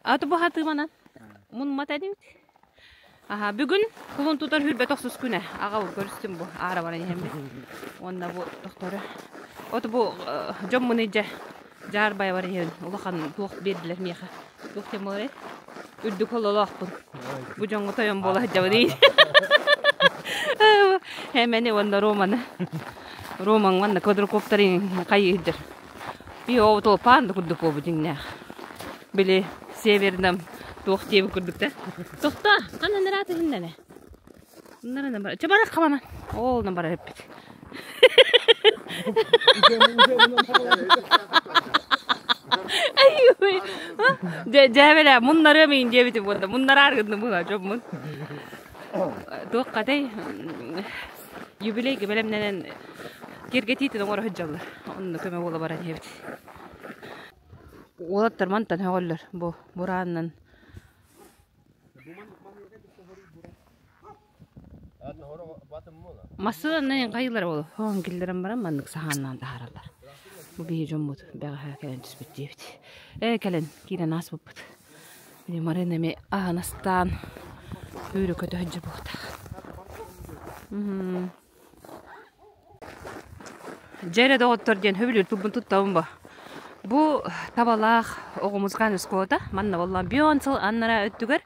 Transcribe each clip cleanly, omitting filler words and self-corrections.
Аты бу хатыы манан. Мун мат эдибит. Аха, бүгүн кулун тутар хүрбэ тохсус күнэ. Аҕа көрүстүм бу аара баран иһэммин. Уонна бу тохтору. От бу дьоммун илдьэ дьаарбайа баран иһэбин. Улахан туох биэрдилэр миэхэ. Туох диэн буоларый? Үрдүк хололоохпун. Бу дьоҥҥо тойон буола сылдьабын. Эмэни уонна Романы. Роман уонна квадрокоптерын хайыы сылдьар. Биһи толпаан да курдук буолбут дьиҥнээх. Били северном туох диэбит курдук да. Тохто, ханна ыраата иһиннэнэ? Нара бар. Чэ барах хамана. Ол на барар эппит. Ай, дьээбэлээ муннарыам иин диэбитим буолла. Муннараар гынным була дьоммун. Туох хатай юбилейгэ бэлэмнэнэн киэргэтиитин оҥоро сылдьаллар. Онно көмө буола баран иһэбит. Уолаттар мантан өҕөллөр бу бураанынан. Массыынанан хайыылара буолуо. Хоһон киллэрэн баран маннык саһааннаан таһаараллар. Бу биһи дьоммут бэҕэһээ кэлэн түспүт диэбит. Ээ кэлэн киирэн ааспыппыт. Били Марина эми аһын астаан үүрэ көтө сылдьар буолтах. Дьэ эрэ доҕоттор диэн сөбүлүүр тылбын туттабын бу. Бу табалаах оҕо музыкальнай оскуолата манна буолла бион сыл аннараа өттүгэр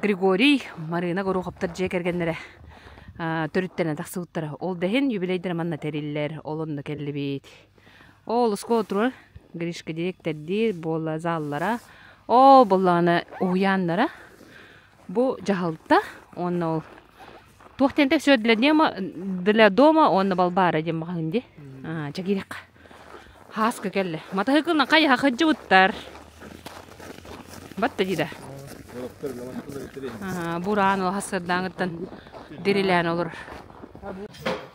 Григорий, Марина Гороховтар дьиэ кэргэннэрэ төрүттэнэн тахсыбыттара. Ол да иһин юбилейдара манна тэриллэр, ол онно кэллибит. Ол оскуола турар Гришка дириэктэрдиир буола заллара, ол буоллаҕына уһуйааннара. Бу дьаһалта уонна ол туох диэн все для дома, для дома уонна Балбаара диэн маҕаһыын дии. Аа, чэ киириэххэ. Хааска кэллэ. Матаһыкылынан хайаха сылдьыбыттар. Батта дии да. Бураан ол хасырдааҥыттан дирилээн олорор.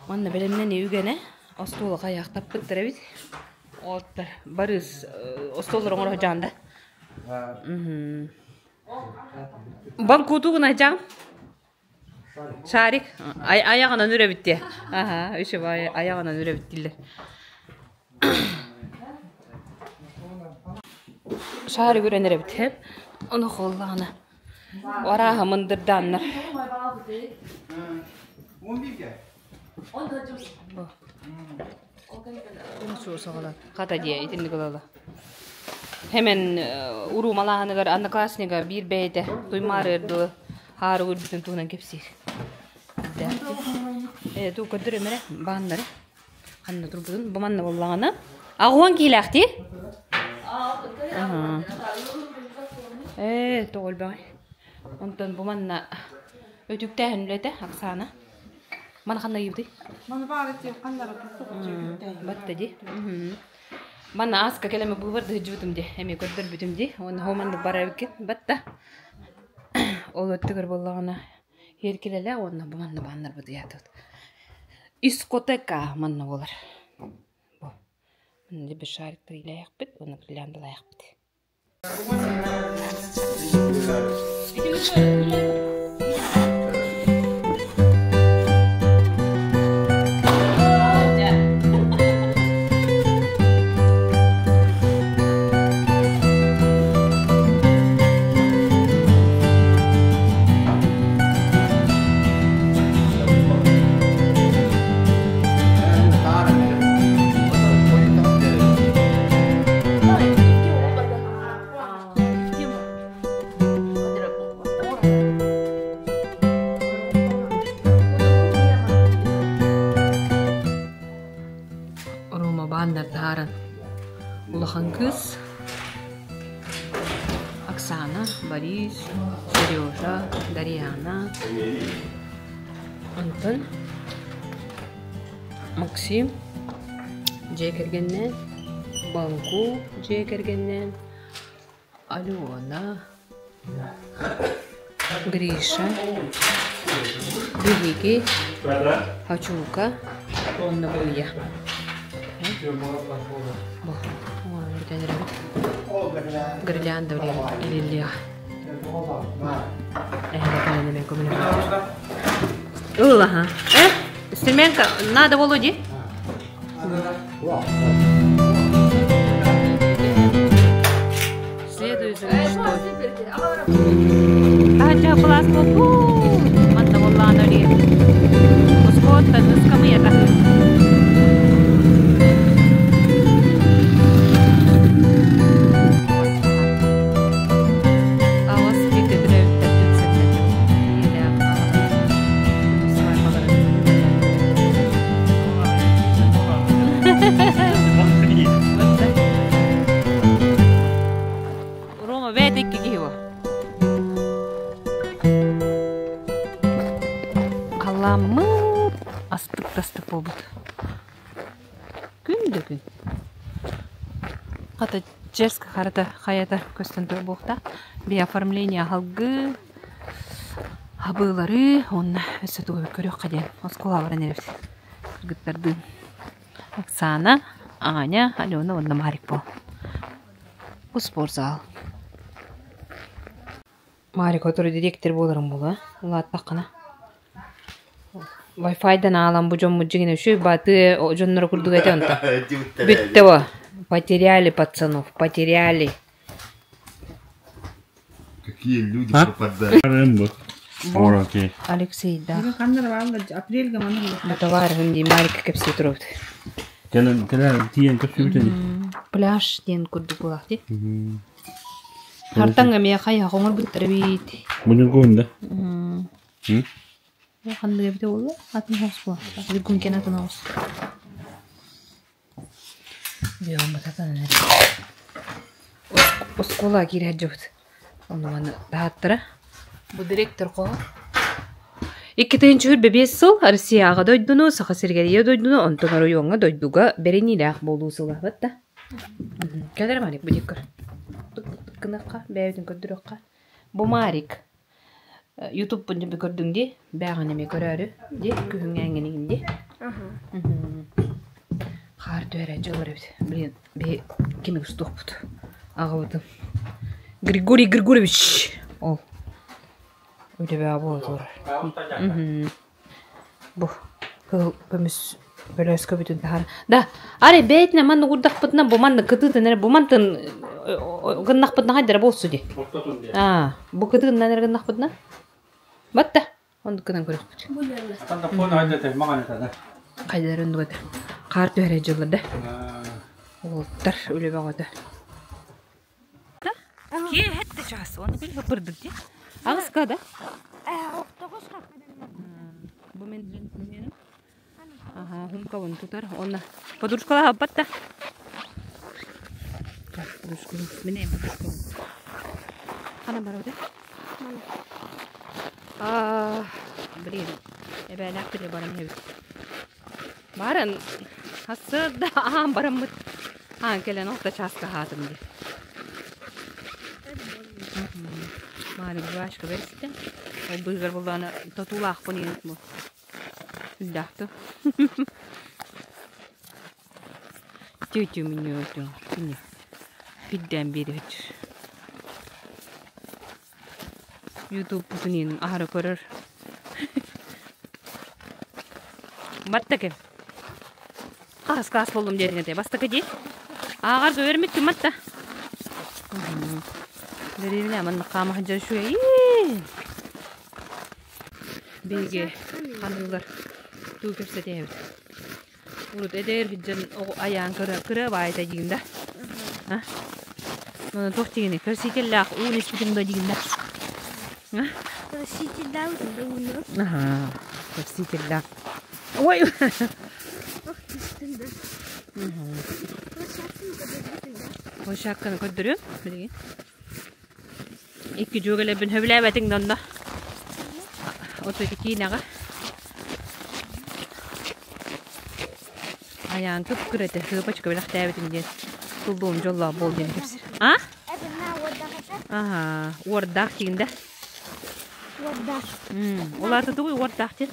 Манна бэлэмнэнии үгэнэ остуола хайаахтаппыттар эбит. Оттар Барыс остуоллар оҥоро сылдьаҕын да. Банкутугун айдьаҥ Шарик айаҕынан үрэбит диэ. Аһа, үчүгэй айаҕынан үрэбит дииллэр. Шарик үрэн эрэбит һэп. Ону холлаҕына. Арааһа мындырдааннар. Хата диэ итинник ылала. Хэмэн уруу малааһыныгар однокласснига биир бэйэтэ туймаарыар дылы хаары үрбүтүн туһунан кэпсиир. Ээ туу көрдөрүм эрэ бааннары ханна турбутун бу манна буоллаҕына аҕуон киилээхтии ээ тоҕо элбэҕий онтон бу манна өтүктээһин үлэтэ Оксана Маны ханна ыйыбытый? Маны баара тиэ ханнара турсук Батта ди. Манна ааска кэлэме быыбар дыһыдьыбытым ди. Эми көрдөрбүтүм ди. Уонна хоманнык бара эбиккин. Батта. Ол өттүгэр буоллаҕына иэркилэлээх уонна бу манна бааннарбыт ыйаатыбыт. Дискотека манна буолар. Бу. Манна бір шариктар илээхпит уонна гирляндалаахпыт. Рома бааннар таһааран улахан кыыс Оксана, Борис, Сережа, Дарьяна, онтон Максим дьиэ кэргэнинээн, Баҥку дьиэ кэргэнинээн, Алена, Гриша, биһиги, Хочуука уонна Быйа. Бу оҥорон бүтэн эрэбит. Гирлянда илиллиэҕэ. Эһэгэ кэлэн эмиэ көмөлөһөр. Ыллаһа. Э, Стремянка надо Володе? Таһырдьа кылаас буолбут. Манна буоллаҕына өрүү. Оскуолаттан ыскамыйа таһыы. Аҕыс бииргэ төрөөбүттэр түмсэллэр. Ийэлээх аҕалар свадьбаларын Рома бэйэтэ икки киһи бу. Халаммыт астык-тастык буолбут. Күн да күн. Хата Черск харата хайата көстөн турар буолта. Биоформление аһылгы, хабыылары уонна өссө тугу көрүөххэ диэн оскуола баран эрэбит кыргыттардыын. Оксана, Аня, Алена уонна Марик буол. Бу спортзал. Марик сотору дириэктэр буоларым буолуо, улааттаххына. Wi-Fi-дан аалан бу дьоммут дьиҥинэ үчүгэй баатыы дьонноро курдук этэ онто. Бүттэ бо. Потеряли пацанов, потеряли. Какие люди пропадают. Алексей, да. Бу товарыһым дии Марика кэпсии турабыт. Кэлэн кэлэн тиийэн көрсүбүт ини. Пляж диэн курдук буолаах дии. Хартаҥ эмиэ хайа хоҥорбуттар эбит. Муньургуһун да? Ханнык эбитэ буолла? Атын оҕус буо. Бүгүн кен атын оҕус. Оскуола киирэ сылдьыбыт. Онно маны таһааттара. Бу директор хоһо. 2025 сыл Россияҕа дойдуну, Саха сиригэр ийэ дойдуну, онтон оройуоҥҥа дойдуга бэриниилээх буолуу сыла да. Кэлэр Марик бу диккөр. Гыныахха, бэйэбитин көрдөрүөххэ. Бу Марик. Ютубпун дьэ көрдүҥ дии, бээҕин эмиэ көрөөрү дии, күһүҥҥэ эҥинигин дии. Хаар түһэрэ дьылар эбит. Блин, биһи кими устуохпут? Аҕабытын. Григорий Григорьевич. Ол. Үлэбээ буола турар. Бу кыһыл көмүс бөлөөскө бүтүн таһаар. Да, арай бэйэтинэ маннык уурдахпытына бу маннык кытыытын эрэ бу мантан гыннахпытына хайдара буолсу дии. Аа, бу кытыытынан эрэ гыннахпытына. Батта, оннук гынан көрүөхпүт. Хайдара оннук этэ. Хаар түһэрэ дьыллар да. Уолаттар үлэ бөҕөтө. Киэһэтте чаас, оны күн хыпырдык дии. Аҕыска да? Бу мен джентльменим. Ага, хумкабын тутар. Онна подружкалаах аппат да. Подружка, мине подружка. Хана барабыт? А, блин, эбээлээх били баран иһэбит. Баран, хасыарда аан бараммыт. Аан кэлэн алта чааска аһаатым дии. Маалик жвачка бэристэ. Ол быыһыгар буоллаҕына тотуулаахпын иһин бу. Үрдэхтэ. Тетя меня это, пиддээн биэриһиччи. Ютубпутун иһин аһара көрөр. Баттаки. Хас класс буоллум диэтиҥ этэ. Бастакы дии. Ааҕар көбөрмүт матта. Дэриэбинэ манна хаама сылдьар үчүгэй. Биһиги ханыылар туу кэпсэтиэбит. Урут эдэр сылдьан айаан кыра кыра баайта диигин да. А? Туох диигиний? Красителлээх уун испитиҥ да диигин да. А? Красителлээх ууну. Аха, красителлээх. Ой! Площадканы көрдөрүөм билигин. Икки дьүөгэлэрбин сөбүлээбэтиҥ да онно. Оту ити киинэҕэ. Айаан кып-кыра этэ, сыыпачка бэлэхтээбитим диэн. Туллуум дьоллоох буол диэн кэпсиир. А? Аха, уордаах диигин да? Уордаах. Ол аата тугуй уордаах диэн?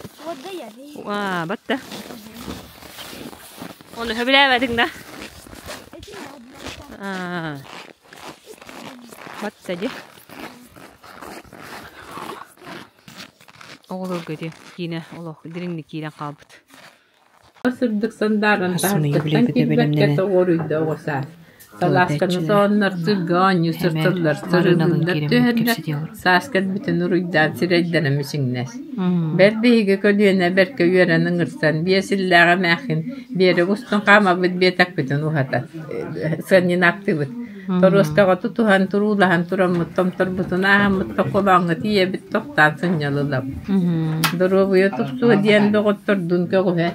Аа, батта. Ону сөбүлээбэтиҥ да? Аа. Батта дии. Оҕолорго ити киинэ олох дириҥник киирэн хаалбыт. Сырдык сандааран таһырдьаттан киирбэккэ тоҕуоруйда оҕо саас. Салаасканы соһоннор сырга оонньуу сырсаллар, сырылыыллар түһэллэр, саас кэлбитин уруйдаан сирэйдэрэ мичиҥнэс. Бэл биһиги көлүөнэ бэркэ үөрэн ыҥырсан, биэс иллээх эмээххин биэрэк устун хаамабыт биэтэкпитин уһатан, сыанньынаахтыыбыт. Торуоскаҕа тутуһан, туруулаһан тураммыт, томторбутун ааһаммыт токолооҥҥо тиийэбит, тохтоон сынньалылабыт. Доруобуйа тупсуо диэн доҕоттордуун көҕүһэ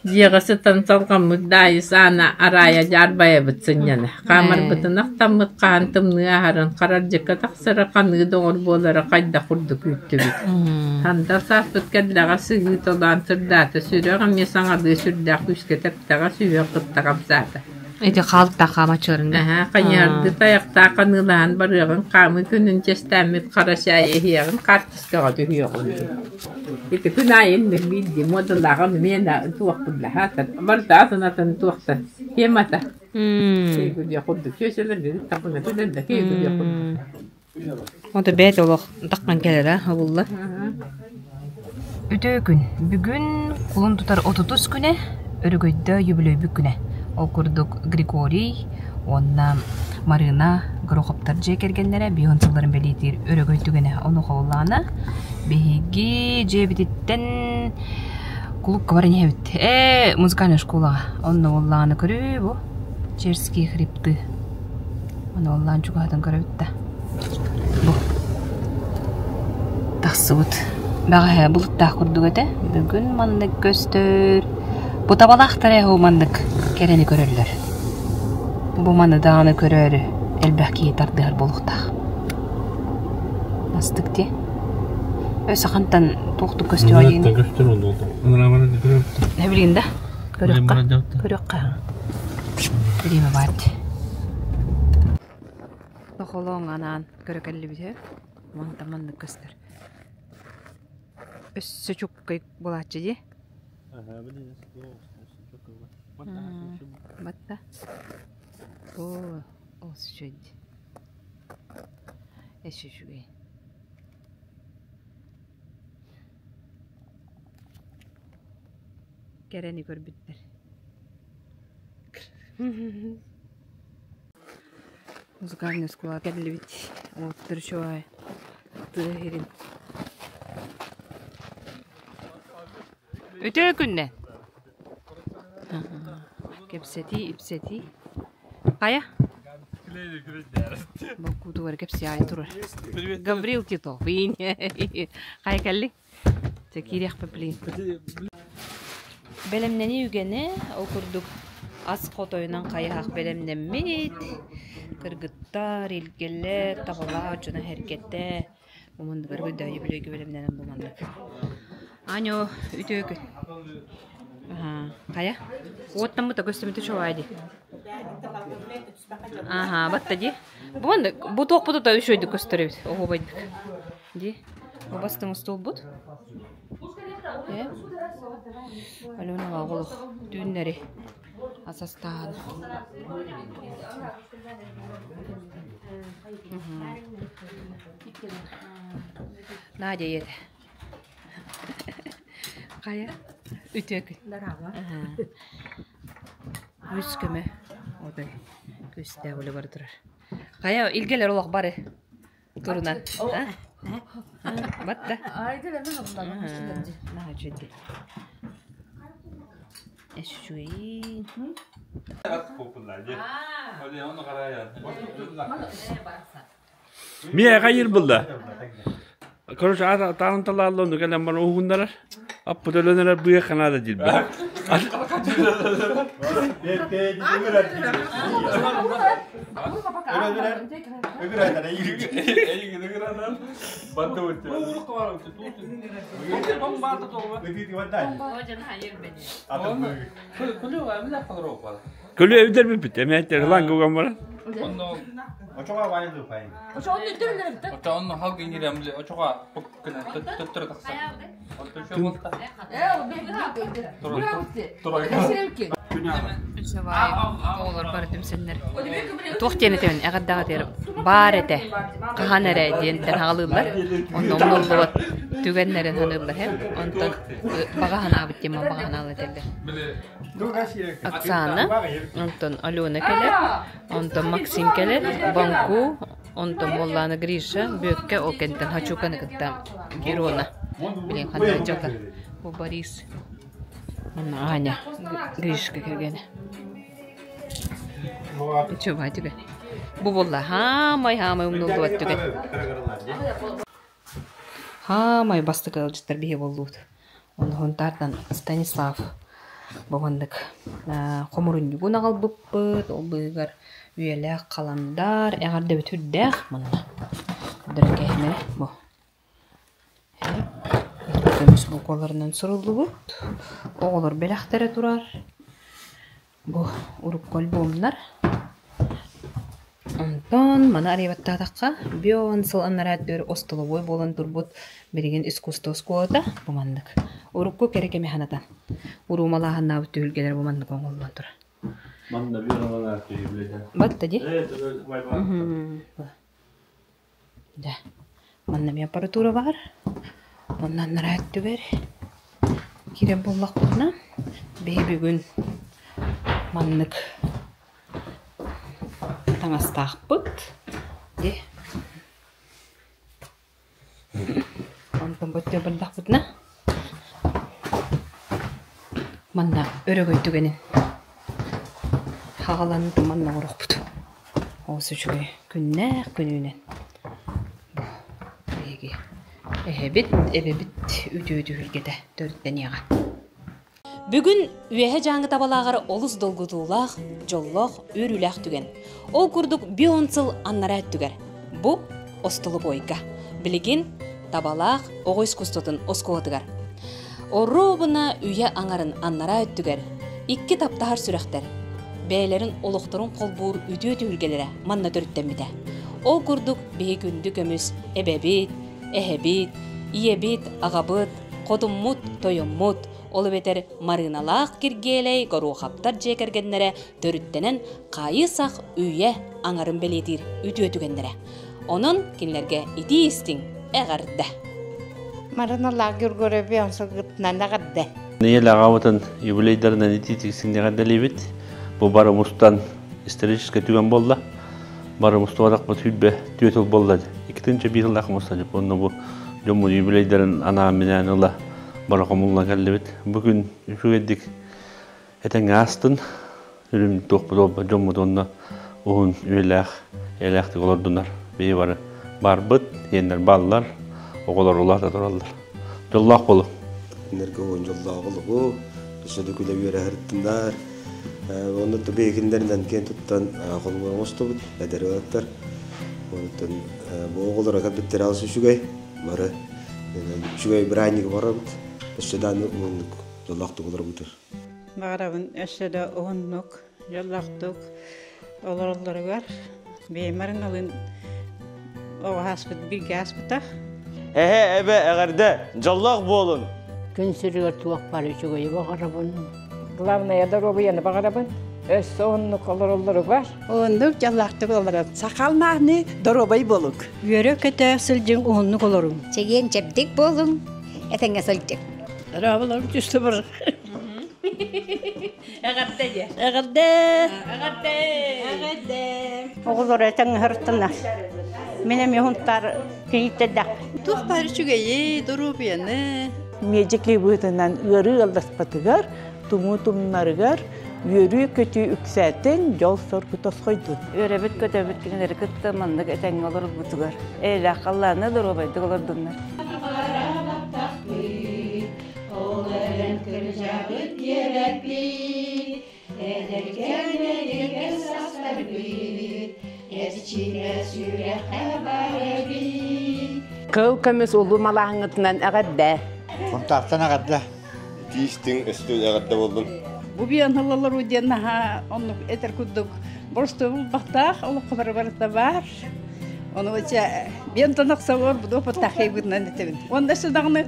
Дьиэҕэ сытан салҕаммыт Даайыс Аана Араайа дьаарбайабыт сынньана, хаамарбытын ахтаммыт хаһан тымныы аһарын, харардьыкка тахсара ханыы доҕор буолара хайдах курдук күүттүбүт. Сандал сааспыт кэллэҕэ сыһыы толоон сырдаата, сүрэх эмиэ саҥалыы сүрдээх күүскэ тэптэҕэ, сүһүөх кытта хамсаата. Ити хаалтаах хаамаччыларын да? Аһаа, хайыһардыы тайахтаах ханыылаһан барыаҕын, хаамыы күнүн чэстээммит хара чаай иһиэҕин, хаартыскаҕа түһүөҕүн. Ити күн аайы инник биирдии муодалааҕын миэнэ туохпун барыта атын атын туохтан темата. Киһи курдук чүөчэлэргэ тахына күлэллэ киһи курдук. Ото бэйт олох таххан кэлэрэ обулла. Үтүө күн. Бүгүн кулун тутар отутус күнэ, Өрөгөйдө юбилейбүт күнэ. Ол курдук Григорий уонна Марына Гороховтар дьиэ кэргэннэрэ бион сылларын бэлиэтиир өрөгөй түгэнэ. Ону холлаана биһиги дьиэбититтэн кулукка баран иһэбит. Ээ, музыкальная школаҕа. Онно буоллаҕына көрүү бу Черские хребты. Ону оллаан чугаһатан көрөбүт да. Бу тахсыбыт. Бэҕэһээ былыттаах курдук этэ. Бүгүн маннык көстөр. Бу табалаахтар ээ маннык кэрэни көрөллөр. Бу маны даҕаны көрөөрү элбэх киһи тардыһар буолуохтаах. Астык дии. Өссө хантан туохтук көстүөҕэ диэн. Көстөр Не билин да? Көрүөххэ. Көрүөххэ. Бириэмэ баар дии. Тохолоон анаан көрө кэллибит үһү. Мантан маннык көстөр. Өссө чуккай буолааччы дии. Батта. Оо, олус үчүгэй дии. Эс үчүгэй. Кэрэни көрбүттэр. Музыкальная школа кэллибит. Уоттар үчүгэй. Тыа иһирин. Үтүө күннэ! Кэпсэтии, ипсэтии. Хайа? Боккуутугар кэпсиэҕин турар. Гаврил Титов. Хайа кэллиҥ? Дьэ киириэхпит билигин. Бэлэмнэнии үгэнэ, ол курдук ас хотойунан хайыһах бэлэмнэммит. Кыргыттар, илгэлэр, табалаах дьоно сэргэтэ. Бу манныгар көрдөөйү бүлүөйгө бэлэмнэнэн бу маннык. Анё, үтүө күн. Хайа? Уоттаммыта көстүмүтэ чугаай дии. Аха, батта дии. Бу маннык, бу туохпутута үчүгэйдик көстөр эбит, оһуобайдык. Дии. Бу бастыҥ устуулбут. Э? Алена олох түүннэри ас астаан. Надя ийэтэ. Хайа? Үтүө күн. Үс көмө. Отой күстээх үлэ бара турар. Хайа, илгэлэр олох бары. Турунан. Батта. Наһаа үчүгэй. Үчүгэй. Миэхэ хайыр булла. Короче, таан талааллон кэлэн баран уһуннарар. Аппыт өлөнөрөр быа ханаада диирбэ. Көлү эбитер бүппүт. Эмээттер ылан куган баран. Оҕолор бары түмсэннэр туох диэн этэбин эҕэрдэҕэ диэри баар этэ хаһан эрэ диэнтэн аҕалыыллар онно умнуллубат. Түгэннэрин ханыыллар һэ. Онтон баҕа санаабыт диэн баҕа санаалар этэллэр. Оксана, онтон Алена кэлэр, онтон Максим кэлэр, Баҥку, онтон буоллаана Гриша, Бүөккэ ол кэнниттэн Хачуканы кытта Герона. Билин ханна дьаллар. Бу Борис. Онно Аня Гришка кэргэнэ. Үчүгэй түгэн. Бу буолла хаамай-хаамай умнуллубат түгэн. Хаамай бастакы ыалдьыттар биһи буоллубут. Онуһун таартан Станислав бу маннык хомурунньугун аҕалбыппыт, ол быыһыгар үйэлээх халандаар, эҕэрдэбит үрдээх манна. Дөрөкөһүнэ бу. Көмүс букваларынан суруллубут. Оҕолор бэлэхтэрэ турар. Бу урукку альбомнар. Онтон маны арыйбаттаатахха, бион сыл анараа өттүгэр остолобуой буолан турбут билигин искусство оскуолата бу маннык. Урукку кэрэ кэми санатан, уруумалааһыннаабыт түһүлгэлэр бу маннык оҥоһуллан турар. Манна биир оҥолоох киһи Батта дии. Дьэ, манна эмиэ аппаратура баар. Онно анараа өттүгэр киирэн буллахпытына, биһи бүгүн маннык таҥастаахпыт. Дьэ, онтон бу өттүгэр бардахпытына, манна өрөгөй түгэнин хаҕаланан манна оҥоруохпут. Олус үчүгэй күннээх күнүүнэн бу биһиги эһэбит, эбэбит үтүө түһүлгэтэ төрүттэниэҕэ. Бүгүн Үөһэ Дьааҥы табалааҕар олус долгутуулаах, дьоллоох, үөрүүлээх түгэн. Ол курдук бион сыл аннараа өттүгэр. Бу остолобуойга. Билигин Табалаах оҕо искусствотын оскуолатыгар. Оруобуна үйэ аҥарын аннараа өттүгэр икки таптаһар сүрэхтэр бэйэлэрин олохторун холбуур үтүө түһүлгэлэрэ манна төрүттэммитэ. Ол курдук биһи күндү көмүс эбэбит, эһэбит, ийэбит, аҕабыт, хотуммут, тойоммут, ол эбэтэр Марыыналаах Киргиэлэй Горуохаптар дьиэ кэргэннэрэ төрүттэнэн хайы-сах үйэ аҥарын бэлиэтиир үтүө түгэннэрэ. Онон кинилэргэ итии-истиҥ эҕэрдэ! Марыыналаах Григорий сылгытынан эҕэрдэ! Нэдиэлэ аҕабытын юбилейдарынан итии-истиҥ эҕэрдэлиибит. Бу бары мустан историческай түгэн буолла. Бары мустубатахпыт сүүрбэ түөрт сыл буолла. Иккитинчи биир сыллаах муста онно бу дьоммут юбилейдарын анаан-минээн ыла бары хомуллан кэллибит. Бу күн үчүгэйдик этэҥҥэ аастын. Үрүм туохпут буолба дьоммут уонна уһун үйэлээх эйэлээхтик олордунар. Биһи бары барбыт, иэннэр бааллар, оҕолор улаата тураллар. Дьоллоох болу. Кинилэргэ уон дьоллоох олоҕу, өссө да күлэ үөрэ сырыттыннар. Онно бэйэкиннэринэн киэн туттан холбор оҥостубут эдэр ыалаттар. Онтон бу оҕолоро кэлбиттэрэ алыс үчүгэй. Бары үчүгэй бырааһынньыгы барабыт. Өссө дааны уһуннук дьоллоохтук олоробутур. Баҕарабын өссө да уһуннук, дьоллоохтук олороллоругар бэйэм арыналыын оҕо ааспыт бииргэ ааспытах. Эһэ, эбэ, эҕэрдэ, дьоллоох буолун! Күн сиригэр туох баар үчүгэйи баҕарабын. Главное, доруобуйаны баҕарабын. Өссө оннук олороллоругар. Оннук дьоллоохтук олорон. Сахалнаахны доруобай буолуҥ. Үөрэ-көтө сылдьыҥ, уһуннук олоруҥ. Чэгиэн чэбдик буолуҥ, этэҥҥэ сылдьыҥ. Дорооболорум түстэ бар. Эҕэрдэ диэ. Эҕэрдэ. Эҕэрдэ. Эҕэрдэ. Оҕолор этэҥ ыһыртына. Мин эмиэ хунтаар кийииттэрдэхпин. Туох баар үчүгэйи, доруобуйаны. Медики быһыытынан ыарыы ыалдаспатыгар, тумуу тумнарыгар үөрүү-көтүү үксээтин, дьол-соргу тосхойдун. Үөрэбит-көтөбүт кинилэри кытта маннык этэҥҥэ олорбутугар. Эйэлээх халлааны доруобайдык олордуннар. Ол эрэн кырдьабыт диэбэппит, эдэркээн састарбыт, эрчимэ сүрэххэ бар эбит. Кыл көмүс улуу малааһыҥҥытынан эҕэрдэ! Хонтаахтан эҕэрдэ! Тиистиҥ өстө эҕэрдэ буоллун! Бу биэн ылалар диэн наһаа оннук этэр курдук боростуой булбахтаах олоххо бары барыта баар. Ону чэ биэн тонох сабор буду паттахайбытынан этэбин. Онда даҕаны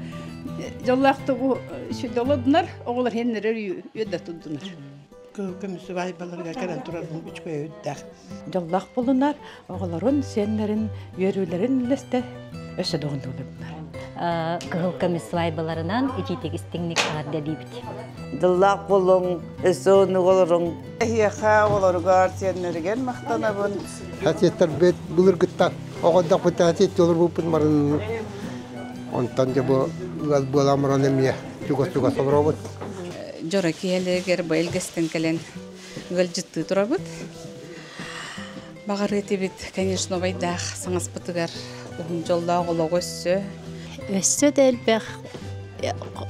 дьоллоохтугу сүдолодунар оҕолор хеннерер үөдэ турдунар. Кыл көмүс убайбаларга кэлэн турар үчүгэй үрдээх. Дьоллоох булунар, оҕолорун, сиэннэрин, үөрүүлэрин үллэстэ өссө доҕундуулар. кыһыл көмүс свайбаларынан итиитик истиҥник эҕэрдэлиибит. Дыллаах болуҥ, өссө оннук олоруҥ. Эһиэхэ оҕолоругар, сиэннэригэр махтанабын. Хасиэттэрбит былыргыттан оҕодохпут хасиэт олорбуппут марын онтон дьэ бу ыал буолан баран эмиэ чугас-чугас олоробут. Дьоро киһилэригэр бу элгэстэн кэлэн ыалдьыттыы турабыт. Баҕарыы этибит, конечно, убайдаах саҥаспытыгар уһун дьоллоох олоҕу өссө. Өссө да элбэх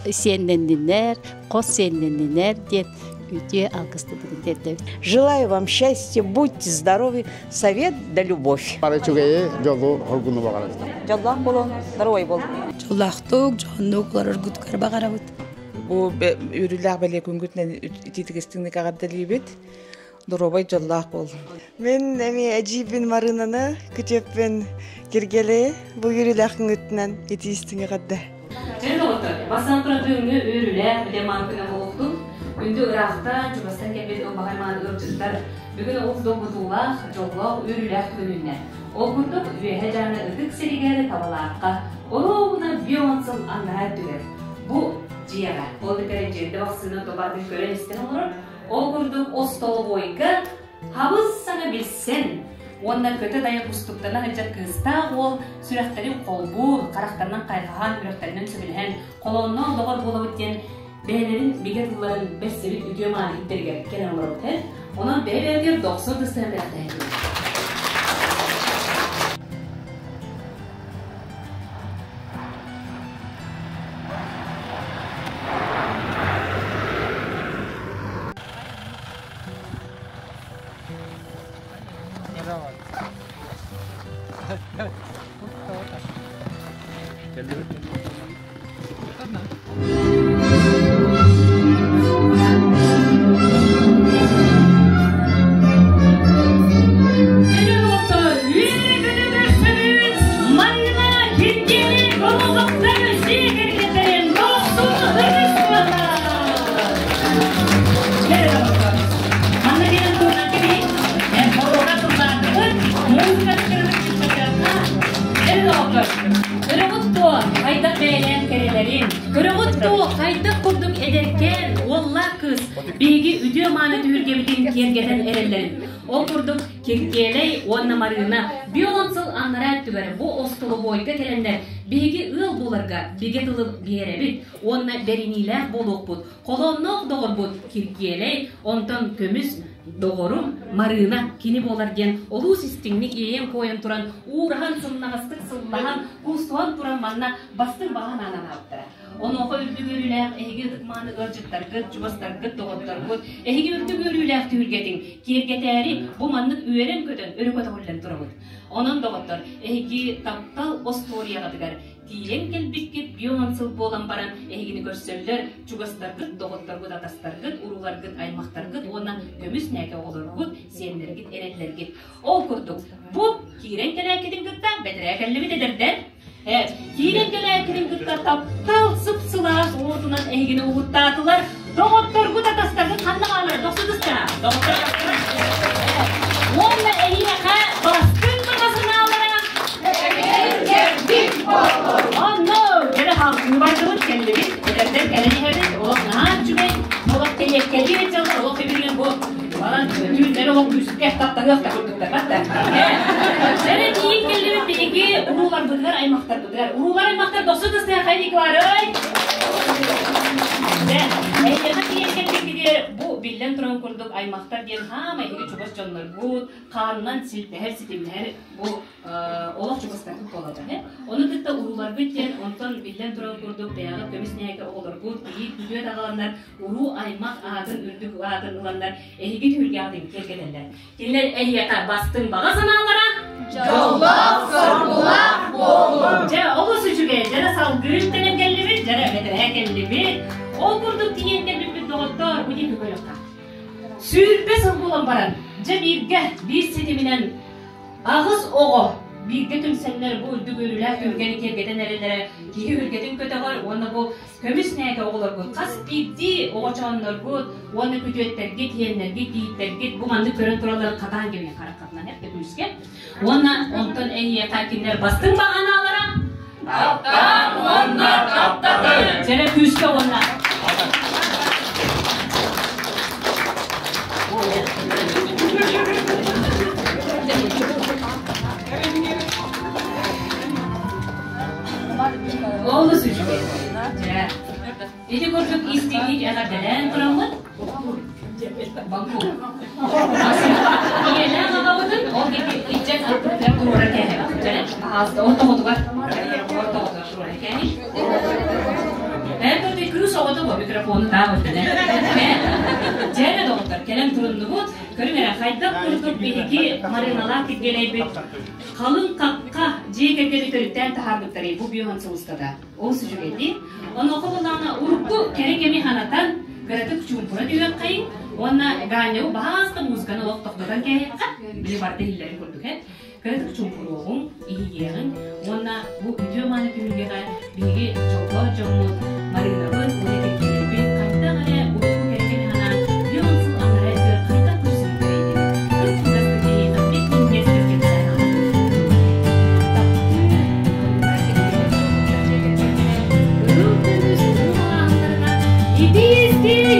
сиэннэннинэр, хос сиэннэннинэр диэн үтүө алгыстыбытын тиэрдэбит. Желаю вам счастья, будьте здоровы, совет да любовь. Бары үчүгэйи, дьолу, хоргуну баҕарабыт. Дьоллоох болон, здоровый бол. Дьоллоохтук, дьоһуннук олороргутугар баҕарабыт. Бу үөрүүлээх бэлиэ күнгүтүнэн итиитик истиҥник эҕэрдэлиибит. Доруобай дьоллоох буол. Мин эмиэ эдьиийбин Марынаны, күтүөппүн Киргели бу үөрүүлээх күҥҥүтүнэн итии истиҥ эҕэрдэ. Чэ, доҕоттор, бастаан туран бүгүҥҥү үөрүүлээх бэлиэ күнэ буолуохтун. Күндү ыраахтан, чугастан кэлбит ылбаҕай мааны ыалдьыттар бүгүн олус долгутуулаах, дьоллоох, үөрүүлээх күн үүннэ. Ол курдук, Үөһэ Дьааҥы ытык сиригэр Табалаахха оруобуна бион сыл аннараа өттүгэр бу дьиэҕэ, ол этэр дьиэтэ вакцина тобатын көрөн-истэн олорор, Ол курдук остолобуойга хабыс саҥа билсэн уонна көтө-дайа кустуктана сылдьар кыыстаах уол сүрэхтэрин холбуур, харахтарынан хайҕаһан, үрэхтэринэн сөбүлэһэн, холоонноох доҕор буолабыт диэн бэйэлэрин бигэ тылларын бэрсибит үтүө мааны иттэригэр кэлэн олоробут эр. Онон бэйэ-бэйэбитигэр дохсун тыстыһан бэлэхтэһэбит. Манна киргиэли Голубовтар дьиэ кэргэттэрин дохсун ытыс Манна кэлэн туһунан кэбиһин. Хоруона тыллаатыбыт, музыка Көрөҕүт дуо, хайдах бэйэлээн кэрэлэрин? Көрөҕүт дуо, хайдах курдук эдэркээн уоллаах кыыс биһиги үтүө-мааны түһүлгэбитин киэргэтэн эрэллэрин? Ол курдук Киргиэлэй уонна Марыына бион сыл анараа өттүгэр бу остолобуойга кэлэннэр биһиги ыал буоларга бигэ тылы биэрэбит уонна бэриниилээх буолуохпут. Холоонноох доҕорбут Киргиэлэй, онтон көмүс доҕорум Марыына кини буолар диэн олус истиҥник иэйэн-куойан туран уураһан сымнаҕастык сыллаһан, куустуһан туран манна бастыҥ баҕа санаанан аабыттара. Онуоха үрдүк үөрүүлээх эһиги ытык-мааны ыалдьыттаргыт, чугастаргыт, доҕотторгут, эһиги үрдүк үөрүүлээх түһүлгэтин киэргэтээри бу маннык үөрэн-көтөн өрө көтөҕүллэн турабыт. Онон, доҕоттор, эһиги таптал остуоруйаҕытыгар тиийэн кэлбиккит бион сыл буолан баран эһигини көрсөллөр, чугастаргыт, доҕотторгут, атастаргыт, урууларгыт, аймахтаргыт уонна көмүс нээкэ оҕолоргут, сиэннэргит, эрэллэргит. Ол курдук, бу киирэн кэлээккитин кытта бэтэрээ кэллибит эдэрдэр. Киирэн кэлээккитин кытта таптал сып-сылаас уотунан эһигини угуттаатылар. Доҕотторгут, атастаргыт ханна бааллар? Дохсутуста. Доҕоттор. Уонна эһиэхэ бастыҥ баҕа санаалара Онно дьэрэ халкыы бардыбыт, кэллибит, эдэрдэр кэлэн иһэбит, олох наһаа үчүгэй, олох кэлиэккэлии дьаллар, олох ибилигин бу Балан түүннэр олох күүскэ таптаһыах да курдуктар да. Дьэрэ тиийэн кэллибит биһиги урууларбытыгар, аймахтарбытыгар. Уруулар аймахтар дохсун тыстыга хайдыкларый? Дьэ, эйиэхэ тиийэн кэлбиккитигэр бу биллэн туран курдук аймахтар диэн хаамай эһиги чугас дьонноргут, хаанынан силбэһэр, ситимнэһэр бу олох чугастаргыт буолаллар. Ону кытта урууларгыт диэн онтон биллэн туран курдук бэйэҕит көмүс ньээкэ оҕолоргут, кийиит күтүөт аҕаланнар уруу аймах аатын үрдүк аатын ыланнар эһиги түһүлгэҕитин киэргэтэллэр. Кинилэр эһиэхэ бастыҥ баҕа санаалара дьоллоох-соргулаах буолун! Дьэ, олус үчүгэй, дьэрэ салгыы үктэнэн кэллибит, дьэрэ бэтэрээ кэллибит. Ол курдук тиийэн кэлбиппит доҕоттоор, бу диэки көрүөххэ. 20 сыл буолан баран, дьэ бииргэ, биир ситиминэн Аҕыс оҕо бииргэ түмсэннэр бу үрдүк үөрүүлээх түһүлгэни киэргэтэн эрэллэрэ киһи үргэтин көтөҕөр уонна бу көмүс нээкэ оҕолоргут хас биирдии оҕочоонноргут уонна күтүөттэргит, иэннэргит, тииттэргит бу маннык көрөн туралларын хатаан кэбиһин хараххатынан эптэ күүскэ. Уонна онтон эйиэхэ кинилэр бастыҥ баҕанаалара Таптаан уонна таптатын! Дьэрэ күүскэ уонна Олус үчүгэй. Дьэ, ити курдук истиҥник эҕэрдэлээн тураммыт Баку. Ийэлээх аҕабытын ол диэки ыччат аттыгар туруора кээһэбит. Дьэ, аһааста ортоҕутугар ортоҕутугар туруора кээһин. Эн көрдүй кыыс оҕото бу микрофону таах үрдүнэ. Дьэ эрэ доҕоттор, кэлэн туруннубут. Көрүҥ эрэ, хайдах курдук биһиги Марыыналаах Киргиэлэйбит халыҥ хахха дьиэ кэргэни төрүттээн таһаарбыттарый бу биоһон сыл устата. Ол үчүгэйдик. Онуоха буоллаҕына урукку кэрэ кэми санатан, кыратык чуумпура түһүөххэйиҥ уонна Гаанньабы баһааста музыканы олох тохтотон кээһиэххэ, били барыта иһиллэрин курдук э. Кыратык чуумпуруоҕуҥ, иһийиэҕиҥ уонна бу үтүө мааны түһүлгэҕэ биһиги дьоллоох дьоммут Марыынабыт уонна Киргиэлэйбит хайдах эрэ урукку кэрэ кэми санаан, бион сыл анараа өттүгэр хайдах көрсүбүттэрэй диэн кып-кылгастык эһиэхэ бит минньигэстик кэпсээн аҕалбыт. Кыһыл көмүс уу малааһыннарынан итии-истиҥ!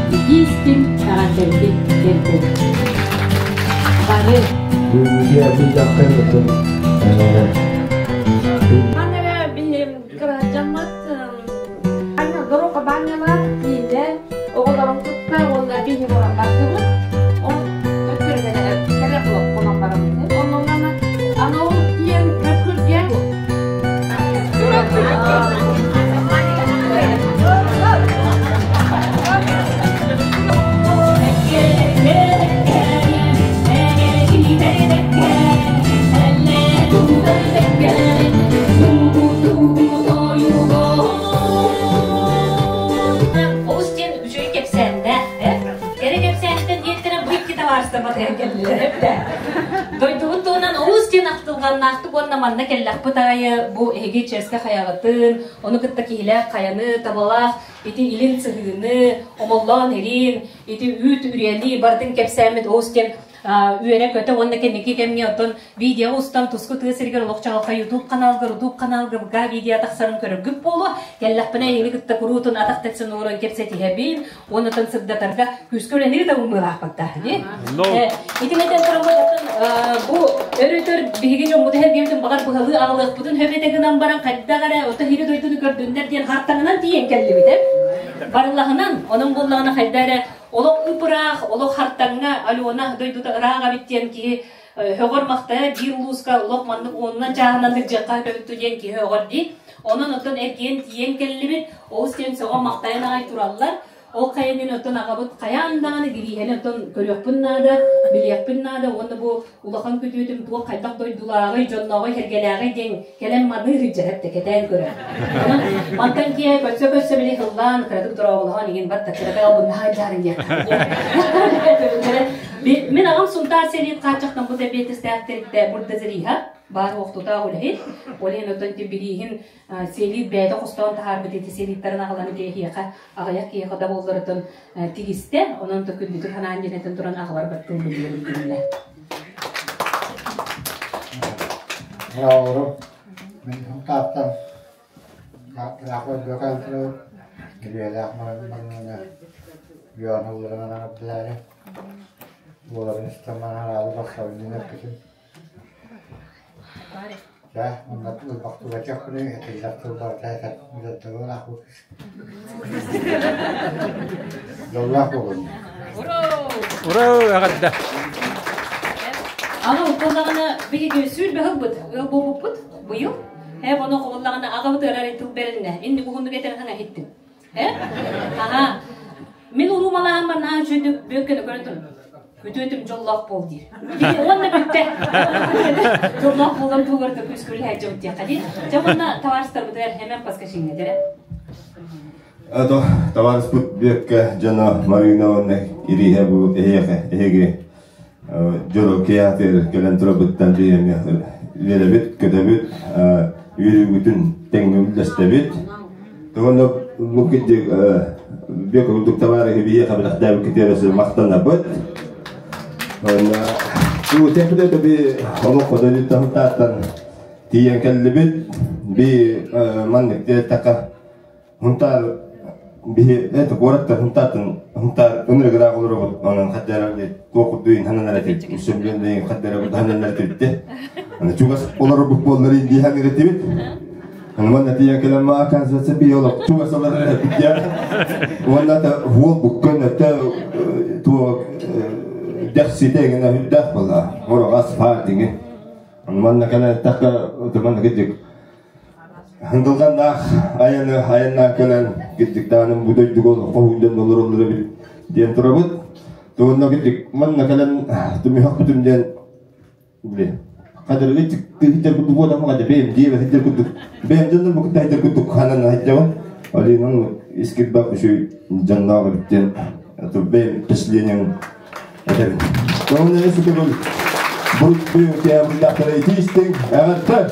Итии-истиҥ эҕэрдэлэрбит тиэрдэбит. Бары Манна биһи кыраһадьаммыт Дорога баннялар киинэ оҕолорун кытта уонна биһи буолан бардыбыт. Ол төттөрү кэлэ хонон барабыт. Оннунан аны ол тиийэн Мөккүргэ Олус диэн үчүгэй кэпсээннээх, кэрэ кэпсээнтэн диэттэрэн бу икки табаарыстар батыһан кэллилэр эбитэ. Дойдубут туһунан олус диэн ахтылҕаннаахтык уонна манна кэллэхпит аайы бу эһиги чиэскэ хайаҕытын, ону кытта киһилээх хайаны, табалаах ити илин сыһыыны, омоллоон ириин, ити үүт үрүйэни барытын кэпсээммит олус диэн үөрэ-көтө уонна кэнники кэмҥэ оттон видео устан туску тыа сиригэр олох чаҕылхай YouTube каналга YouTube каналга видео тахсарын көрөргүт буолуо. Кэллэхпинэ эйигини кытта куруутун атах тэпсэн олорон кэпсэтиһэбин уонна оттон сырдатарга күүскэ үлэни да умыылаахпыттаа дии. Итин этэн туран бу өрөтөр биһиги дьоммут эһэргиэбитин баҕар быһалыы аҕалыахпытын хөп этэ гынан баран хайдах эрэ ото хири дойдуну көрдүннэр диэн хартаҥынан тиийэн кэллибит э. Барылаһынан онон буоллаҕына хайда эрэ Олох ып-ыраах, олох хартаҥҥа Алена дойдута ыраах эбит диэн киһи һөҕөр-махтайар биир улууска олох маннык уонунан чааһынан сылдьыахха сөбүттүү диэн киһи һөҕөр дии. Онон оттон эргийэн тиийэн кэллибит, олус диэн сөҕөн-махтайан аҕай тураллар. Ол хайа мин оттон аҕабыт хайаан даҕаны Гирииһэни оттон көрүөхпүн наада, билиэхпин наада уонна бу улахан күтүөтүм туох хайдах дойдулааҕый, дьоннооҕуй, сэргэлээҕий диэн кэлэн маныы сылдьар эбит кэтээн көрө. Онон мантан киэһэ көрсө-көрсө били ыллаан, кыратык дорооболоһон игин батта кыратык албыннаһа дьаарын диэх. Мин аҕам Сунтаар сэлиит хааччахтаммыт эбиэтистээх тэрилтэ бурдазериха баар уохтутаах үлэһит. Ол иһин оттон бирииһин сэлиит бэйэтэ хостоон таһаарбыт ити сэлииттэрин аҕалан киһиэхэ аҕыйах киһиэхэ да буолларытын тигистэ. Онон то күндүтүк санаан дьэнэтин туран аҕалар баттыл билиэрин күннэ. Оҕолорум мин Тааттан Лаахпа турабын. Үүйэлээх марына үөҕэн ылларынан аҥардылаары. Буоларын истэн баран араалы барсабын диэн эппитим. Чэ, онно ылбахтыбатыахпыны этиллэр тыллар үлэлээх Дьоллоох буолун. Ура! Эҕэрдэ! Аны уккуллаҕына биһиги сүүрбэ ылбыт ыал буолбуппут быйыл. Ээ, ону хобуллаҕына аҕабыт ыарар тыл бэрилинэ. Инник уһуннук этэр хаҥа иһиттим. Э? Аха. Мин уруумалаан барнаан үчүгүйдүк бүөккэни көрөн турun. Күтүөтүм дьоллоох буол диир. Уонна бүттэ. Дьоллоох буолан тугар да күс күлһэ дьон диэххэ дии. Дьэ уонна табаарыстарбытыгар хэмэн паскашиҥҥа дэрэ. Ато табаарыспыт Бүөккэ дьоно Марина уонна Ириһэ бу эһиэхэ эһиги дьоро киэһэтигэр кэлэн турабыттан биһиэми үөрэбит, көтөбүт, үөрүүгүтүн тэҥҥэ үллэстэбит. Уонна бу кирдик Бүөккэ курдук табаарыһы биһиэхэ бэлэхтээбиккитигэр махтанабыт. Уонна туутехпит би олох ходойуттан тааттан тиийэн кэллибит. Би маннык диэтэххэ Хунтаар биһи это куораттар Хунтаартан Хунтаар ынырыгыраах олоробут онон хаддара туох курдуйун ханан эрэ үсөмлүөн хаддара ханан эрэ тибитте аны чугас олоробут буоллар диэһэн иретибит аны манна тиийэн кэлэн ма оказывается би олох чугас олорор эбит уонна та уол буккун өттө туох дэхсите гына үрдээх буолла ороҕас фаар диҥи манна кэлэн эттэххэ манна кидик Хандылҕаннаах айаны айаннаан кэлэн кирдиктааным бу дойдуга хоһуйдан олороллор эбит диэн турабыт. Туонна кирдик манна кэлэн түмүһэх бүтүм диэн били хадыргы тыһыдьар курдук буолан хадыр бэйэм диэбэ сылдьар курдук бэйэм дьоннор бу кытта сылдьар курдук ханан сылдьабын. Алинан искирбак үчүй дьонноох эбит диэн бэйэм впечатлением этэбин. Туонна сүтүгүл бурут кээмиллэхтэрэ итиистиҥ эҕэрдэ!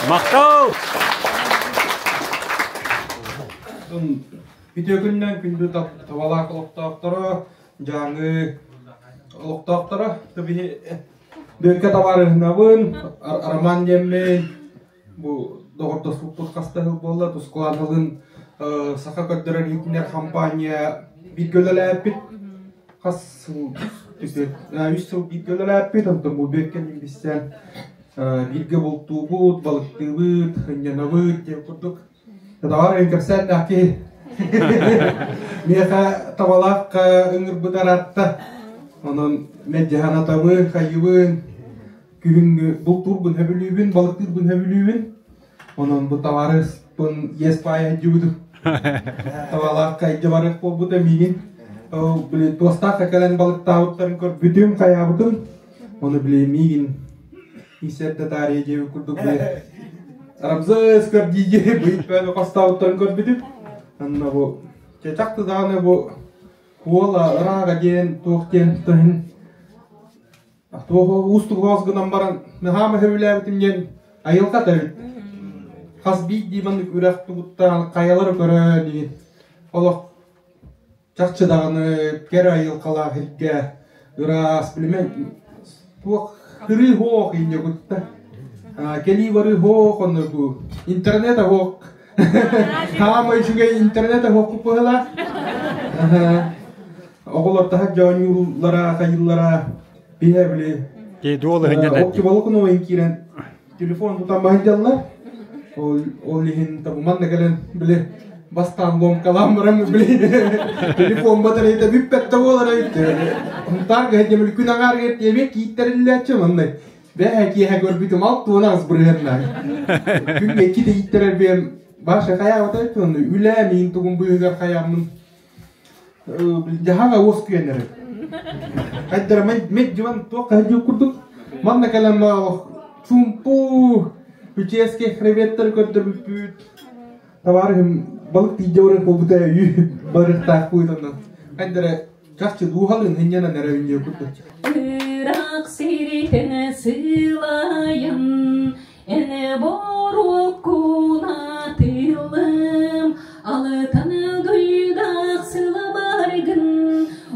Махтал! Үтүө күннэн күндү табалаах олохтоохторо, Дьааҥы олохтоохторо, Бүөккэ табаарыһынабын, Роман диэммин, бу доҕордоспуппут хаста сыл буолла, Тускуланалыын саха көрдөрөр иһитиннэр хампаанньа бииргэ үлэлээппит. Хас сыл үс сыл бииргэ үлэлээппит, онтон бу Бүөккэ билсэн бииргэ бултуубут, балыктыыбыт, ынньанабыт диэн курдук. Табаар өйүн кэпсээннээх киһи. Миэхэ табалаах ыҥырбыт аратта. Онон мэлдьэһэн атабын, хайыбын, күһүҥҥү бултуурбун сөбүлүүбүн, балыктыырбын сөбүлүүбүн. Онон бу табаарыспын иэс баайа сылдьыбытым. Табалаахха илдьэ барыах буолбута миигин. Ол били туостаахха кэлэн балыктаабыттарын көрбүтүм, хайаабытым. Ону били миигин исэрдэ таарыйа диэбит курдук били Рамзес көрдииги быйыт хостообуттарын көрбүтүм. Онно бу чачахты даҕаны бу куола ырааҕа диэн туох диэн тыһын Туох уустук оҕус гынан баран, наһаа сөбүлээбитим диэн айылҕа да эбит. Хас биирдии маннык үрэх тугуттаан хайалары көрөн иһин олох чахчы даҕаны кэрэ айылҕалаах илгэ ыраас билимэн туох ырыы хоох инньэ кутта кэлии барыы хоох онно бу интернет хоох хаамай үчүгэй интернет хоох быһылаах Оҕолор таһырдьа оонньууллара, хайыыллара биһэ били Оптималыкын киирэн телефон тутан баһыйдаллар. Ол ол иһин табуман да кэлэн били бастаан ломкалаан баран били телефон батарейта бүппэт да буолар эбит. Хунтаар гыһа күн аҥаар диэбит кииттэриллээччи маннай. Бэһэ киэһэ көрбүтүм алт туонаас бырыһынна. Күн икки ииттэрэр биэм баша хайаабата үлэ миин тугун быыһыгар хайааммын Дьаһаҥа уоскуйан эрэр. Хайдара меддиван туох хаһдьыы курдук. Манна кэлэн олох чумпу үчиэскэ хребеттер көрдөрбүппүт. Табаарыһым балык тиийдэ барыах буолбута өйүү барыахтаах буйтанна. Хайдара чахчы дууһалыын хинньанан эрэ үнньүө курдук. Ыраах сиритин сылайын Эн боруоккуна тылым, алытан дуйдах сылабаргын,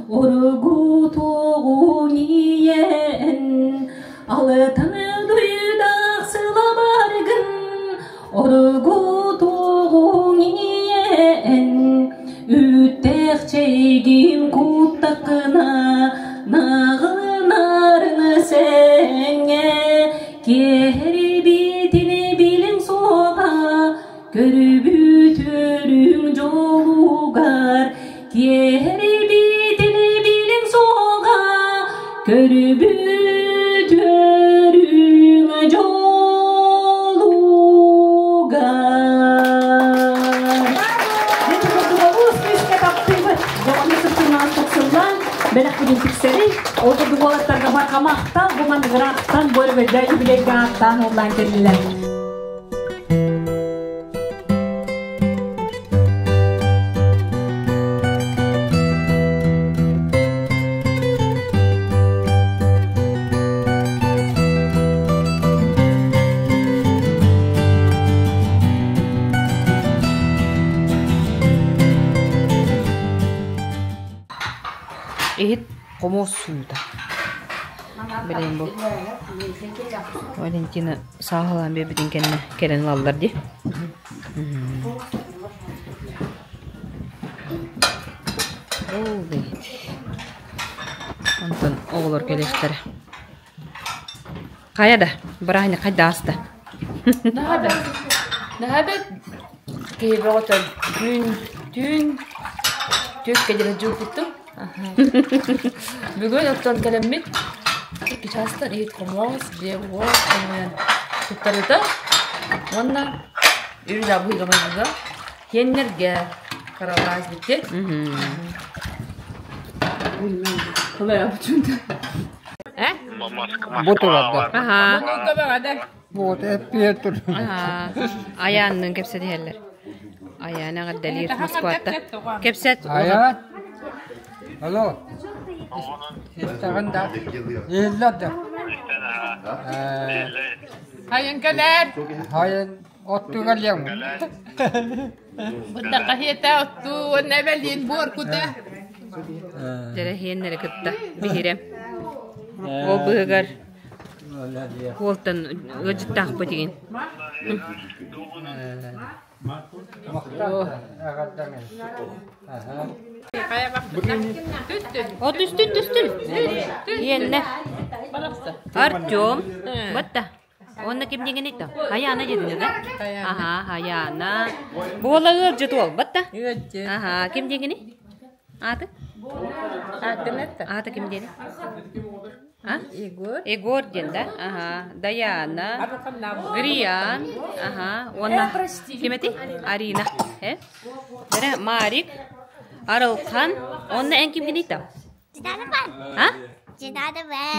Оргу тоҕун ийэн, алытан дуйдах сылабаргын, Оргу тоҕун ийэн, Үттээх чэйгин куттаххына, Наҕынарын сэҥҥэ Киэһэрибит күнүн тиксэрий. Ол курдук уолаттарга барҕа махтал, бу маннык ыраахтан, бу өрөгөйдөөх юбилейга ааттаан уоллаан кэллилэр. Иһит хомуос суута. Билин бу Валентина сааһылаан биэрбитин кэннэ кэлэн ылаллар дии. Ол иһит. Онтон оҕолор кэлиэхтэрэ. Хайа да, бырааһынньык хайда ааста? Наһаа наһаа киһи бөҕөтө түүн түүн түөккэ диэри дьууппуттум. Бүгүн оттон кэлэммит икки чаастан иһит хомуос, дьиэ уот хомуйан туттарыта уонна үрүлэ быһыыга Тиэннэргэ каралаас битти. Бу турарда. Аха. Вот эппиэ тур. Аха. Айаанныын кэпсэтиһэллэр. Айаан эҕэрдэлиир Москватта. Кэпсэт. Айаан. Алло. Истэҕин да. Иһиллэр да. Хайын кэлэр. Хайын Оттуга лиэм. Бында хаһиэта оттуу уонна эбэлиин буор кута. Дьэрэһиэннэри кытта биһирэм. Ол быһыгар Куолтан ыалдьыттаахпыт игин. О түстүн түстүн. Иэннэ. Артем. Батта. Уонна ким диэҥиний то? Хайаана диэтиҥ да? Аха, Хайаана. Буола ыалдьыт уолбат да? Ыалдьыт. Аха, ким диэҥиний? Ааты? Ааты Аата ким диэни? А? Егор. Егор диэн да? Аха. Даяна. Гриан. Аха. Уонна ким эти? Арина. Э? Дэрэ Марик. Арылхан. Онна эн кимгиний то? А?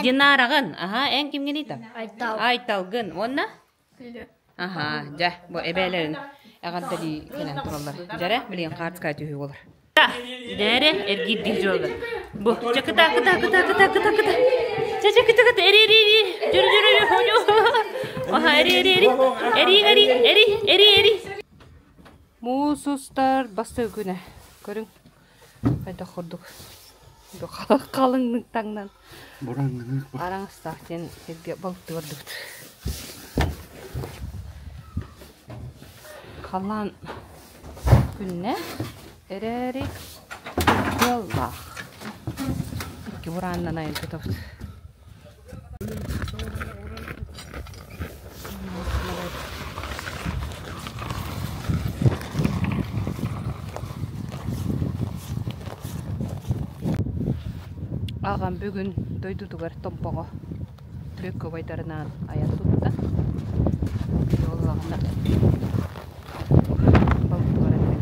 Динараҕын. Аха, эн кимҥиний то? Айтал. Айталгын. Уонна? Аха, дьэ, бу эбээлэрин эҕэрдэлии кэлэн тураллар. Дьэрэ, билигин хаартыскаҕа түһүү буолар. Дээрэ, эргиирдии дьуолар. Бу, чэ, кыта, кыта, кыта, кыта, кыта, кыта. Чэ, чэ, кыта, кыта, эри, эри, эри. Жүр, жүр, жүр, жүр. Аха, эри, эри, эри. Эри, эри, эри, эри, эри. Муус устар бастакы күнэ. Көрүҥ. Хайдах курдук халыҥнык таҥнан араҥастаах диэн сиргэ балыктыы бардыбыт. Халлаан күннэ эрээри тыаллаах. Икки бураанынан айан тутабыт. Аҕам бүгүн дойдутугар Томпоҕо Бүөккэ убайдарынаан айан тутта. Буоллаҕына балыктыгар эбит.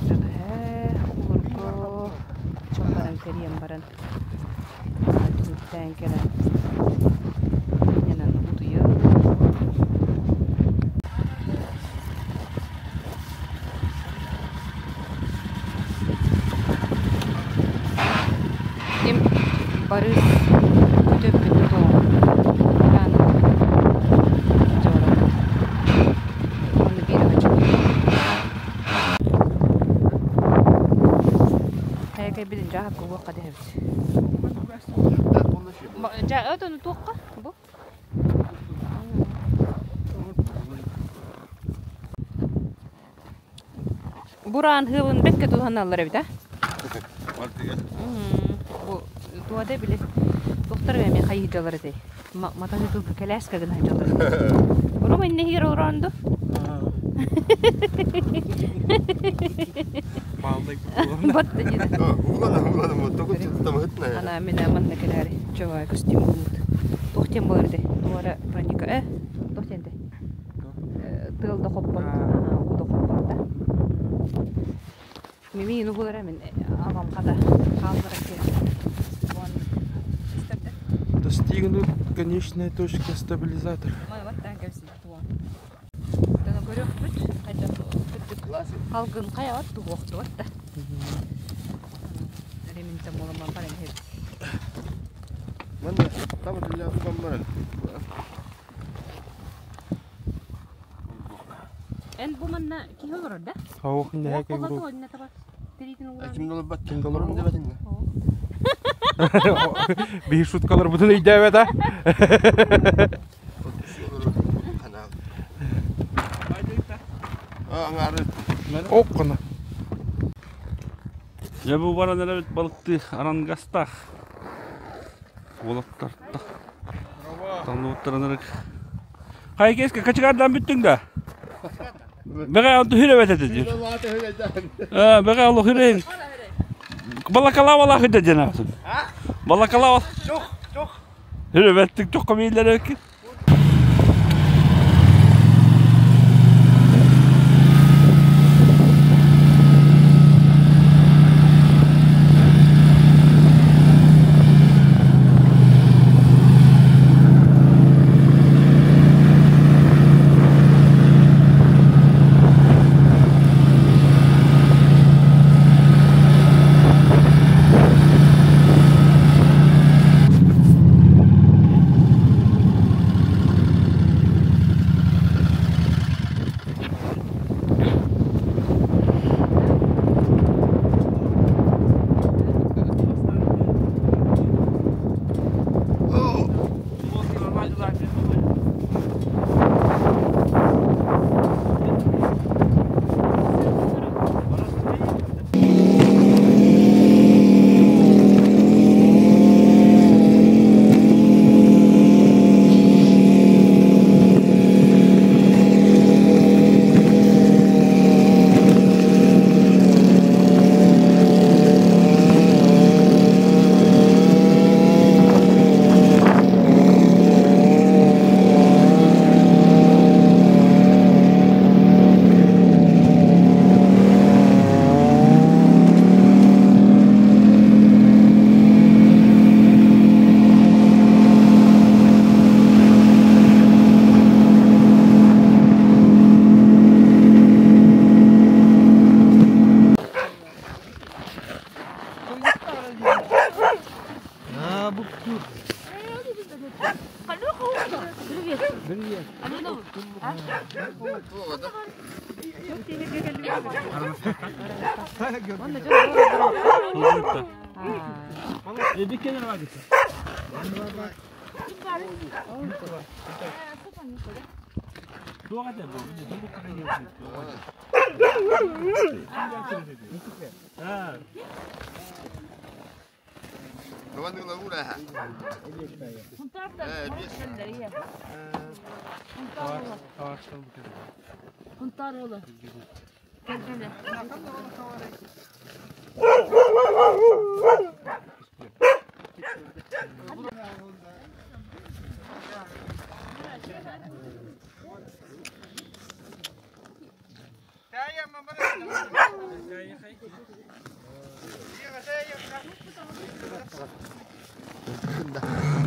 Бэҕэһээ оҕолорго чалларан кэрийэн баран Түмүктээн кэлэн сынньанан утуйар. Ким Барыс көтөппүт туоҕун дьоҕуран уонна биир Хайа билин дьаһакка уохха дэһэбит. Дьа отону туохха бу? Бураан хыыбын бэккэ туһаналлар эбит а? Бу туода били туохтар эми хайыдалар этэй? Матаһытылга кэлээскэ гына сылдьаллар. Рома иннигэр олороон ду? Батта диэн. Ана мин манна кэлээри чоҕой костюм булмут. Туох диэн буолар этэй? Туора броника э? Туох диэн этэй? Тыал да хоппот, уу да хоппот да. Мими ину булара мин аҕам хата хааллара киһи. Достигнут конечная точка стабилизатор. Халгын хайават туһуохтуот да. Реминтен буоламан баран иһэбит. Манна таба түллэ уган баран. Эн бу манна киһи олорор да? Хаух нэһэ кегру. Ким долбат, ким долорум дебетин. Биир шуткалар бутун өйдөөбөт а. Оккона. Дьэ бу баран эрэбит балыктыы арангастаах уолаттарта таллыбыттарын ырык. Хайа кеска качыгардан бүттүң да? Бэҕэ онту хүрэ этэ диир. Бэҕэ олох хүрейин. Балакалава лахыда диэн аатын. Балакалава. Чох, чох. Хүрөбэттик чохко миилер өккү.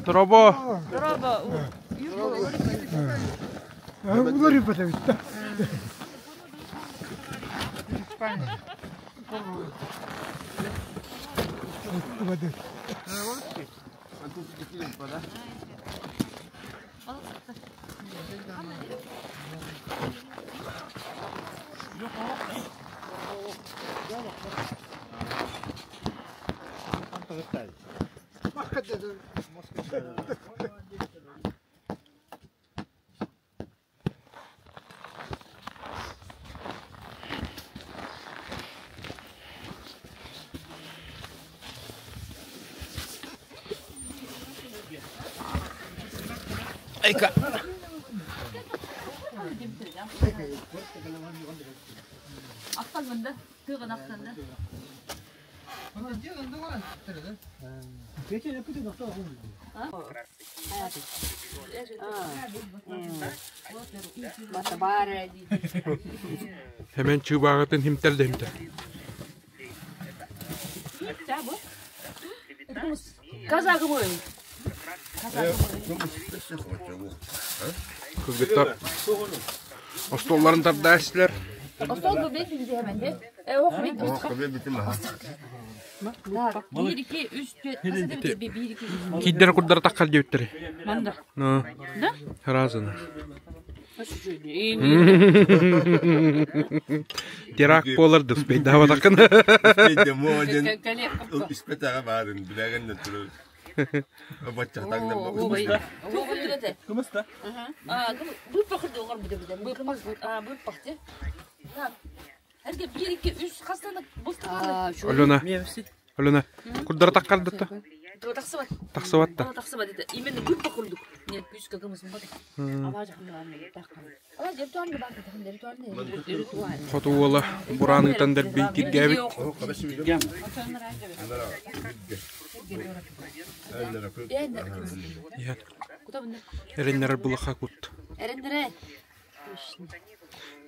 Дорообо. Дорообо. Айка. Hemen чыбағытын химтер де химтер. Казагы бой. Кыргыттар остуолларын тарда истилэр. Остуол бу бит диэмэн де. Э ох бит. Ох бит бит Бир ики үс төрт бир ики үс. Киддер курдары таққар диэбиттери. Манда. Ну. Да? Разына. Теракт буолар да успейдаабатаккын. Испетаҕа баарын билэҕин да турар. Кымыста? Алена. Алена. Курдары таққардытта. Тахсыбат та. Именно быппа курдук. Нет, пүскө кымысын бат. Хоту уола бураан ыытан дэлби тиргээбит. Эрэннэрэр булаха кут.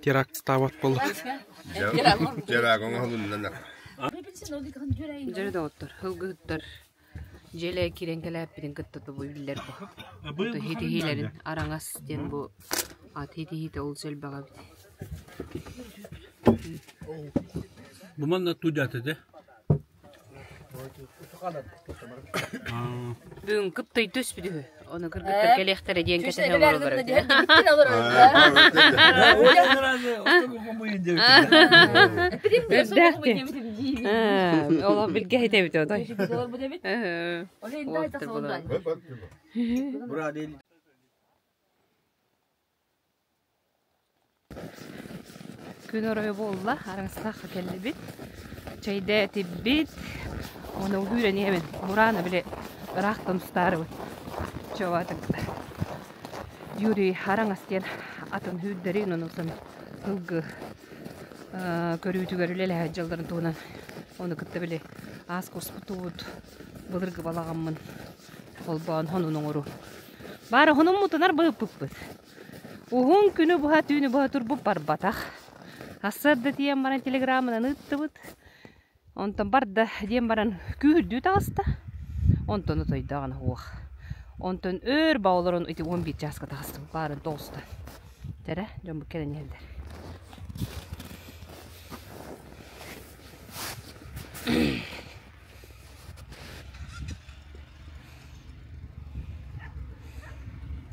Теракт буолла. Дьөрү доҕоттор, һылгыһыттар дьиэлээ киирэн кэлээппитин кытта тобу биллэр бу. Хитиһиилэрин араҥас диэн бу ат хитиһиитэ олус элбэх эбит. Бу манна тудята де. Бүгүн кыптай түспүт үһү. Ону кыргыттар кэлиэхтэрэ диэн кэтэһэ олороллор эбит. Үрдээх Олох билгэ итэбит отой. Күн оройо буолла, араҥастаахха кэллибит. Чэйдээтибит. Уонна уһууран иһэбин. Бураана били ыраахтан устаарыбыт. Чуобаатык. Юрий Араҥас диэн атын үүрдэрин онусан сылгы көрүүтүгэр үлэлэһэр дьалларын туһунан ону кытта били аас курспутубут былыргы балаҕаммын холбоон хонун оҥору. Баара хонуммутунар быыппыппыт. Уһун күнү быһа, түүнү быһа турбут барбатах. Сарсыарда тиийэн баран телеграмманан ыыттыбыт. Онтон барда диэн баран күүһүрдүү таҕыста. Онтон утуйдаҕына уох. Онтон өр баҕаларын ити 11 чааска таҕыстыбыт баарын тоҕуста. Тэрэ дьоммут кэлэн иһэллэр.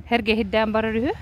Эргэһирдээн барар үһү.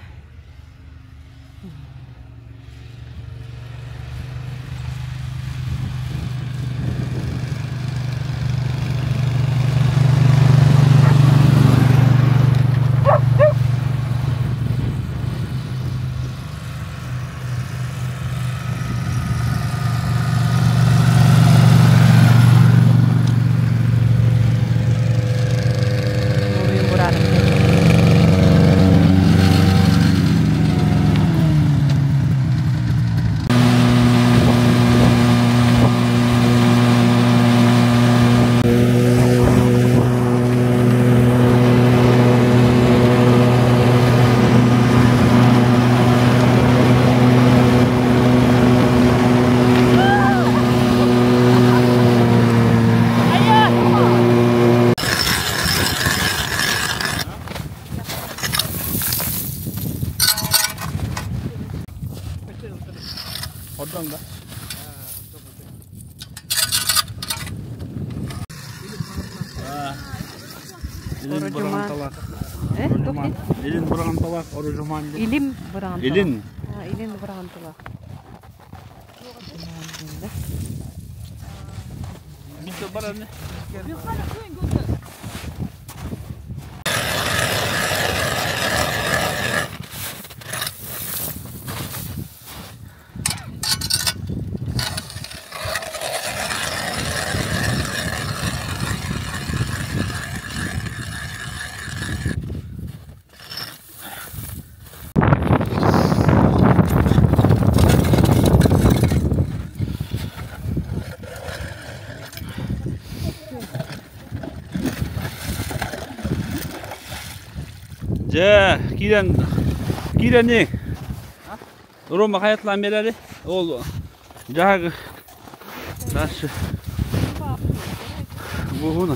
Oradan da. Илин быраҕан талах. Илин быраҕан талах, оружуман. Илим быраҕан талах. Илин. Илин быраҕан талах. Дьэ, киирэн киирэниҥ. Рома хайатлаан биэрэри. Ол дьаһаг дальше. Буһуна.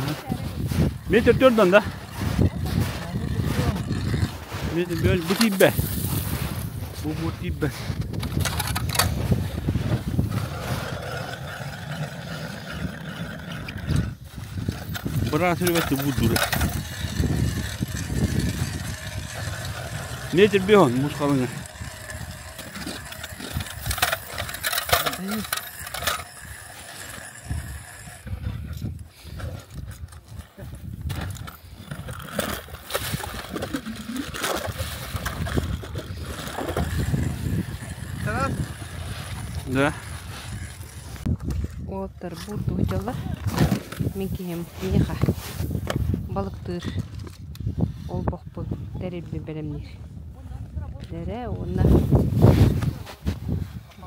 Метр төрдөн да. Бу тиийбэ. Бу бу тиийбэ. Быраас үрбэттэ буддура. Метр бион муз қалыңы. Да. Уолаттар буурдуу сылдьаллар. Мин киһим миэхэ балыктыыр олбохпун тэрилбин бэлэмниир. Дэрэ уонна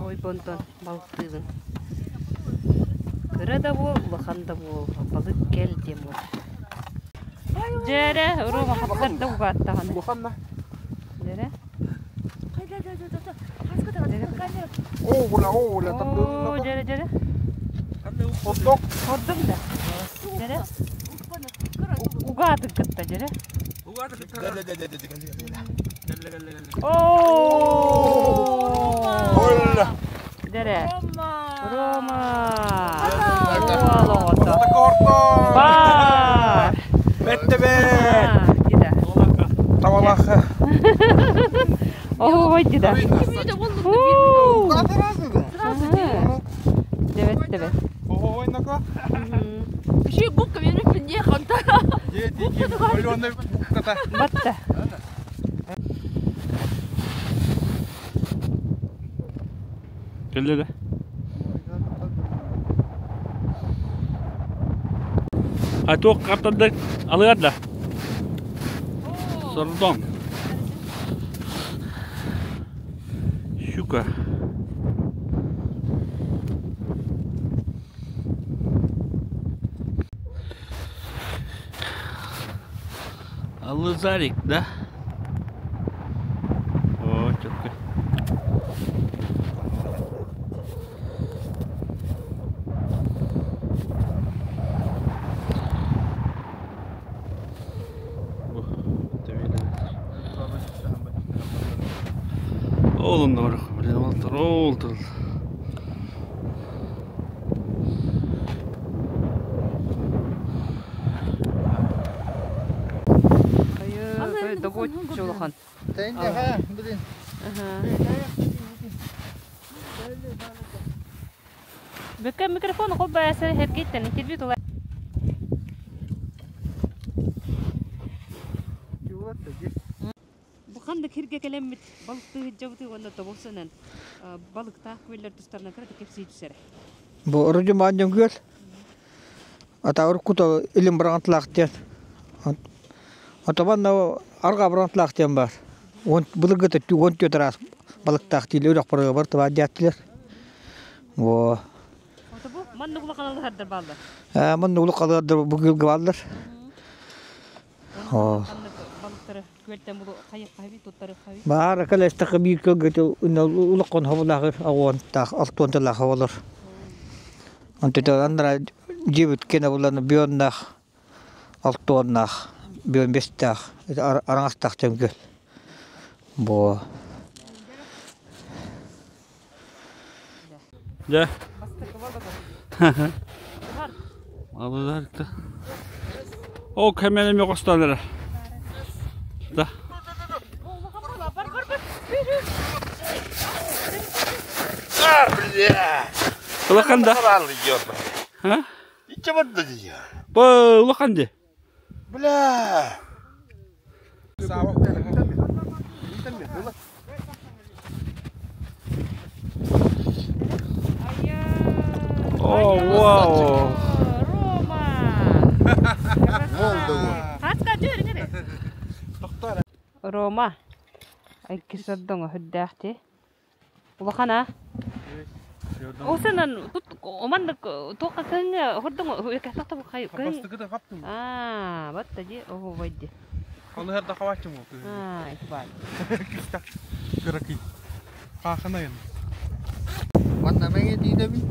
ойбонтон балыктыыбын. Кыра да буол, улахан да буол, балык кэл диэн буолар. Дьэрэ, Рома хаптар да угааттаҕына. Дьэрэ. Оо, дьэрэ, дьэрэ. Хордук. Хордук да. Дьэрэ. Угаатык кытта, дьэрэ. Оо! Дьэрэ. Рома! Уол оҕото. Бар! Бэттебе! Тавалаха. Оһуобай дida. Дебет дебет. Оһуобай нако. Еще губка мен не ханта. Батта. Кэллэ да. А туох хаптардык алыгар да? Сордон. Щука. Алызарик, да? О, четко. Ол онно барах, блин, ол тұр, ол тұр. Догоччулахан. Бүккә микрофон кол баасы хергиттен интервью тула. Бу ханнык хирге кэлэммит балыктыы сылдьабытый уонна тобулсанан балыктаах күөллэр тустарынан кыра кэпсии түсэрэ. Бу Орудьумаан күөл Ата уруккута илин быраҕантылаах диэн. Отобан арҕаа быраҕантылаах диэн баар. Уон былыргыта 14 араас балыктаах дииллэр үрэх барыга бар табаар диэттилэр. Во. Ото бу маннык улахан алыһардар бааллар. Ээ маннык улахан алыһардар бу күөлгэ бааллар. Оо. Балыктары күөлтэн булу хайыахха туттарыахха Баар кэлэстэхэ биир күөлгэ улахан хобулаах агуонтаах алтуонталаах олор. Онтон аннара дьиэбит кэнэ булан бүөннээх алтуоннаах бүөн бэстээх араҥастаах төҥкөл бу Дьэ. Алыдар О, кэмэлэми қосталары. Да. Бля! Улахан да? А? Бу улахан де. Бля! О, вау! Рома. Икки сордоҥо үрдээхти. Улахан а? Осынан тут оманнык туохха кыһыҥҥы хордоҥо үөкэхтэх хай кыһын. Аа, батта ди оһуобай ди. Алыһар да хавачым ол. Аа, ити баар. Кыракый. Хаахынайын. Манна мэҥэ тиидэбин.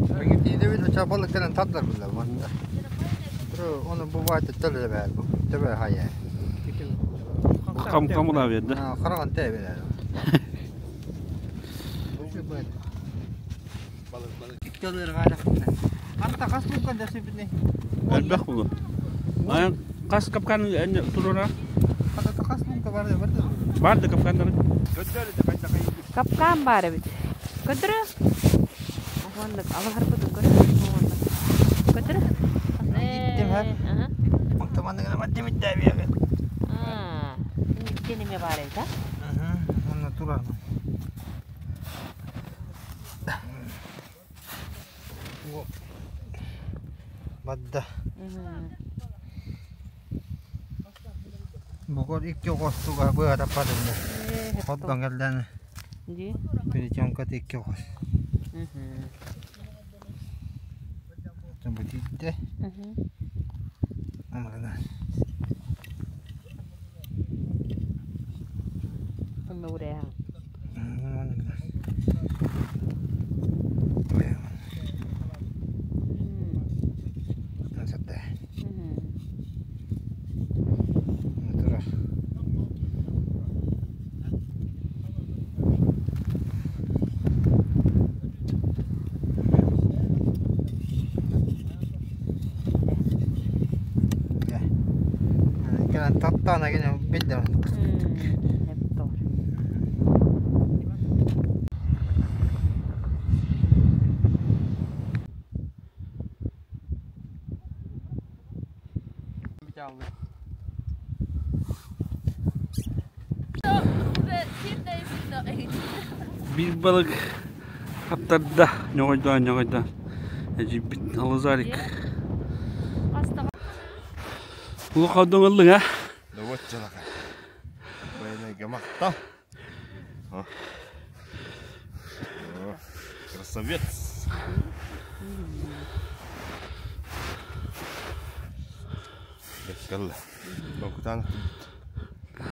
Мэҥэ тиидэбин, оча балык кэлэн тардар булла манна. Оны бу баайта төлө баар бу. Төбө хайа. Кам камула берді. Қараған тәбе. Элбэх булу. Аян қас капкан турора. Бар да капкандар. Капкан бар бит. Көтөрө. Онлык алахар бутун көрө. Көтөрө. Иттим ха. Онтаманныгына маттимит тәбе. Аа. Кенеме бар эбит, а? Онна турар. Бадда. Бугор икки қостуға быға таппадым. Хотдан келден. Ди. Перетёнка икки қос. Бутитте. Амарана. Онна урая. Таптана кене билдим. Bir balık hatta ñoğaydan ñoğaydan. Ejibit alazarик. Ulu qadın alın ha. Доводчалака. Баянайга мақтау. Красавец. Беккалла. Бакутан.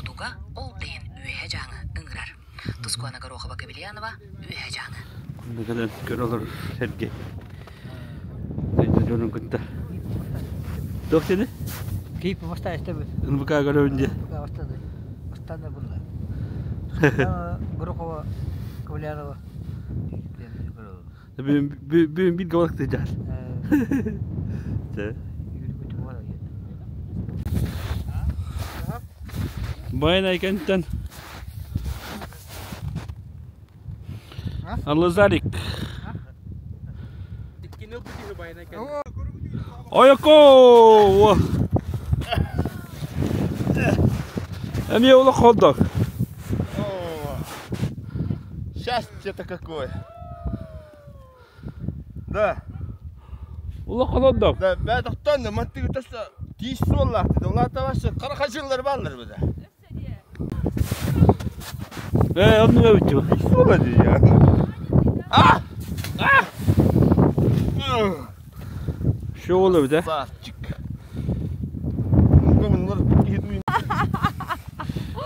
Туга ол дейін үйе жаңы ыңырар. Тускуана Горохова Кабельянова үйе жаңы. Күндігілен көрілір Сергей. Дайда жонун күтті. Доқ сені? Кейп баста эстебит. НВК көрөбүнде. Бастады. Бастады бunda. Горохова Кабельянова. Бүгін bir galak da gel. Баян айкенттен. Аллазарик. Ойоко! Эми улы холдок. Счастье-то какое. Да. Улы холдок. Да, ben doktorum, mantık ötesi тиіс олар dedi. Олар да башы қара қажырлар баллар bu da. Onu öptü. Тиіс ола дейді ya. Ah! Ah! Şu olur bir de. Сарчик.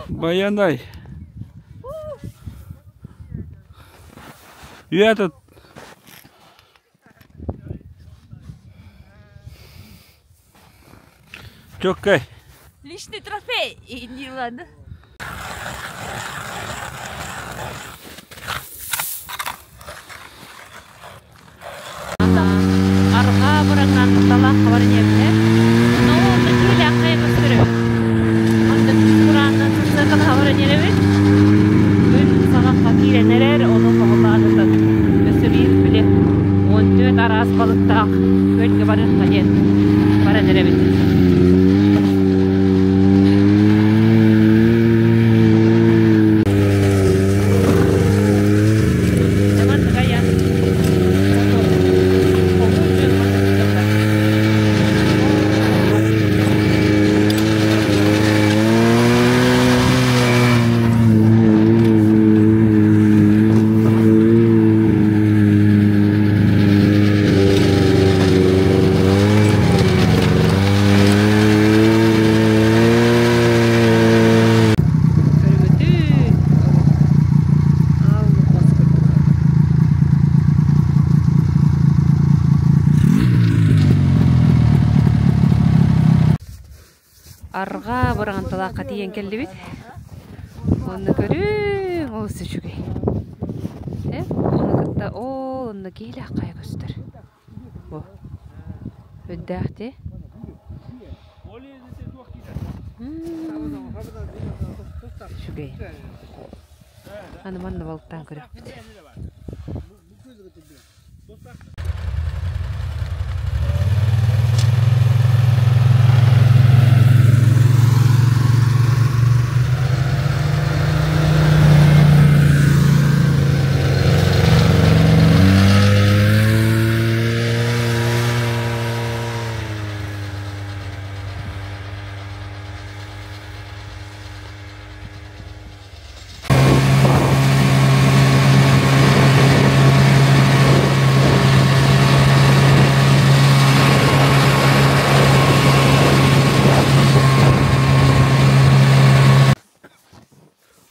Баяндай. Я этот Чоккай. Личный трофей. И не ладно. Арга бұраңнан талақ қабарынебіне. Но кейлі ақай көстірі. Онда Құраннан сырсақын хабарынебі. Күн сағаққа киленерер, оның қоғылағындан өсірейін біле. 14 арас балықтақ көлге барық қаден баранеребі. Арга барган талаакка тиийэн кэллибит. Онно көрүҥ, олус үчүгэй. Э, ону кытта ол онно киһилээх хайа көстөр. Бу. Үрдээх дии. Үчүгэй. Аны манна балыктаан көрүөхпүт.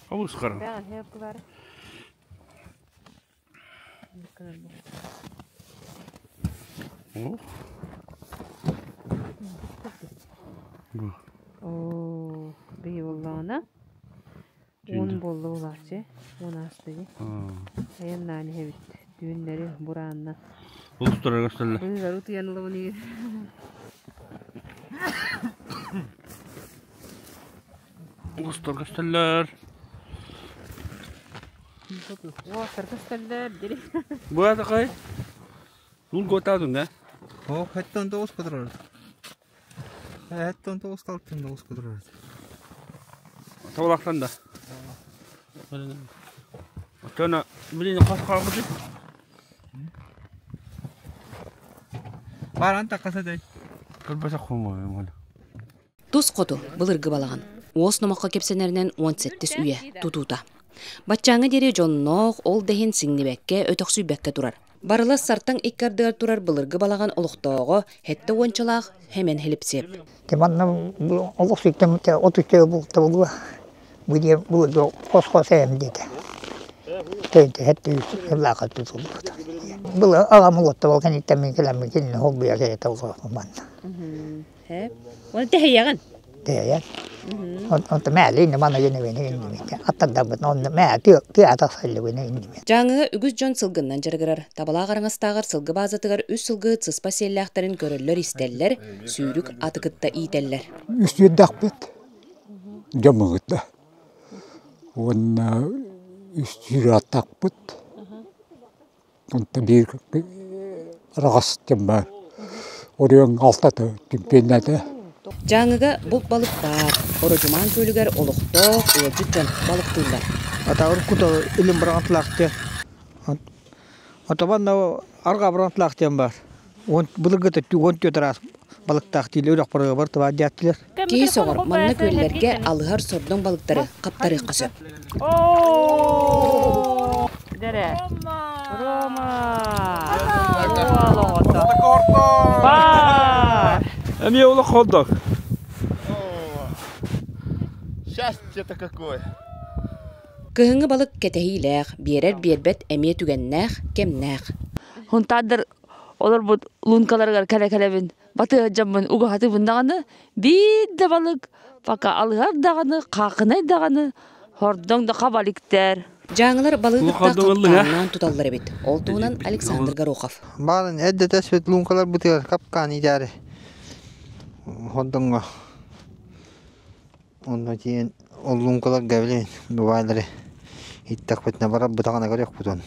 Олус хара. Оо, бии буоллаҕына уон буолла булааччы, уон ааста дии. Айаннаан иһэбит. Түүннэри бураанна. Улустарга көстөллөр. Быыгар утуйан ылабын иһин. Улустар көстөллөр. Уолаттар көстөллөр дири. Бу атакай. Бұл готадың да? О, хэттон тоғыз кыдырар. Хэттон тоғыз талтын тоғыз кыдырар. Табалақтан да. Оттона билин қас қалғыды. Баран тақаса дай. Көлбәсә қоймай. Тус хоту былыргы балаҕан. Уос номоххо кэпсэнэринэн уон сэттис үйэ тутуута. Баччааҥҥа диэри дьонноох ол да иһин сиҥнибэккэ, өтөхсүйбэккэ турар. Барылас Сартаҥ икки ардыгар турар былыргы балаҕан олохтооҕо сэттэ уончалаах Хэмэн Хилипсиэп. Манна олох сүттэн от үчүгэй булта бу диэн бу хос-хос эм диэтэ. Төйдөһөт тутуллубут. Был аҕам улатта ол кэнниттэн мин кэлэммин кинини холбуйа кэлэтэ манна. Оны тэһийэҕин? Тэһийэн. Онто мээлин мана генебени иннибит. Аттардаммыт онно мээ тыа тахсаллыбына иннибит. Дьааҥыга үгүс дьон сылгыннан дьарыгырар. Табалаах араҥастааҕар сылгы баазатыгар үс сылгыһыт сыспа сиэллээхтэрин көрөллөр-истэллэр, сүүрүк аты кытта иитэллэр. Үстүөрдэхпит дьоммугут да. Уонна үстүүр аттаахпыт. Онтон биир араҕас дьон баар. Оройуон алтата түмпүөннээтэ. Дьааҥыга булт балык баар. Ородьумаан күөлүгэр олохтоох ыалдьыт дьон балыктыыллар. Атаҕыр кута илин быраҕатылаах диэн. Отобан арҕаа быраҕатылаах диэн баар. Уон былыргыта уон түөрт араас балыктаах дииллэр үрэх барыгабар табаар диэттилэр. Киһи сөҕөр, манна күөллэргэ алыһар сордоҥ балыктары хаптарыахха сөп. Дэрэ. Рома! Бар! Эмиэ олох холдок. Счастье-то какое! Кыһыҥҥы балык кэтэһиилээх, биэрэр-биэрбэт эмиэ түгэннээх, кэмнээх. Хунтаардар олорбут лункаларыгар кэлэ-кэлэбин батыһа дьоммун угаһатыбын даҕаны биир да балык пока алыһар даҕаны хаахынай даҕаны хордоҥ да хабаликтэр Дьааҥылар балыгы кытта хапкааннаан туталлар эбит. Ол туһунан Александр Горохов. Баарын эрдэтэ светлункалар бытыгар капкаан иитээри хордоҥҥо онно тиийэн ол луҥкаларга билин бываалары иттэхпитинэ барарбытаҕына көрүөхпүтүн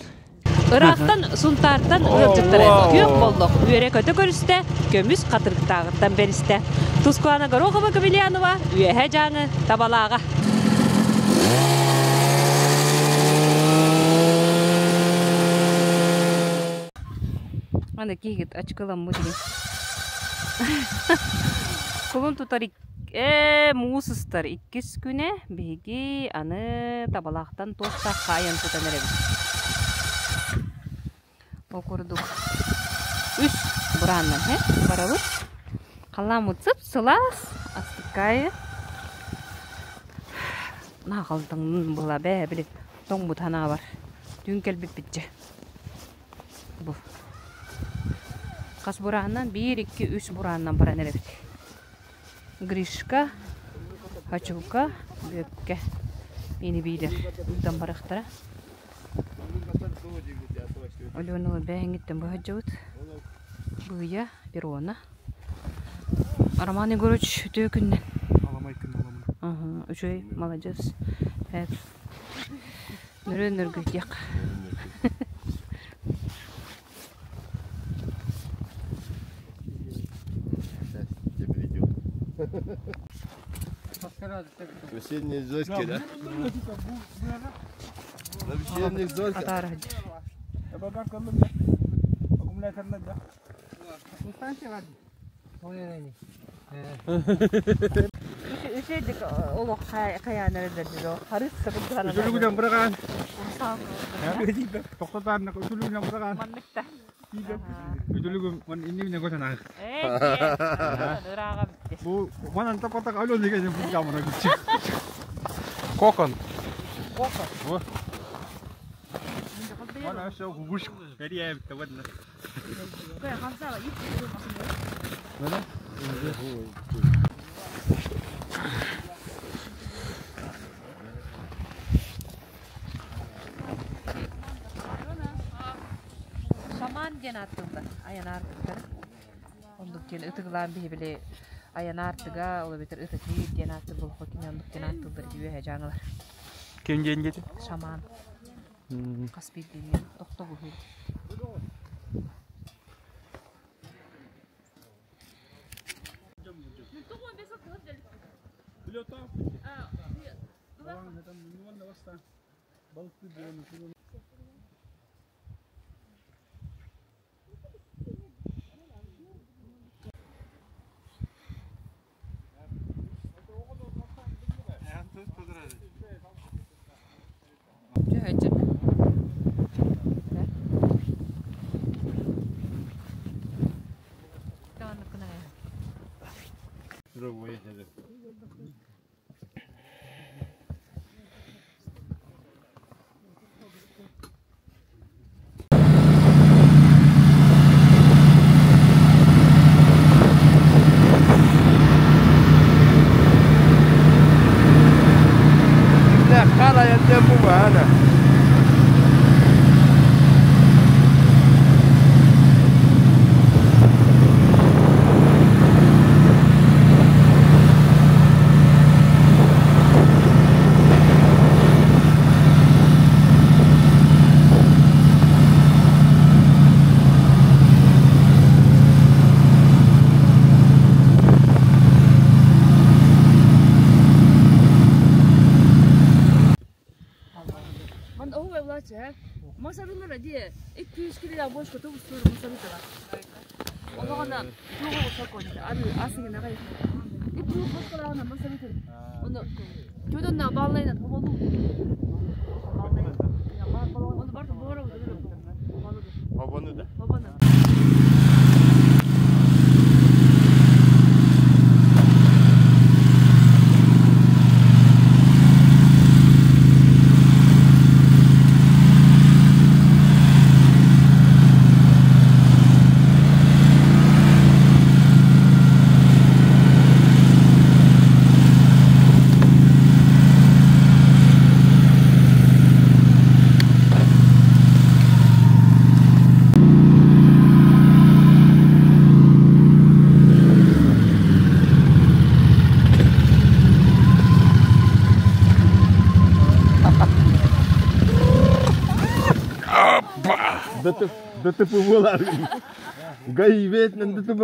Ыраахтан Сунтаартан ыалдьыттары күөх боллох үөрэ-көтө көрүстэ, көмүс хатырыктааҕыттан бэристэ. Тускулана Горохова Кобельянова, Үөһэ Дьааҥы, Табалааҕа. Аны киһигит ачкыламмыт игин. Кулун тутар ээ муус ыстар иккис күнэ биһиги аны табалаахтан туохтаахха айан тутан эрэбит. Ол курдук үс бурааннан һэ барабыт. Халааммыт сып-сылаас астыккаайы наахалтаҥнын була бээ били тоҥмут санаабар түүн кэлбиппит дьэ. Бу хас бураанынан биир, икки, үс бураанынан баран эрэбит. Гришка, Хачулка, Бүөккэ. Ини биилэр ыытан барыахтара. Алена бэйэҥиттэн быһадьабыт. Быйа, Перона. Роман Егорович үтүө күннэн. Аламай күн аламай. Үчүгэй, маладьыас. Нөрүөн нөргүйдиэх. Весенние зорьки, да? На весенних зорьках. Үчүгэйдик олох хайаан эрэллэр харыс Үтүлүгүнэн быраҕаан. Тоқтотаарна үтүлүгүнэн быраҕаан. Манныкта. Үтүлүгүм ман иннибинэ көтөн аах. Ырааҕа битти. Бу манан тапатак алё деген бу камера күчү. Кокон. Кокон. Мана все гугуш периэбитте вадна. Шаман диэн ааттыыллар айан аартыктары. Оннук диэн ытыгылаан биһи били айан аартыга, ол эбэтэр ытатыыр диэн ааттыыр болоххо кини оннук диэн ааттыыллар дии үөһэ дьааҥылар. Ким диэн диэтэ? Шаман. Хас биирдиини тохтобуһу.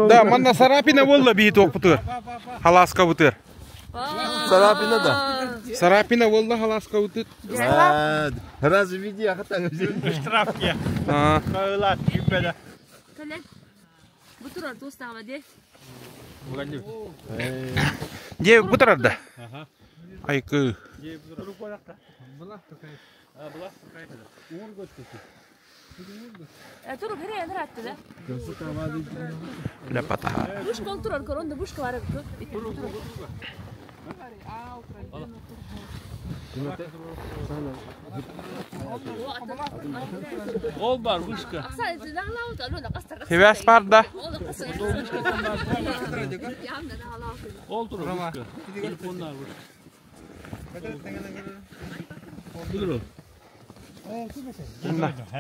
Да, манна Сарапина болла бии туохпутугар. Халааска бутугар. Сарапина да. Сарапина болла халааска бутугар. Разве види, а хата Штрафки. Де бутарар да? Айкы. Лепота. Ол бар вышка. Хевяс бар да. Ол тур вышка. Телефондар вышка.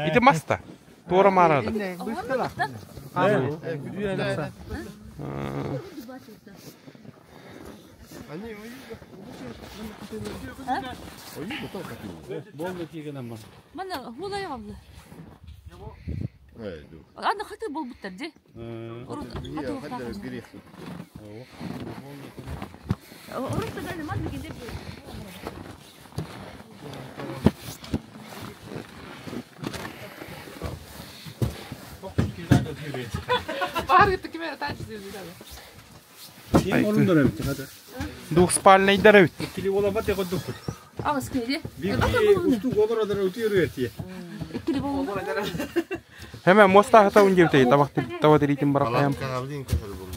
Ити маста. Туора маарада. Мана хулай алды. Аны хаты болбуттар же. Урут хаты Урут да ман дигенде. Двухспальныйдар эбит. Ағыз кейде. Hemen моста хата унжевтей табак таба теритин барак.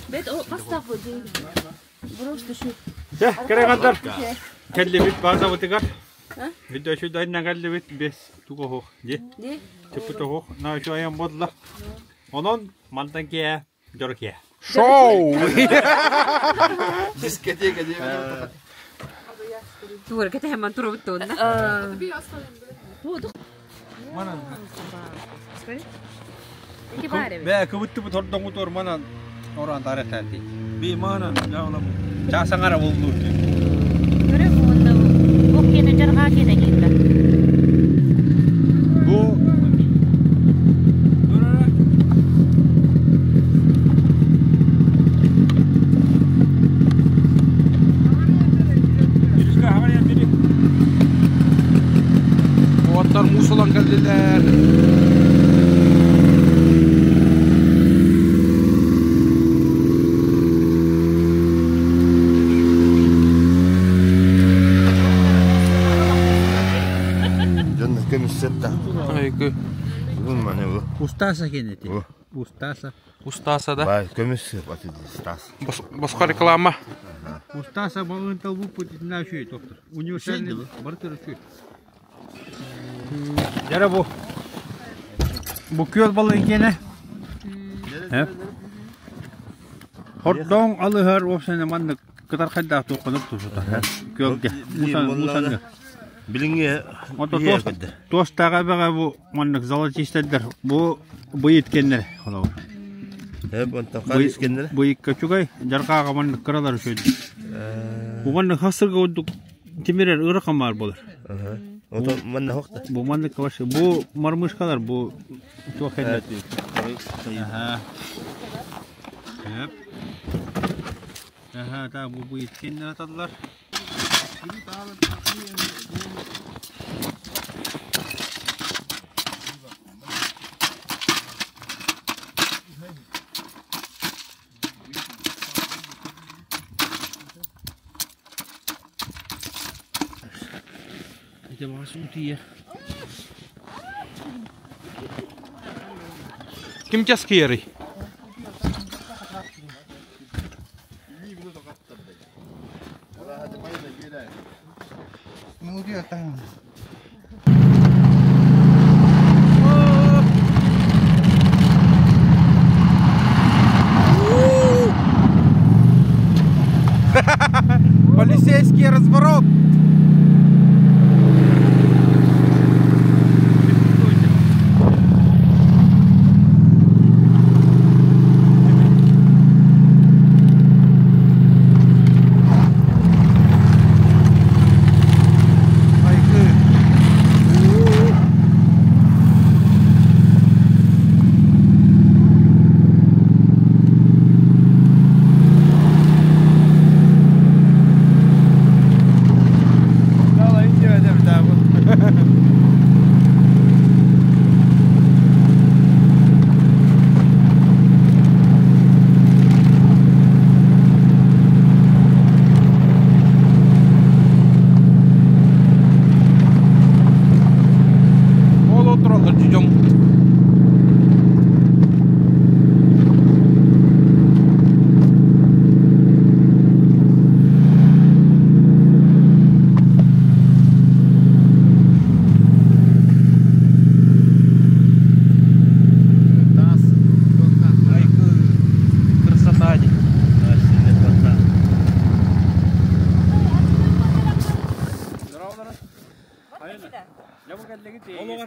Бет о бастап Просто шу. Же, керегандар. Келлибит база бутыгар. Видео шу дайна келлибит бес туго хох. Же. Типу того на шу аян бодла. Онон мантан ке дорке. Шоу! Дискотека деп. Тур кете хеман тур буттуна. Манан. Ики баре. Бә кыбытты бу тордоңу тор манан оран таретати. Би манан жаула. Часаңара болду. Көрө бу бу кене жарга кене килде. Бу Оттар мусулан келдилер. Жонна көмүссетта. Айгы. Бүгүн мане бу. Устаса кенети. Устаса. Устаса да. Бай көмүс баты устас. Босқа реклама. Устаса багын бу пут на шуй доктор. Универсальный бартер шуй. Жара бу. Бу күөл балы кене. Хордон алыһар опсене манны кытар хайда тоқынып тусута. Күөлге. Мусан мусанга. Билиңе Ото тост тага бага бу маннык золотистер бу быйыткеннер холоо. Эп онтон карискеннер. Быйыкка чугай жаркага маннык кыралар шөйдү. Бу маннык хасырга удук тимирер ыракан бар болор. Ото манна хокта. Бу маннык вообще бу мармышкалар бу туох эллет. Аха. Эп. Аха, та бу быйыткеннер атадылар. Это вашу тие. Ким часкиери? Полицейский разворот. Айгы.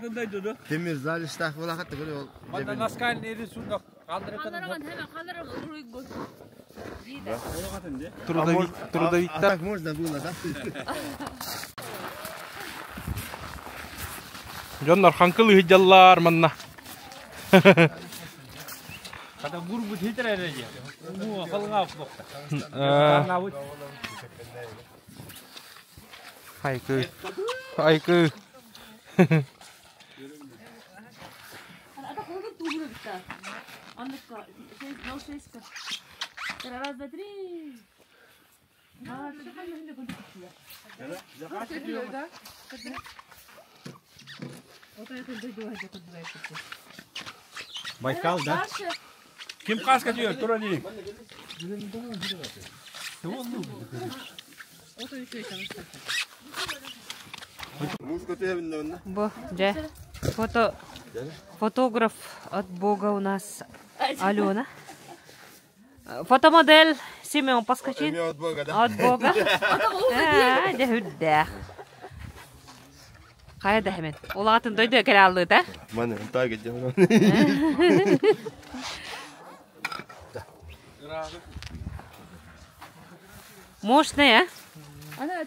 Улаатын дойду. Темир залиштах булахат тегер ол. Манда наскальный рисунок. Трудовик, трудовиктар. А так можно было, да? Дьоннор ханкыл ыһыдьаллар манна. Хата гурбут хитер эреже. Бу халга бокта. Хайкы. Хайкы. Раз, два, три. Байкал, да? Ким каска диyor, турани. Бу, же, фото, фотограф от Бога у нас Алена. Фотомодель Семен Паскачин. От Бога, да? От Бога. Де хүддэх. Кая да хемен. Улаатын дойду кэлэ аллы, да? Маны, так идем. Мощная, а?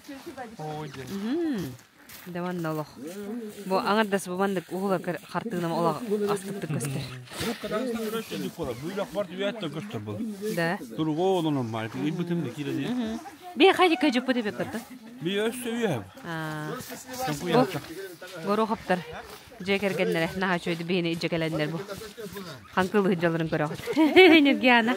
Даван налох. Бу аңардас бу мандык угула хартыгынан ола астыктык көстөр. Да. Турго олонун бар. Ибытым да кире. Би хайди кажып деп бекерди. Би өссө үйе. Горохоптар жекергеннер наха чөйдү бихини ижекеленнер бу. Ханкылы жаларын көрөт. Энергияна.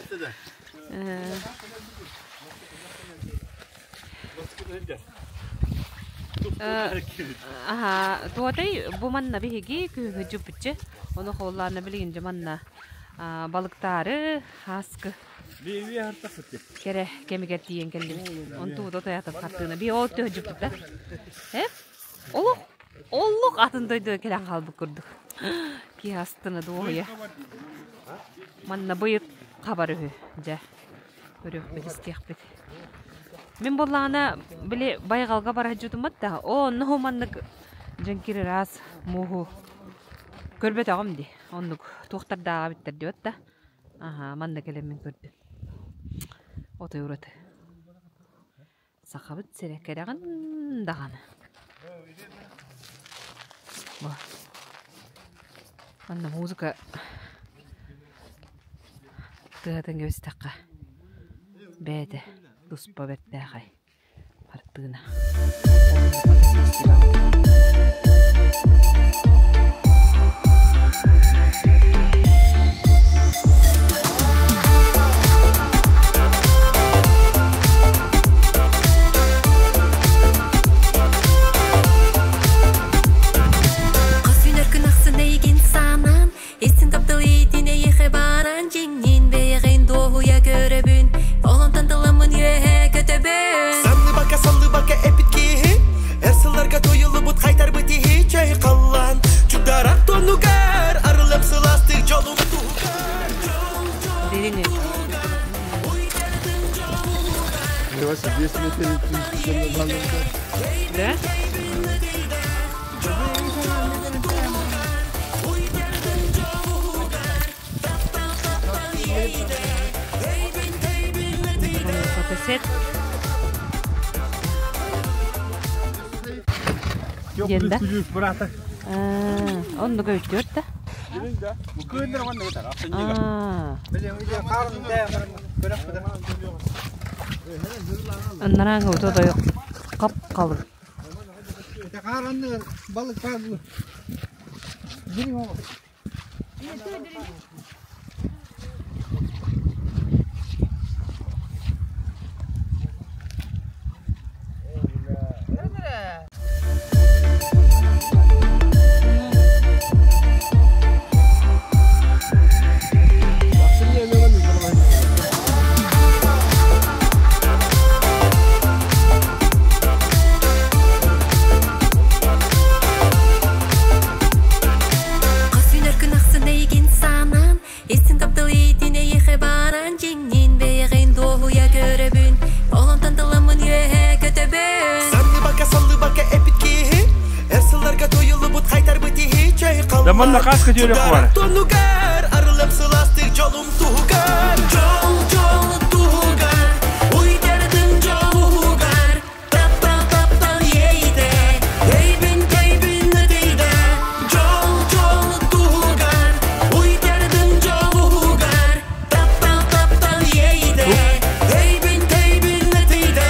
Аха, туатай бу манна биһиги күһү бүчче. Ону холлаана билигин манна балыктары хаскы. Кере кемигер тиен келдим. Он тууда тоятып хаттыына. Би ол төһ жүптүк да. Э? Олук, олук атын дойду келен калбык көрдүк. Ки астына дуоя. Манна быйыт кабар үһү. Жа. Көрөк бит истиэхпит. Мен боллаана биле байгалга бара жутумат да. О, ноху маннык жонкири раз муху. Көрбөт агым ди. Оннук туохтар дааға биттер диот да. Аха, манна келем мен көрдүм. Отой ураты. Сахабыт сире керегин даганы. Бу. Манна музыка тыгатын кебистакка. Бәде. Туспа беттәхай. Артына. Қос күн ақсын әйген санан, Есін таптыл етіне ехе баран, Жеңнен бәйғен доғуя көрөбүн, Олонтан тыламын ехе көтөбүн. Санны бака эпит кихи, Эрсыларга тоюлу бут қайтар бытихи, Чай қаллан, чударак тонугар, Арылып сыластык жолум тугар. Да? Фотосет. Генда. Он много өтөт да. Аннараң өтө кап калын. Қос күн ақсын әйген санан, Манна хас көтүөрэх бар. Тонугар арылым сыластык жолум туһугар Жол жол туһугар Уйдардым жолугар Таптал таптал ейде Эйбин тейбин ытыйда Жол жол туһугар Уйдардым жолугар Таптал таптал ейде Эйбин тейбин ытыйда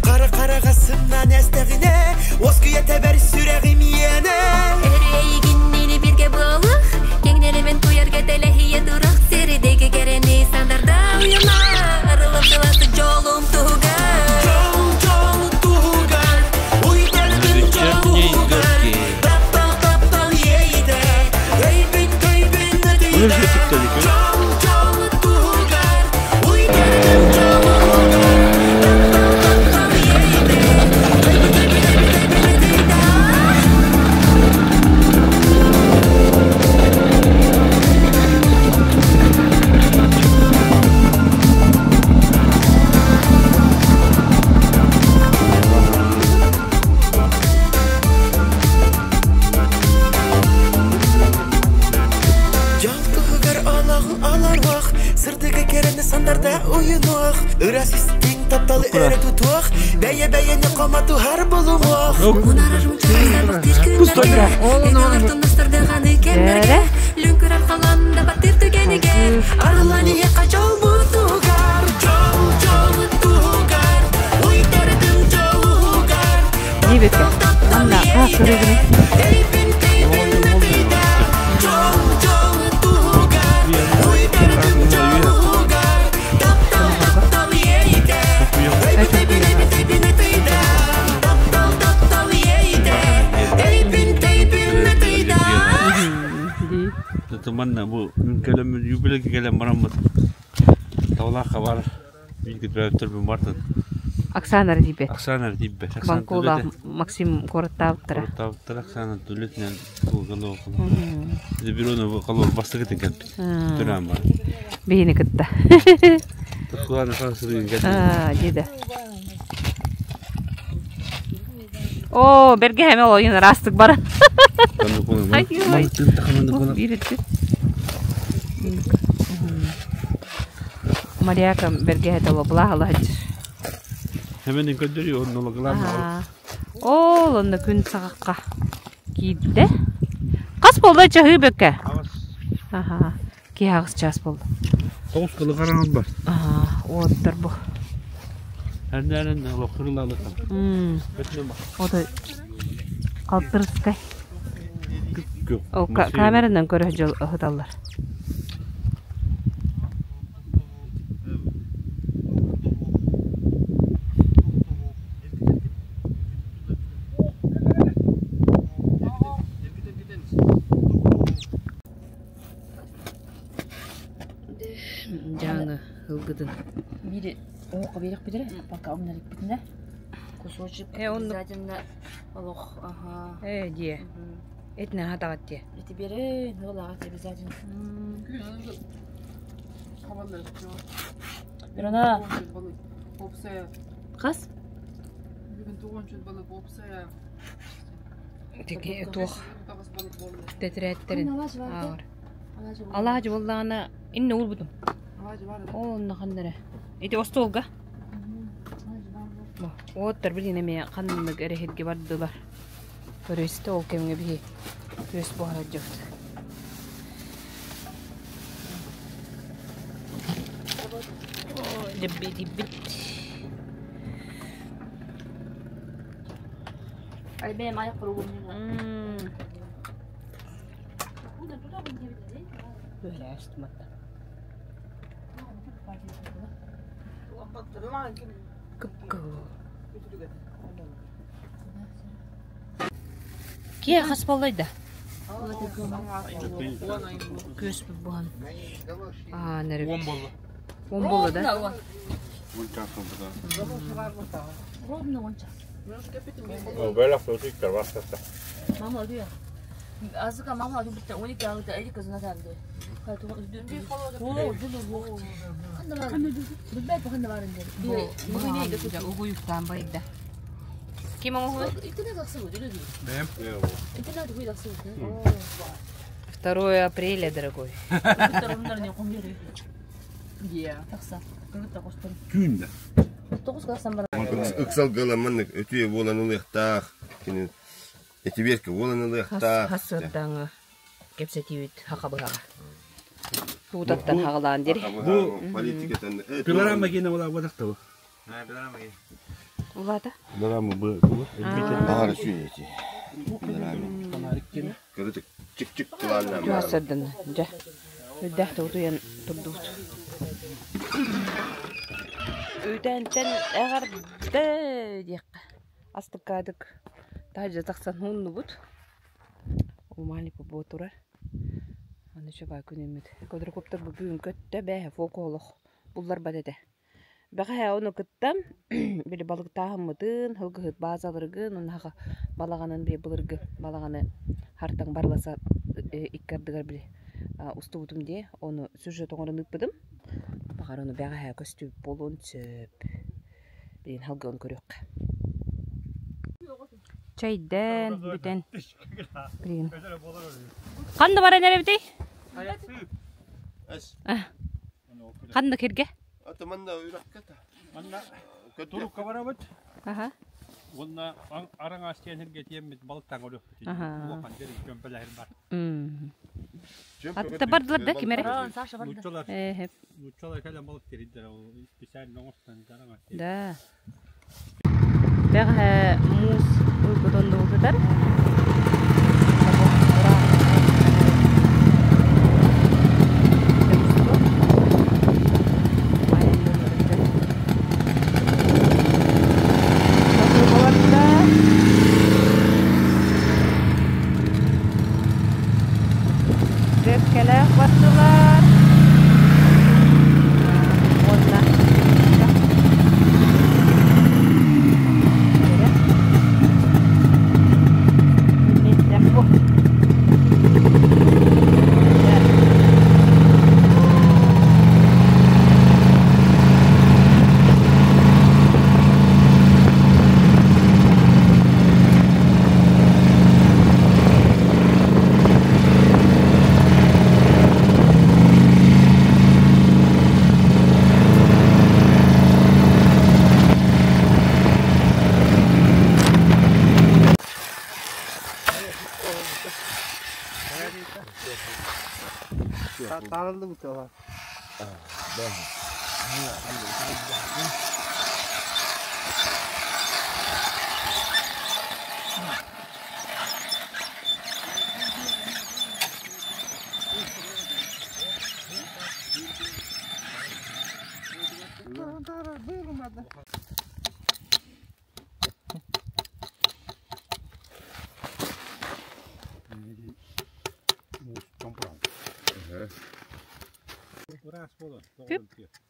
Қара-қараға сымнан әстәғіне, Оскүйе тәбәр сүрәғім иені. Эрейгиннини бирге буолух, кеңнеремен туярга телехие турах, сиридеги керени сандарда уюна, арылып сыласы жолум тугар. Жол, жол тугар, уйдардым жолугар, таптал, таптал ейде, эйбин, көйбин ытыйда. Жол, жол тугар, уйдардым жолугар, таптал, таптал ейде, көйбин, көйбин, көйбин ытыйда. Жалтығығар алағы аларуақ, Сырдығы керені сандарда ойынуақ, Ырас истин тапталы өрі тутуақ, Бәйе-бәйені қомату хар болуақ. Лүңкүр арқаланда батыр түгенігер, Арылан иеқа жол бұтугар, Жол, жол тугар, Уйдардым жолугар, Дибекке. Манна хас көрөгүнү. Эйбин тейбин ытыйда, Жол, жол тугар, Уйдардым жолугар, Таптал, таптал ейде, Эйбин, тейбин, эйбин, тейбин ытыйда, Таптал, таптал ейде, Эйбин, тейбин ытыйда. Манна бу келем юбилейге келем бараммыт. Тавлаха бар. Билги төрөптөр бу мартын. Оксана Рдибет. Оксана Рдибет. Банкола Максим Коротаптыра. Коротаптыра Оксана Түлетинен кулганы окулу. Бирона калор бастыгы текен. Төрөм бар. Бейни кытта. Туткуланы сансырын А, диде. О, берге хеме ойын растык бар. Ай, ай. Марияка берге хетало була хаджыр. Hemen көндөрү онну лагылар. Ол онна күн сағаққа кийді. Қас болды чахы бөкке? Аха. Ки ағыз час болды. Тоғыз кылы қараған бар. Аха, оттыр бұ. Әрнәрін лоқырылалы. Оты қалтырыскай. О, камеранан көрі жол ұғыдалар. Жаңы ылгыдын. Бири оқа берек бидере, пока умнарик битне. Кусочек обязательно олох, ага. Э, дие. Этне хатагат дие. Эти бере, нолагат обязательно. Берона. Қас? Теке туох. Тетрәттерин. Ауыр. Алаһ боллаана инне улбутум. Ол наханнара. Ити остолга. Оттар билин эме ханнык эрехетке бардылар. Көрөстө ол кемге бихи. Көс бухара жокт. Дебби диббит. Ай бем аяк куру. Böyle астыматта. Кие хас боллайда? Көс бухан. А, нерек. Он болла. Он болла да? Мунча сылбыта. Ровно он час. Бэлэх сөтүктэр бастата. Мама алıyor. Азыка мама алıyor bitti. 12 aldı. 50 kızına geldi. Угуйуктан байда. Ким оҥоһуй? 2 апреля, дорогой. Күндә. Ыксал гыламмын өтүө буолан ылыахтаах, кини этибиэркэ буолан ылыахтаах. Хасырдаҥы кэпсэтиибит хакабыһаҕа. Туутаттан хагалаан дири. Бу политикатан Пилорама гена була бодактабы. Улата. Пилорама бу. Баҕар сүйэти. Кырытык чик-чик тылааннан баар. Хасырдан дьэ. Үрдээх туутуйан турдубут. Үтэнтэн эҕэрдэ диэххэ. Астыккаадык таһырдьа тахсан уһуннубут. Умалипа буо турар. Аны чобаа күнүммүт. Квадрокоптер бу бүгүн көттө бээһэ фокуолох булларбат этэ. Бэҕэһээ ону кытта били балыктааһыммытын, сылгыһыт баазаларыгын, уонна балаҕанын били былыргы балаҕаны хартаҥ барыласа икки ардыгар били устубутум дии, ону сюжет оҥорон ыыппытым. Баҕар ону бэҕэһээ көстүбүт буолуон сөп. Билигин салгыан көрүөххэ. Чэйдэн бүтэн билигин. Ханна баран эрэбитий? Ханна киргэ? Ата манна үрэхкэ та. Манна турукка барабыт. Аха. Уонна араҥас тиэниргэ тиэммит балыктаан көрүөхпүт. Улахан дьэр чөмпөлөһөр бар. Атта бардылар да ким эрэ? Нууччалар. Нууччалар кэлэн балык териддер ол специально оҥостон араҥас. Да. Бэҕэһээ муус ылбытын сытар. Бөккэлээх бардылар. Уонна Тарıldı bu sefer.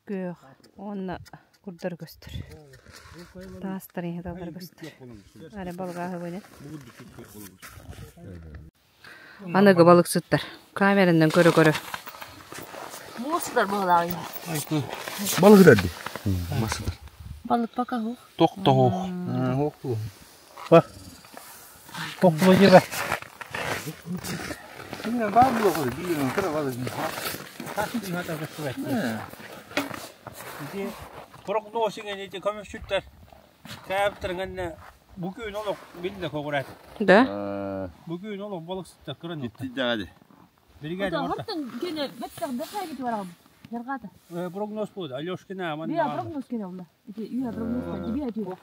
Күөх уонна курдар көстөр. Таастарын хаталар көстөр. Аре балгааһы быне. Аныгы балыксыттар. Камеранан көрө-көрө. Муустар буолаҕый. Балык дэрди. Масыдар. Балык пока хух. Тохтоох. Ба. Тохтоо жера. Прогнозingen көмөкчүттэр кээптэргэнне бүгүн олох биллэ көҕүрээт. Да? Бүгүн олох балыксыттар кыран Тиддаҕа Биригээдэ барта. Хортон кене беттер бехайгит барам. Яргата. Прогноз буолда. Алешкина Бия манна. прогноз кене улла. Ити үйа прогноз бия түү.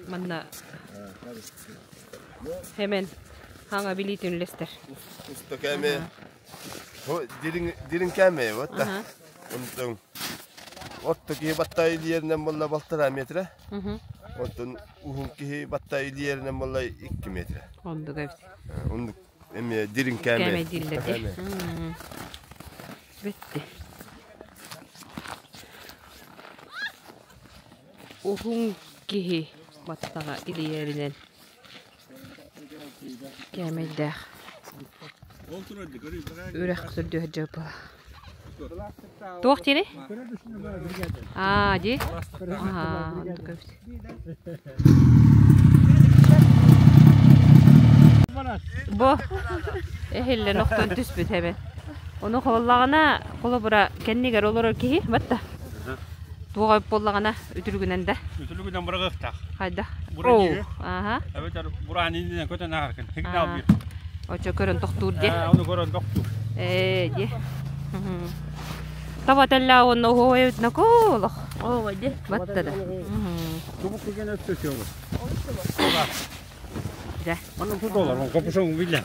Манна Hemen хаңа билитин үлестер. Уста кәме. Хо дирин дирин кәме ватта. Онтон Отто киһи батта илиэринэн буолла балтараа метре. Онтон уһун киһи батта илиэринэн буолла 2 метре. Ондук эбит. Ондук эме дирин кәме. Кәме диллер. Битти. Уһун киһи баттаҕа илийэринэн кээмэйдээх үрэх төрдүһэ дьыппа. Туох диэни? Аа, дии. Аа, оннук эбит. Бу эһиллэн охтон түспүт эбит. Ону холлаҕына, холобура, кэннигэр олорор киһи, батта. Туох өп буоллаҕына, үтүлүгүнэн да. Үтүлүгүнэн быраҕыахтаах. Хайда? Буранигы. Ааха. Эбэтэр буранининэн көтөн ааһаркын. Сигнал биир. Очо көрөн тохтуур дии. Аа, ону көрөн тохтуур. Ээ, дии. Таба тэллээ уонна уһуой накоолох. Оо, ди. Батта да. Тубук күген өттө сиолу. Дэ. Манна тутолар, он копушон биле.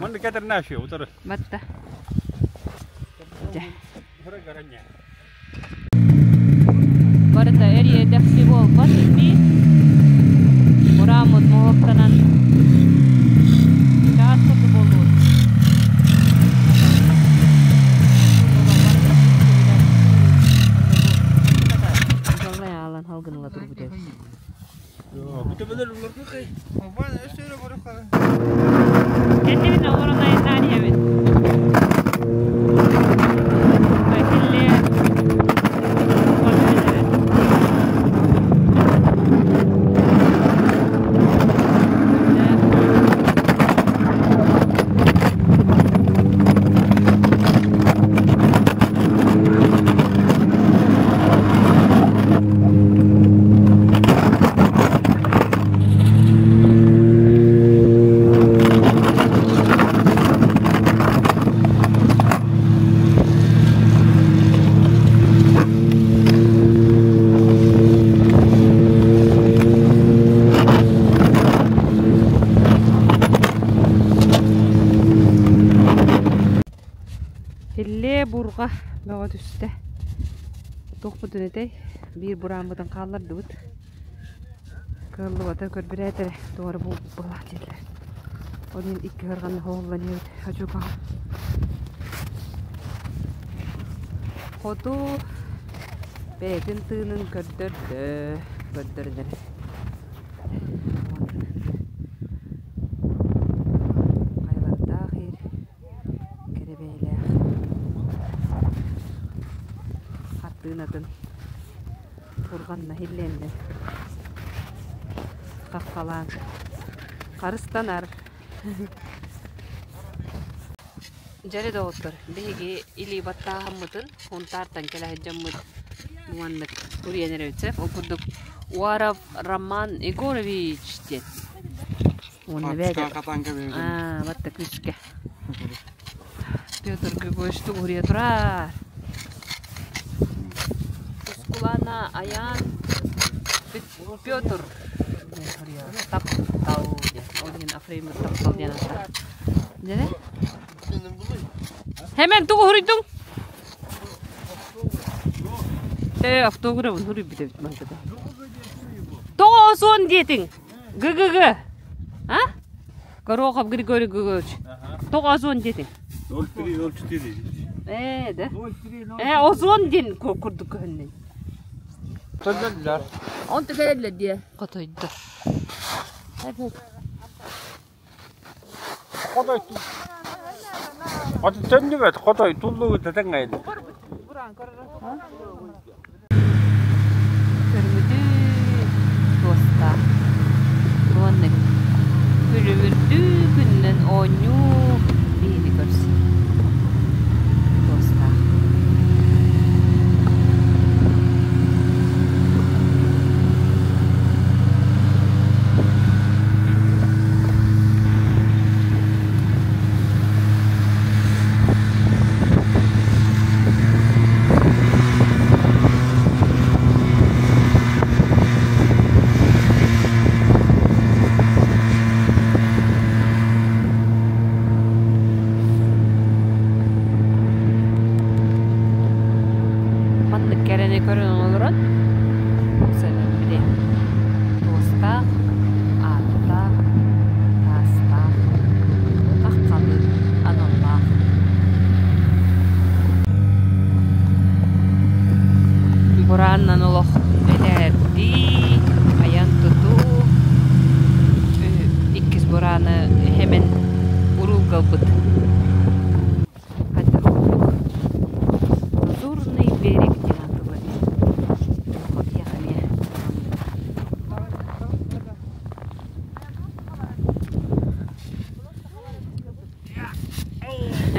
Манна кетер наши, утары. Батта. Дэ. Барыта эриэдэхси буолбат ини. Бурааммыт моһуоктанан чаас курдук буоллубут. Дьоллой аалан халгыныла турбут эбит. Кэннибин олорон айаннаан иһэбин. Кэллэ Иллээ бурҕа бөҕө түстэ. Туохпутун этэй? Биир бурааммытын хааллардыбыт. Кыаллыбата көрбүрээтэрэ туора буолбут дииллэр. Ол иһин икки ыарҕаны хоһуллан иһэбит очукаҕа. Хоту бэйэтин тыынын көрдөрдө, көрдөрүнэр. Хайалардаах иир кэрэ бэйэлээх хартыынатын бурҕанна иһиллиэннэ хаххалаан харыстанар Дьэри доҕоттор, биһиги илии баттааһыммытын Хунтаартан кэлэ сылдьаммыт маннык суруйан эрэбит сөп. Ол курдук Уаров Роман Егорович диэн. Уонна бэйэтэ Аа, батта күүскэ. Петр Григорьевич тугуруйа турар. Тускулана Аян Петр таптал диэн. Ол иһин Афреймут таптал диэн ааттаах. Дьэ Hemen тугу хуруйдуҥ? Ээ, автографын хуруйбут эбит мантата. Тоҕо осуон диэтиҥ? ГГГ. А? Горохов Григорий Григорьевич. Тоҕо озон диэтиҥ? 03-04. Ээ, да? Ээ, озон диэн курдук көһүннүн. Төннөллөр. Он текеллер дие. Хотойдор. Хотой. Аты төннүбэт, хотой туллугу тэтэҥ Көрүҥүтү туостаах уонна күлүмүрдүү күнүнэн оонньуу биһини көрсө туостаах.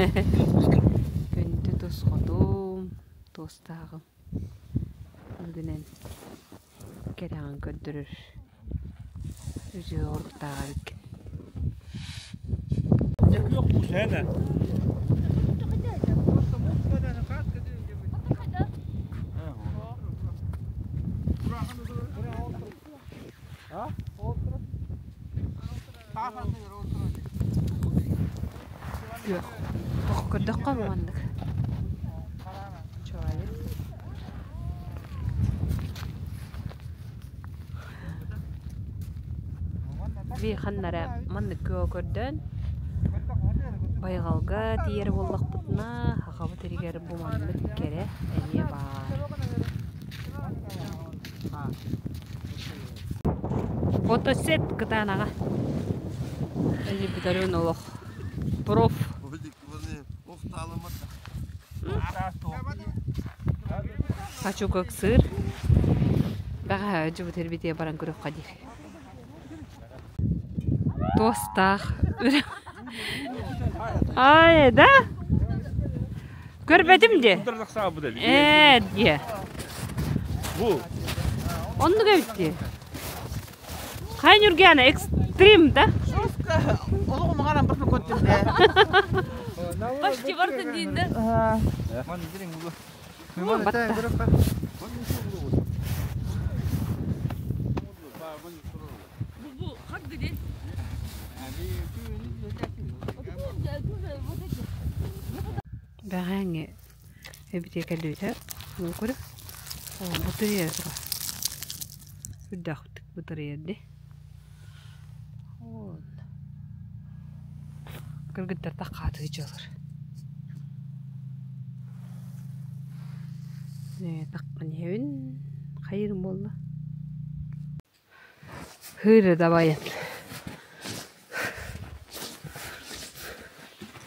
Күндү тус хотум, туостааҕым. Бүгүнэн кэрэҕин көрдөрөр үтүө оруктаах эбиккин. Күөх ох көрдөххө маннык Чуолай Би ханнара маннык күөҕү көрдөөн байҕалга тиийэр буоллахпытына сахабыт сиригэр бу маннык кэрэ эмиэ баар. Фотосет кытаанаҕа. Эдьиийбит олох проф. Хочу как сыр. Бэҕэһээ дьубут эрбитиэ баран көрүөххэ диир. Туостаах. Ай, да? Көрбөтүм дии. Ээ, дии. Бу. Оннук эбит дии. Хай Нюргена, экстрим, да? Почти бардын дейін да. Батта. Бу как где? Бэҕээҥҥи эбитиэ кэллибитэ ол көрө бытырыйа тура үрдээхтик бытырыйар дии кыргыттар таххаатыы дьылар таххан иһэбин хайыырым буолла Хыыры дабайан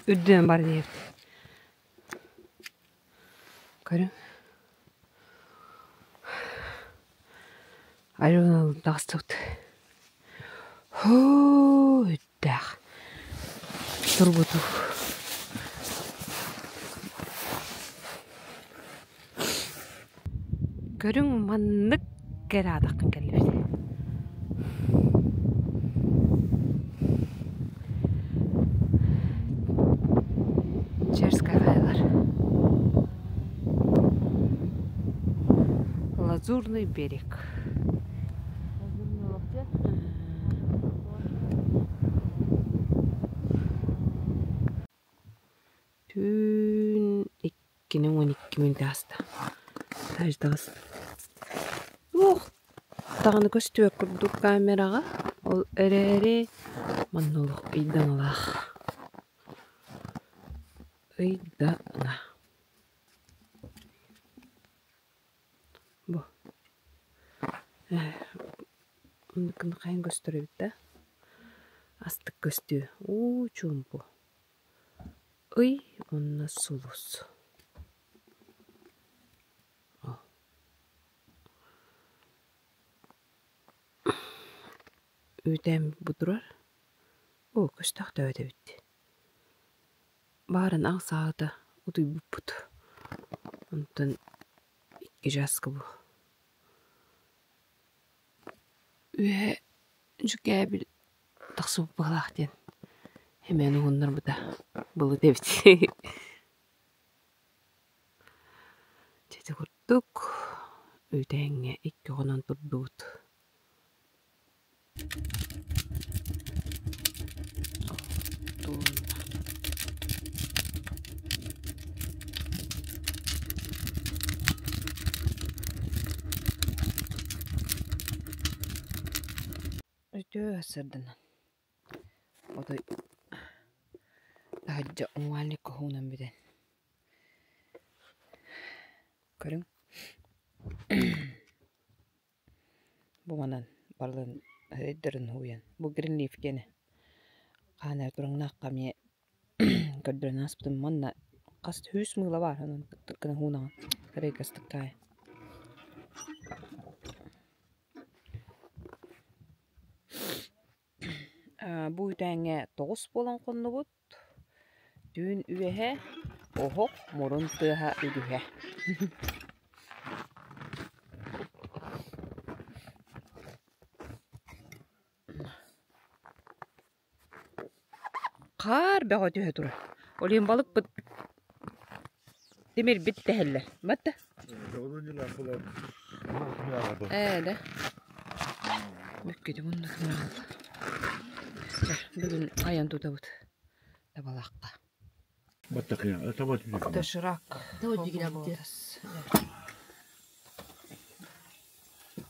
үрдүнэн баран иһэбит. Көрүҥ. Алена таҕыстыбыт. Һуу, үрдээх. Тургутуу. Көрүҥ маннык кэрэ аатаххын кэллибит. Черская хайалар. Лазурный берег. Түүн иккини 12 мүнүүтэ ааста. Таһырдьаҕас. Уох, даҕаны көстүбэт курдук камераҕа. Ол эрээри манна олох ыйдаҥалаах. Ыйдаҥа. Бу. Оннуккун хайан көстөр эбит да. Астык көстүү. Уу чуумпу. Ый уонна сулус Үүтээн бу турар оо көстөөх да эбит Баарын аҕыс саата утуйбуппут онтон икки чааска бу Үөһэ дьүкээбил тахсыбыт быһыылаах диэн эмиэ уһуннарбыта былыт эбит Дьэ ити курдук үүтээҥҥэ икки хонон турдубут Үтүө сырдынан отой таһырдьа уҥуорник уһуунан бүтэн көрүҥ Бу манан барыларын өйдөрүн уһуйан бу Гринлиф диэни хаһан эрэ тураҥнаахха эмиэ көрдөрөн ааспытым уонна хас сүүс мыыла баар онон гына уһуунаҕын кырыйгастык таай Бу үүтээҥҥэ 9 буолан хоннубут. Түүн үөһэ оһох мурун тыаһа үгүһэ. Хаар бөҕө түһэ турар. Ол иһин балыкпыт тимирбит тэһэллэр. Батта? Ээ да. Бүккүтү мунна тумаалла. Бүгүн айан тутабыт. Табалаахха. Доширак.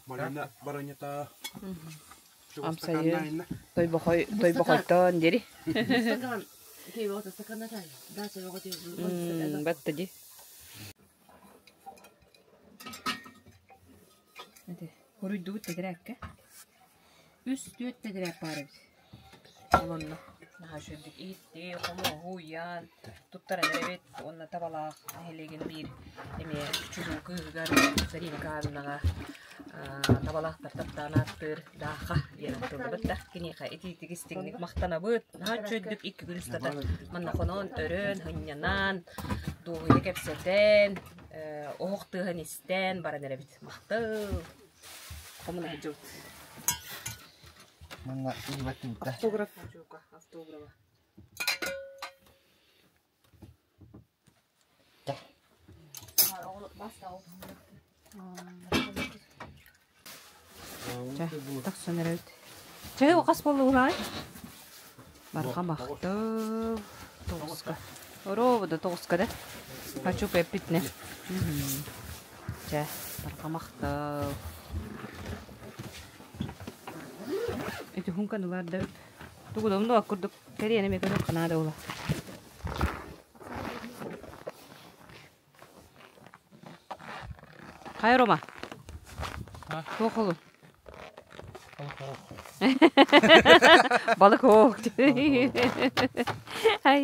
Марина баранята. Амсайы тойбохой тойбохойтон дири. Батта ди. Хоруйдубут тэтэрээккэ. Үс түөрт тэтэрээк баар эбит. Олонно наһаа үчүгэйдик иһитти, хомуоһуйан, туттаран эрэбит уонна табалаах нэһилиэгин биир эмиэ чулуу кыыһыгар Зарина Карловнаҕа табалаахтар таптаан ааттыыр Дааха диэн ааттыыллабыт да киниэхэ итиитик истиҥник махтанабыт. Наһаа үчүгэйдик икки күн устата манна хонон, өрөөн, сынньанан, дуоһуйа кэпсэтэн, оһох тыаһын истэн баран эрэбит. Махтал! Хомуна сылдьыбыт. Манна илбаттыбыта. Автограф. Автографа. Тахсан эрэбит. Чэ, хас буоллугунай? Барҕа махтал. Тоҕуска. Оруобуда тоҕуска да. Хочу эппитне. Чэ, барҕа махтал. Ити хункан ылар да тугу да онно курдук кэриэн эмиэ көрүөх наада була. Хайа Рома? Туох олу? Балык оох. Ай.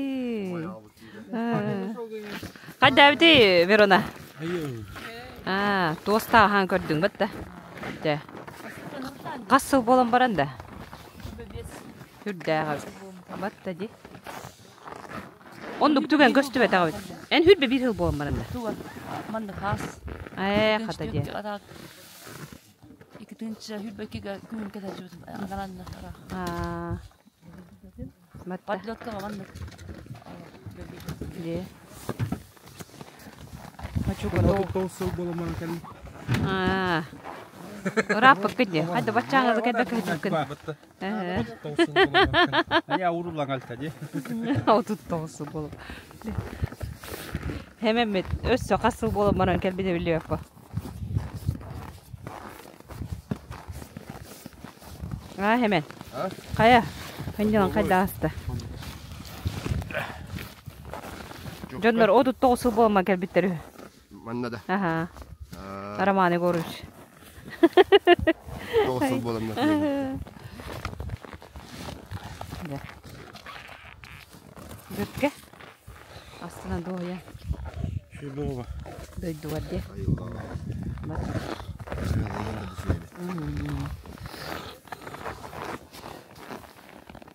Хайдаабыты Верона? Аа, туостаахан көрдүҥ бат да. Дэ. Хас сыл буолан баран да? Үрдээх эбит. Бат да ди. Оннук түгэн көстүбэтэҕ эбит. Эн хүрбэ биир сыл буолан баран да. Туга манна хаас. Ээ, хата диэ. Икки тыынча хүрбэккигэ күһүн кэтэрдибитим анаранна Аа. Матта. Подлёткаҕа маннык. Дии. Мачука сыл буолан баран кэлин. Аа. Ырааппыккыт дии. Хайда баччааҥы кэлбэккэ сылдьыбыккын. Я уруллаҥалта дии. 39 сыл буолуп. Хэмэммит өссө хас сыл буолан баран кэлбитэ биллибэппэ. Аа хэмэн. Хайа, ханньалан хайда ааста. Дьоннор 39 сыл буолан кэлбиттэр үһү. Манна да. Аха. Роман Егорович. Тоҕус сыл буолан Бүркэ. Астына дуоһуйа. Шүбүгү. Дойдугар дии.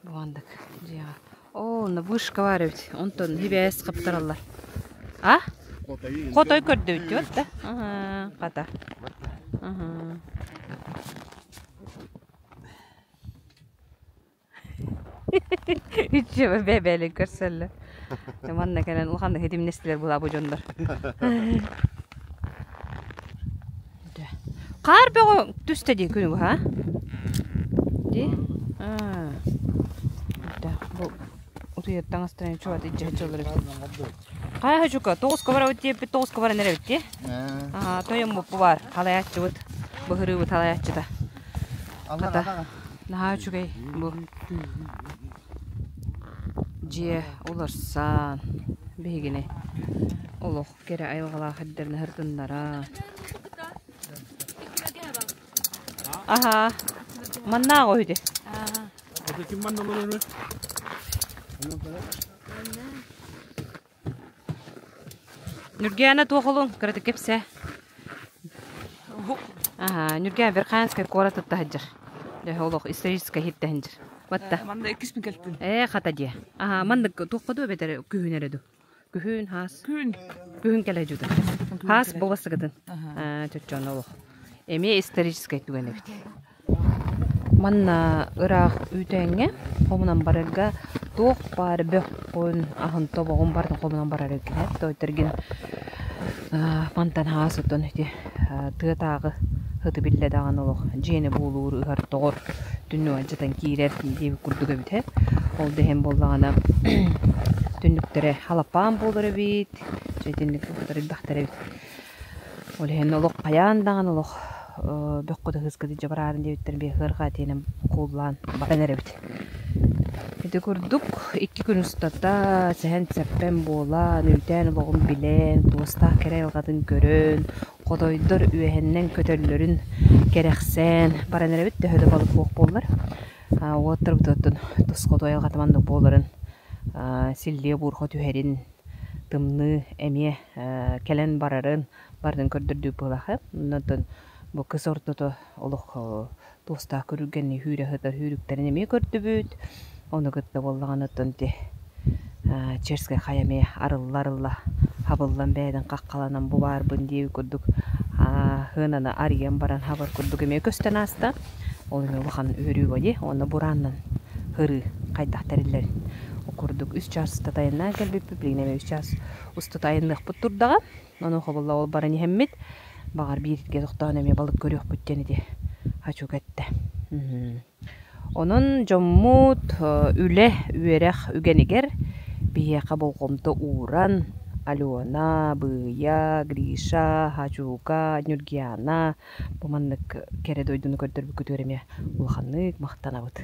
Буандык дьиэҕэ. Оо, онно вышка баар эбит. Онтон хибээс хаптараллар. А? Хотой көрдөбүт диэбит да? Хата. Үчүгэй бэйэ-бэйэлэрин көрсөллөр. Манна кэлэн улаханнык хитимнэстилэр буолаа бу дьоннор. Хаар бөҕө түстэ дии күнү быһа. Дии? Аа. Бу утуйар таҥастарын чугат илдьэ сылдьаллар эбит. Хайа хочука, тоҕуска барабыт диэппит, тоҕуска баран эрэбит дии. Аа, тойоммут бу баар, халайааччыбыт, быһырыыбыт халайааччыта. Хата, наһаа үчүгэй бу дьиэ уларсан биһигини олох кэрэ айылҕалаах эрдэрин аһыртыннара. Аһаа, маннааҕы үһү Ким манна олорор? Ньургиана туох олуҥ кыратык кэпсээ. Аһаа, Ньургиана Верхоянскай куорат ытта сылдьар. Дьэ, олох историческай иһиттэ сылдьар. Батта. Манна иккиспин кэлтин. Ээ, хата дьиэ. Аха, маннык туохха дуу эбэтэр күһүн эрэ дуу? Күһүн, хаас. Күн. Күһүн кэлэ дьута. Хаас буоласыгытын. Аа, чоччоон олох. Эмиэ историческай түгэн эбит. Манна ыраах үүтээҥҥэ хомунан барарга туох баар бөххүн, аһын тобоҕун барытын хомунан барар эбиккин. Тойтергин мантан хаас отон ити тыатааҕы һыты биллэ даҕаны олох дьиэни буулуур, ыһар-тоҕор, түннүк алдьатан киирэр диэбит курдук эбит ээ. Ол да иһин буоллаҕына түннүктэрэ халапаан буолар эбит, дьэ итинник курдуктар элбэхтэр эбит. Ол иһин олох хайаан даҕаны олох бөххө да ыһыскыт илдьэ бараарын диэбиттэрин биһи ыарҕа этиинэн кууллаан баран эрэбит. Ити курдук икки күн устата сэһэн-сэппэн буолан, үүтээн олоҕун билэн, туостаах кэрэ айылҕатын көрөн, хотойдор үөһэннэн көтөллөрүн кэрэхсээн баран эрэбит төһө да балык суох буоллар. Уоттарбыт оттон тус хоту айылҕата маннык буоларын, силлиэ-буурҕа түһэрин, тымныы эмиэ кэлэн барарын барытын көрдөрдүү буолаха. Онтон бу кыс ортото олох туостаах көрүлгэнни хүүрэ сытар хүүрүктэрин эмиэ көрдүбүт. Ону кытта буоллаҕына оттон ити Черскэй хайа эмиэ арылла-арылла хабыллан бэйэтин хаххаланан бу баарбын диэбит курдук сыананы арыйан баран хабар курдук эмиэ көстөн ааста. Ол эмиэ улахан үөрүү бо Уонна бурааннан һырыы хайдах тэриллэрин курдук үс чаас устата айаннаан кэлбиппит, билигин эмиэ үс чаас устата айанныахпыт турдаҕа. Онуоха буолла ол баран иһэммит, баҕар бииргэ тохтоон эмиэ балык көрүөхпүт диэн ити Хачук эттэ. Онон дьоммут үлэ, үөрэх үгэнигэр биһиэхэ болҕомто ууран Алена, Быйа, Гриша, Хачука, Нюргиана бу маннык кэрэ дойдуну көрдөрбүккүтүгэр эмиэ улаханнык махтанабыт.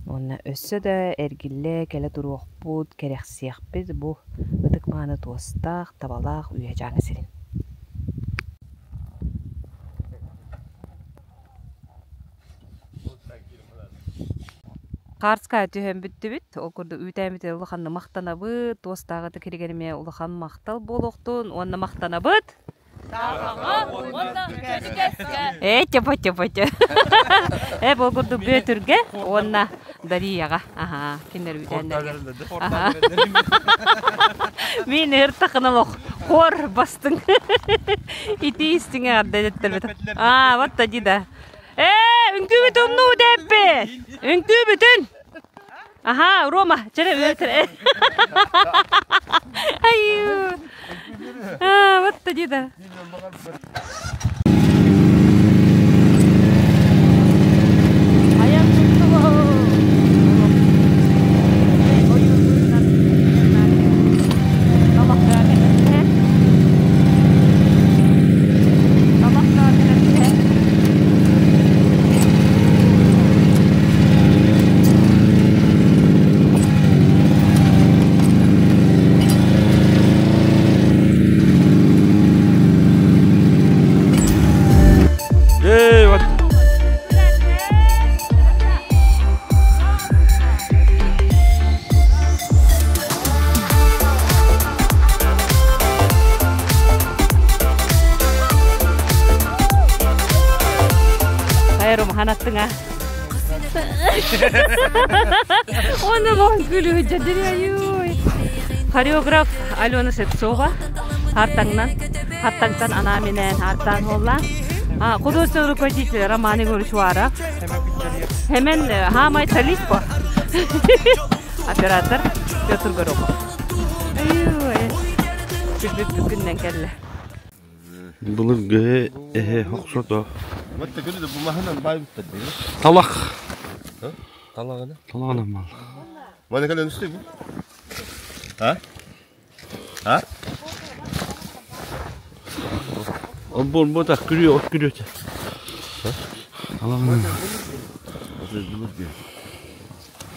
Уонна өссө да эргиллэ кэлэ туруохпут, кэрэхсиэхпит бу ытык-мааны туостаах, табалаах Үөһэ Дьааҥы сирин. Хаарская түһэн бүттүбүт. Ол курдук үүтээммитигэр улаханнык махтанабыт. Туостаах ытык иһигэр эмиэ улахан махтал буолуохтун уонна махтанабыт. Ээ, тепа тепа те. Ээ, бұл курдук Бүөтүргэ уонна Дарияҕа. Аха, кинилэр үүтээннэргэ. Аха. Мин ыртахын олох хор бастыҥ. Ити истиҥэ арда эттэрбит. Аа, вот тади да. Ээ, үҥкүүбүт умнуу дэппит. Үҥкүүбүтүн. Аха, Рома, чere үөтер. Аю. Аа, вот тади да. Эй, вот. Хайрум ханаттыңа. Оны мон күлү жадырайуй. Хореограф Алена Шевцова Хартаңнан Хартаңтан ана менен Артан холла. Художественный руководитель Роман Егорович Уаров. Hemen хамай солист по. Оператор Петр Горохов. Күлбүт күннен келли. Былыргы эһэ охсото. Талах. Талаҕына? Талаҕынан мал. Маны кэлэн үстүй бу? А? А? Ол буолбатах күрүө от күрүөтэ. Талаҕынан.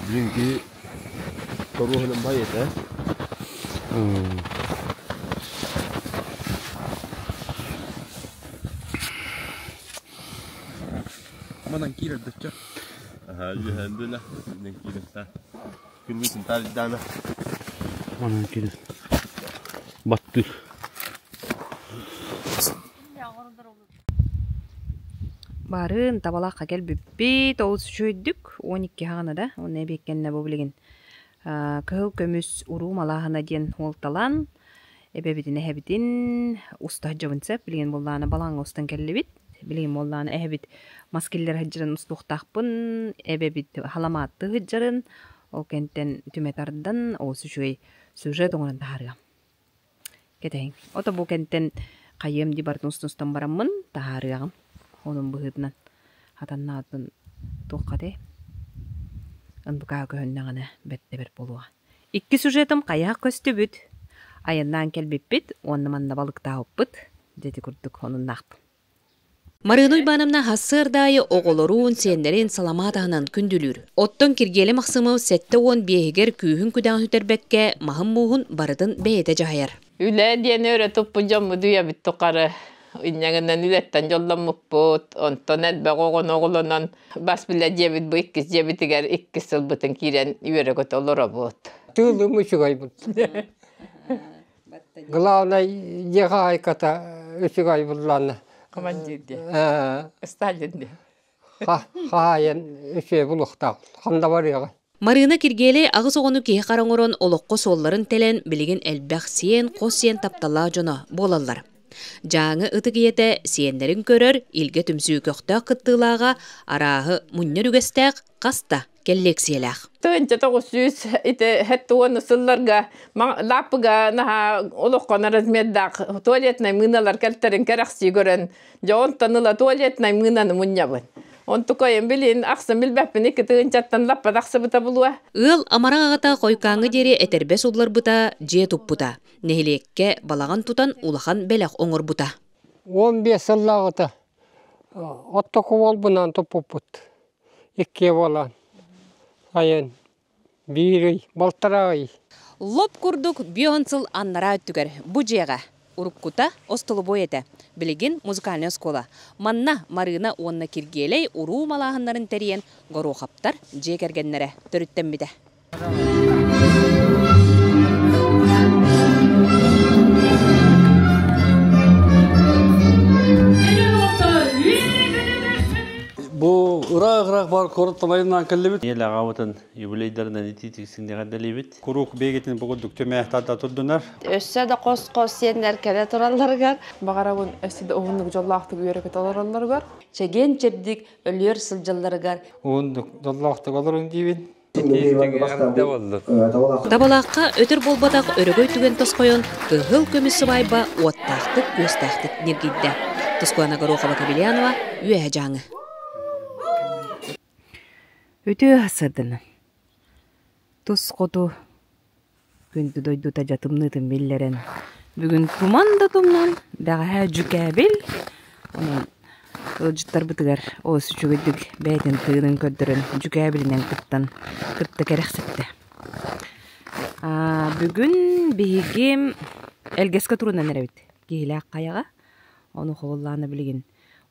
Билинки торуоһунан бай этэ. Манан киирэрдэччэ. Аха, үөһэн бүлэ. Иннен киирэн Күлбүтүн таарыйдаана. Манан киирэн. Баттыр. Барын табалаахха кэлбиппит, олус үчүгэйдик, 12 хаҕана да, уонна эбиэккэннэ бу билигин кыһыл көмүс уруу малааһына диэн уолталаан эбэбитин эһэбитин уста сылдьабын сөп. Билигин буоллаҕына балаҕаҥҥа устан кэллибит. Билигин буоллаҕына эһэбит мас киллэрэ сылдьарын устуохтаахпын, эбэбит халамааттыы сылдьарын, ол кэнтэн түмэ тардан олус үчүгэй сюжет оҥорон таһаарыам. Кэтэһиҥ. Ото бу кэнтэн хайыам дии барытын устан бараммын таһаарыаҕым. Онон быһыытынан хатаннаатын туохха этэй? НБК көһүннэҕинэ бэрт да бэрт буолуоҕа. Икки сюжетым хайаах көстүбүт. Айаннаан кэлбиппит уонна манна балыктаабыппыт. Дьэ ити курдук онуннаахпын. Марыына Уйбаановна сарсыарда аайы оҕолорун, сиэннэрин саламаат аһынан күндүлүүр. Оттон Киргиэлэ Махсымов 75-игэр күүһүн-күдэҕин сүтэрбэккэ, маһын-мууһун барытын бэйэтэ дьаһайар. Үлэ диэн өрө туппут дьоммут үйэбит тухары инньэ үлэттэн дьолломмуппут, онтон элбэх оҕону оҕолонон бас билэ дьиэбит бу иккис дьиэбитигэр иккис сылбытын киирэн үөрэ-көтө олоробут. Тыылым үчүгэй Главное, дьиэ хаһаайката үчүгэй буллаана. Командир диye. Сталин диye. Хаһаайын үчүгэй булуохтаах. Ханна барыаҕай? Марыына Киргиэлэй аҕыс оҕону киһи-хара оҥорон олоххо суолларын тэлэн, билигин элбэх сиэн, хос сиэн тапталлаах дьоно буолаллар. Дьааҥы ытык ийэтэ сиэннэрин көрөр, илгэ түмсүү көхтөөх кыттыылааҕа, арааһы мунньар үгэстээх хас да кэллиэксийэлээх. 1900 ити хэт уону сылларга лааппыга наһаа олоххо размердаах туалетнай мыыналар кэлтэрин кэрэхсии көрөн, дьэ онтон ыла туалетнай мыынаны мунньабын. Онтукайым билин ахсын билбэппин икки тыһыынчаттан лаппа тахсыбыта булуо. Ыал амарах аҕата хойукааҥҥы диэри этэрбэс улларбыта, дьиэ туппута. Нэһилиэккэ балаҕан тутан улахан бэлэх оҥорбута. 15 сыллааҕыта оттоку уолбунаан туппуппут. Иккиэ буолан сайын биир ый, балтараа ый. Лоп курдук бион сыл аннараа өттүгэр бу дьиэҕэ уруккута остолобуой этэ, билигин музыкальнай оскуола. Манна Марыына уонна Киргиэлэй уруу малааһыннарын тэрийэн Гороховтар дьиэ кэргэннэрэ төрүттэммитэ. Бу ыраах-ыраах бар куорат талайынан кэллибит. Ел аҕабытын юбилейдарынан итии-тиксиҥнэҕэрдэлиибит. Куруук бэйгитин бу курдук түмэ тарда турдунар. Өссө да хос-хос сиэннэр кэлэ туралларыгар. Баҕарабын өссө да уһуннук дьоллоохтук үөрэ-көтө олороллоругар. Чэгиэн-чэбдик өлүөр сылдьалларыгар. Уһуннук дьоллоохтук олорун диибин. Табалаахха өтөр буолбатах өрөгөй түгэн тосхойон, кыһыл көмүс сыбаайба уоттаахтык-күөстээхтик ньиргийдэ. Тускуана Горохова-Кобельянова, Үөһэ Дьааҥы. Үтүө сырдынын. Тус хоту күндү дойдута дьатымныытын биллэрэн, бүгүн туман да тумнан, бэҕэһээ дьүкээбил, онон ыалдьыттарбытыгар олус үчүгэйдик бэйэтин тыынын көрдөрөн, дьүкээбилинэн кыттан кытта кэрэхсэттэ. Бүгүн биһиги Элгэскэ турунан эрэбит, Киһилээх хайаҕа. Ону холлаана билигин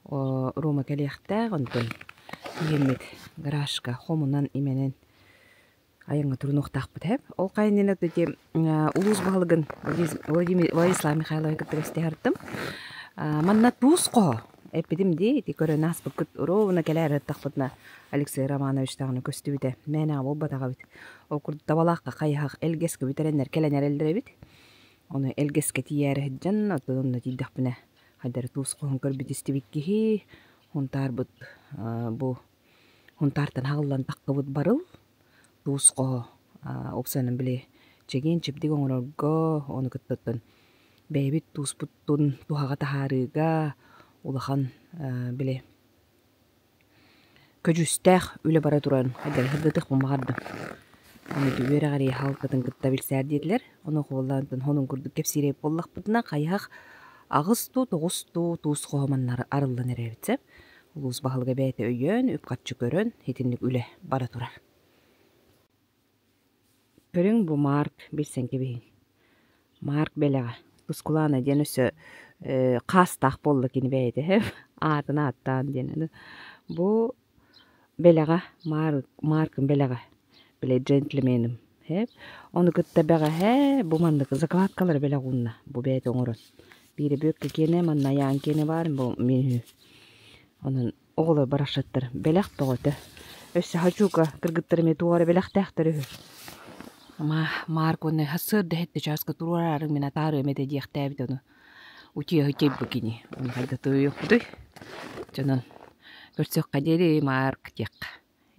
Рома кэлиэхтээх, онтон киһиммит гаражка хомунан имэнэн айаҥҥа турунуохтаахпыт эһэм. Ол хайаннина ити улуус баһылыгын Владимир Владислав Михайлович кытта кэпсэтиһэртим. Манна туус хоһо эппитим дии, ити көрөн ааспыккыт ровно кэлээр ырыттахпытына Алексей Романович даҕаны көстүбүтэ. Мээнэҕэ буолбатах эбит. Ол курдук табалаахха хайыһах Элгэскэ бүтэрэннэр кэлэн эрэллэр эбит. Ону Элгэскэ тиийээри сылдьан, оттон онно тиийдэхпинэ хайдары туус хоһун көрбүт истибит киһи, Хунтаарбыт бу Хунтаартан аҕыллан таххыбыт барыл, туус хоһо уопсайынан били чэгиэн-чэбдик оҥорорго, ону кытта оттон бэйэбит тууспутун туһаҕа таһаарыыга улахан били көдьүүстээх үлэ бара турарын сырдатыахпын баҕардым. Ону үөрэҕирии хаалкатын кытта билсээр диэтилэр. Ону холлаантан хонун курдук кэпсиир буоллахпытына, хайыһах аҕыс дуу, тоҕус дуу туус хоһо манна арыллан эрэр эбит сөп. Улуус баһылыга бэйэтэ өйөөн, үп-харчы көрөн, итинник үлэ бара турар. Көрүҥ бу Марк билсэн кэбиһиҥ. Марк бэлэҕэ. Тускулаана диэн өссө хаастаах буолла кини бэйэтэ аатын ааттаан диэн. Бу бэлэҕэ Маркым бэлэҕэ. Били джентльменим. Ону кытта бэҕэһээ бу маннык закладкалары бэлэх уунна. Бу бэйэтэ оҥорон. Биирэ бүөккэ киэнэ, манна айаан киэнэ баар, бу мин үһү. Онон Оҕолор барахсаттар бэлэх бөҕөтө. Өссө хачуука кыргыттар эмиэ туох эрэ бэлэхтээхтэр үһү. Ма Марк уонна сарсыарда иһиттэ чааска туруораарыҥ мин атаарыам этэ диэхтээбит ону. Утуйа утуйбут кини. Ону хайда туйуохпутуй? Дьонон көрсүөххэ диэри Марк диэххэ.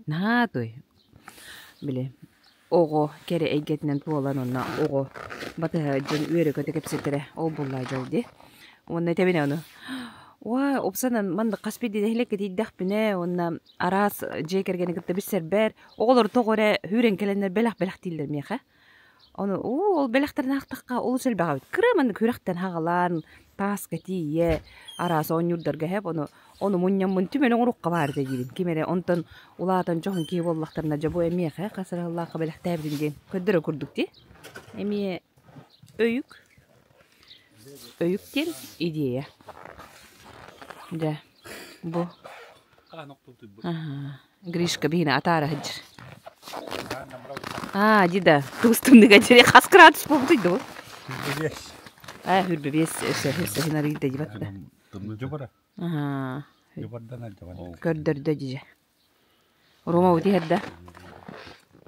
Наһаа туй. Били оҕо кэрэ эйгэтинэн туолан уонна оҕо батыһа дьон үөрэ-көтө кэпсэтэрэ ол буоллаа дьол дии. Уонна этэбин ону уа упсанан маннык хас биирдии нэһилиэккэ тиийдэхпинэ уонна араас дьиэ кэргэни кытта билсэрбэр оҕолор тоҕо эрэ сүүрэн кэлэннэр бэлэх бэлэхтииллэр миэхэ. Ону уу ол бэлэхтэрин аахтахха олус элбэх эбит. Кыра маннык күрэхтэн хаҕалаан тааска тиийэ араас оонньуурдарга эһэп ону ону мунньаммын түмэн оҥорукка баар этэ диибин. Ким эрэ онтон улаатан дьоһун киһи буоллахтарына дьэ бу эмиэхэ хас эрэ сыллаахха бэлэхтээбитин диэн көрдөрөр курдук дии. Эмиэ өйүк өйүк диэн идея. Дьэ бу Гришка биһини атаара сылдьар. Аа, дида, тус тымныга дьири хас градус буолбутуй да бу? Аа, хүрбэ биэс өссө өссө хин арыйда дибат да. Аа, көрдөрдө дьиже. Рома ути херда.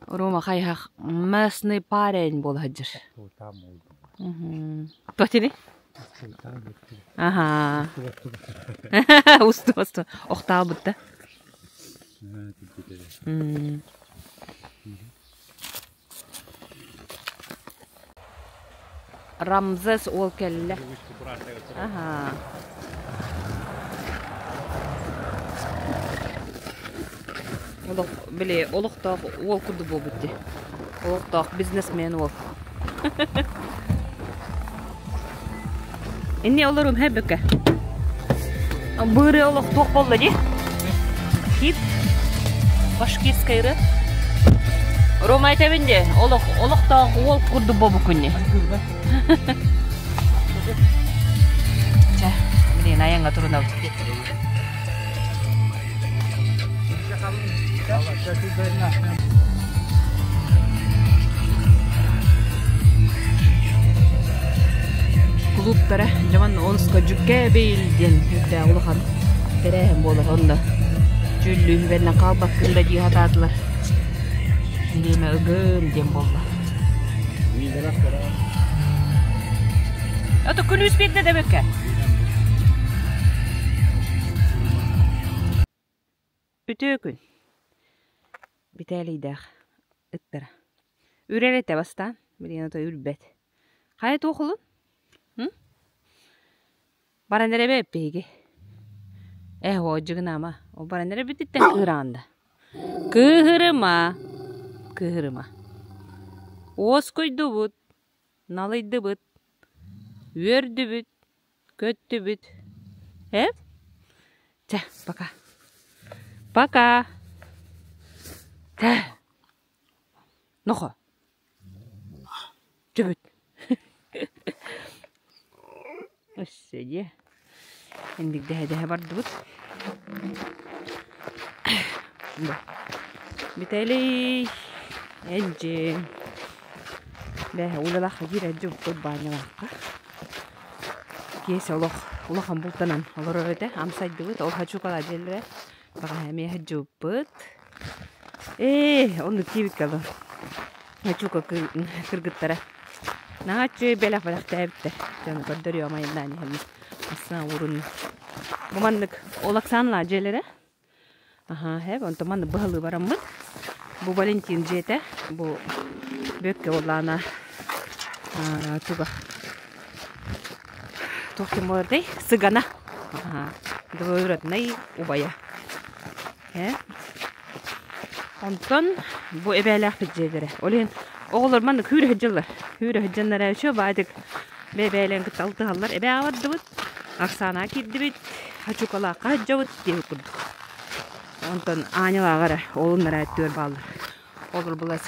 Рома хайхах местный парень буола сылдьар. Тотини? Аха. Усту усту. Охтаабыт да. Рамзес уол кэллэ. Аха. Олох, били, олохтоох уол курдук буолбут дии. Олохтоох бизнесмен уол. Инни олорум хэббэккэ. Быыры олох туох болла дии? Хит. Башкирскай ыры. Рома этэбин де, олох олохтоох уол курдук буолбуккун дии. Чэ, билигин айаҥҥа турунабыт. Клубтара дьомон онуска дьүккэ бэйл диэн үрдээх улахан тэрээһин буолар онно дьүүллүүһүбэннэн хаалбаккын да дии сатаатылар. Бириэмэ ыгым диэн буолла. Это күлүүс биэрдэ да бэккэ. Үтүө күн. Битээлийдээх ыттара. Үрэр этэ бастаан, билигин ото үрбэт. Хайа туох улун? Баран эрэ биһиги. Э, оодьугунаама. Ол баран эрэ бүтүттэн кыыраҕын да. Кыыһырыма. Кыыһырыма. Уоскуйдубут, налыйдыбыт, үөрдүбүт, көттүбүт. Э? Чэ, пока. Пока. Тэ. Нохо. Түбүт. Өссө дьиэ. Инник дэһэ-дэһэ бардыбыт. Виталий, Эдьин. Бэһэ улалаахха киирэ дьубут баанньалаахха. Киэсэ олох улахан бултанан олорор этэ. Амсайдыбыт, ол хачукала дьэллэрэ. Баҕаһа эмиэ сылдьыбыппыт. Ээ, оннук диэбиккэ дылы. Хачука кыргыттара. Наһаа үчүгэй бэлэх бэлэхтээбиттэр. Дьону көрдөрүөм айаннаан иһэммин. Ассаа уурунна. Бу маннык ол Оксаналаах дьиэлэрэ. Аһаа, һэп, онтон маннык быһалыы бараммыт. Бу Валентин дьиэтэ. Бу Бүөккэ уоллаана туга туох диэн буолардай? Сыгана. Аһаа, двоюроднай убайа. Э? Онтон бу эбээлээхпит дьиэлэрэ. Ол иһин оҕолор маннык хүүрэ сылдьаллар. Хүүрэ сылдьаннар үчүгэй баайдык бэйэ-бэйэлэрин кытта алтыһаллар. Эбээҕэ бардыбыт, Оксанаҕа киирдибит, Хачукалаахха сылдьабыт диэбит курдук. Онтон Анялааҕа эрэ олуннара өттүгэр бааллар. Олор была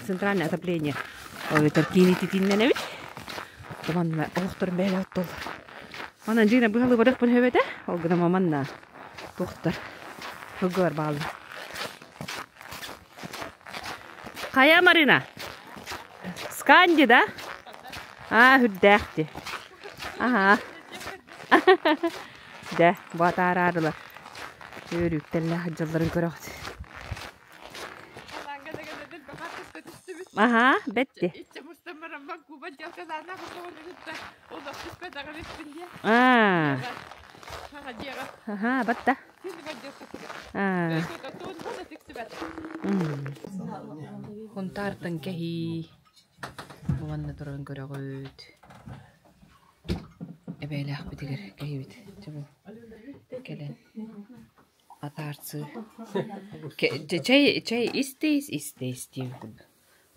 центральное отопление. Ол эбэтэр киин ититииннэнэбит. Манна олохторун бэйэлээх оттоллор. Манан дьиҥэ быһалыы барыахпын сөп этэ. Ол гынан манна туохтар сылгылар бааллар. Хайа Марина? Сканди, да? Аа, үрдээх дии. Аһаа. Дьэ, бу атаараарылар. Өрүктэллээх дьалларын көрөҕүт. Аха, бэтти. Аа. Аха, батта. Аа. Хунтаартан кэһии. Уонна туран көрөҕүт. Эбээлээхпитигэр кэһиибит. Чэ бу кэлэн атаарсыы. Чэй чэй истейс истейс диэн курдук.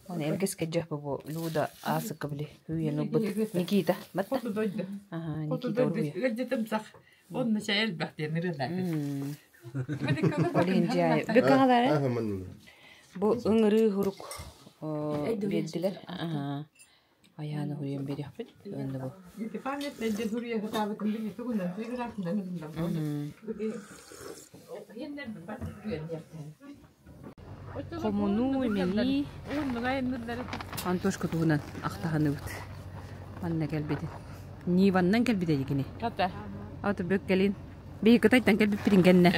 Оны эргис кэдьэх бу Люда аасыкка били үүйэн ылбыт Никита батта. Аха Никита уруйа. Онно чэй элбэх диэн ырыалаах. Ол иһин дьиэ бүк аҕалары бу ыҥырыы хурук биэрдилэр. Аха. Айааны хуруйан биэриэхпит. Онно бу. Хомунуу имэнии Антошка туһунан ахтаһаныбыт. Манна кэлбитин. Ниваннан кэлбитэ дигини. Аты бөк кэлин. Биһи Кытайтан кэлбиппитин кэннэ.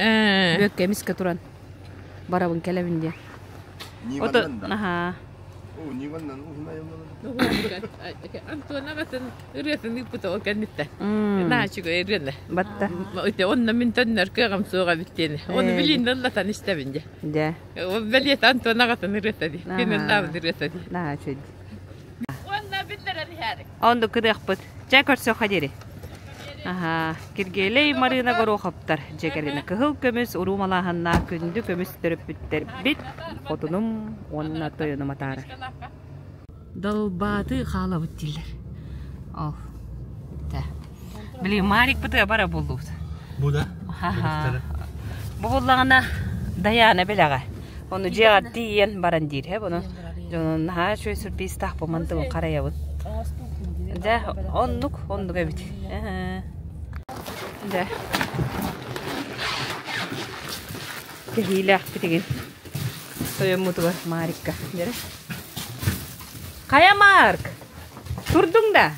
Бөккэ эмискэ туран барабын кэлэбин диэн. Ото аха. О, Ниваннан уһун айыллалар. Антон аҕатын ырыатын ыыппыта ол кэнниттэн. Наачыга ырыаны. Батта. Онно мин төннөр кыаҕым суоҕа эбит диэни. Оны билиин ыллатан истэбин дьэ. Дьэ. Бэлиэтэ Антон аҕатын ырыата дии. Кини ыллаабыт ырыата дии. Наһаа үчүгэй. Уонна биллэрэн иһээрик. Онду кыдыахпыт. Чэ көрсөххө диэри. Аха, Киргиэлэй Марыына Гороховтар дьэ кэлинэ кыһыл көмүс уруу малааһыннаах күндү көмүс төрөппүттэрбит хотунум уонна тойонум атаарар. Далбааты хаалабыт дииллэр. Ол. Тэ. Били Марик бытыа бара буллубут. Бу да? Ха-ха. Бу буллаҕына Даяна билэҕэ. Ону дьиэҕэр тиийэн баран диир, һэ бұны. Дьонун наһаа үчүгэй сюрпризтаах бу мантыбын харайабын. Дьэ, оннук, оннук эбит. Дьэ. Кэһиилээхпитигин. Тойоммутугар Марикка. Дьэрэ. Хайа Марк? Турдуҥ да?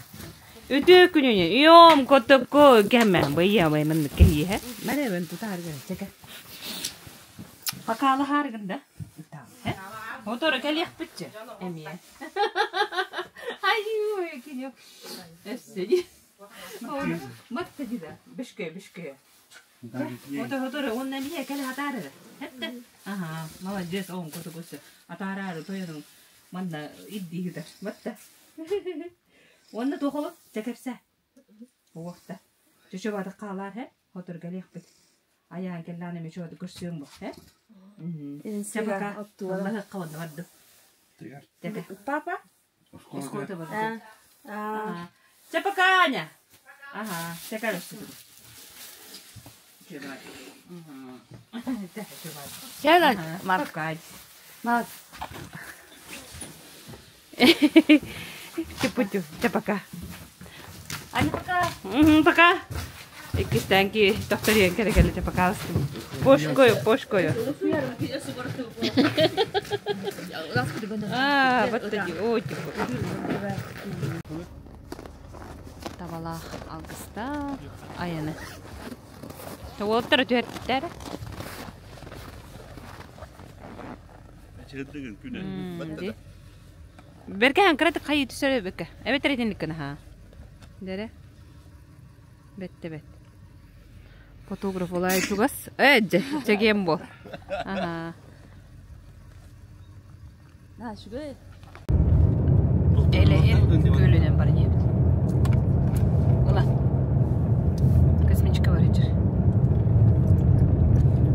Үтүө күнүнү. Йом, котокко, кэмэ. Быйа, бай, маннык кэһииһэ. Мэрэ, мен тутаарга. Чэкэ. Покалаһааргын да? Мотору кэлиэхпитчэ. Эмиэ. Ай, кини. Өссө Матта дida. Бишке, бишке. Ото хотору онна эмиэ кэлэ атаарара. Хэтте. Аха, молодец, оон коту көсө. Атаараары тойонуҥ манна иддиһитэр. Батта. Уонна туохолу чэкэпсэ. Уохта. Чөчө бадах хаалаар хэ. Хотор кэлиэхпит. Айаан кэллэҕинэ мүчү көрсүөҥ бу, э? Чэ пока. Аллаһыахха уонна бардым. Папа? Оскуота бардым. Чэ пока, Аня. Ага, чэ короче. Чэ, Марк. Марк. Чепутю, чэ пока. Аня пока. Пока. Иккистээн тохторуйан кэлэ кэлэ чэ пока Пошкою, пошкою. Аа, баттади, о, типа. Табалаах алгыстаах айаны. Уолаттара түһэрбиттэр. Бэркэһэн кыратык хайыы түсөр эбиккэ. Эбэтэр итинник гына ха. Дэрэ. Бэтте бэт. Фотограф олай чугас. Э, дьэ, чэгиэн буол. Аха. Эле көлүнэн баран иһэбит. Ыла. Космическая бар ичер.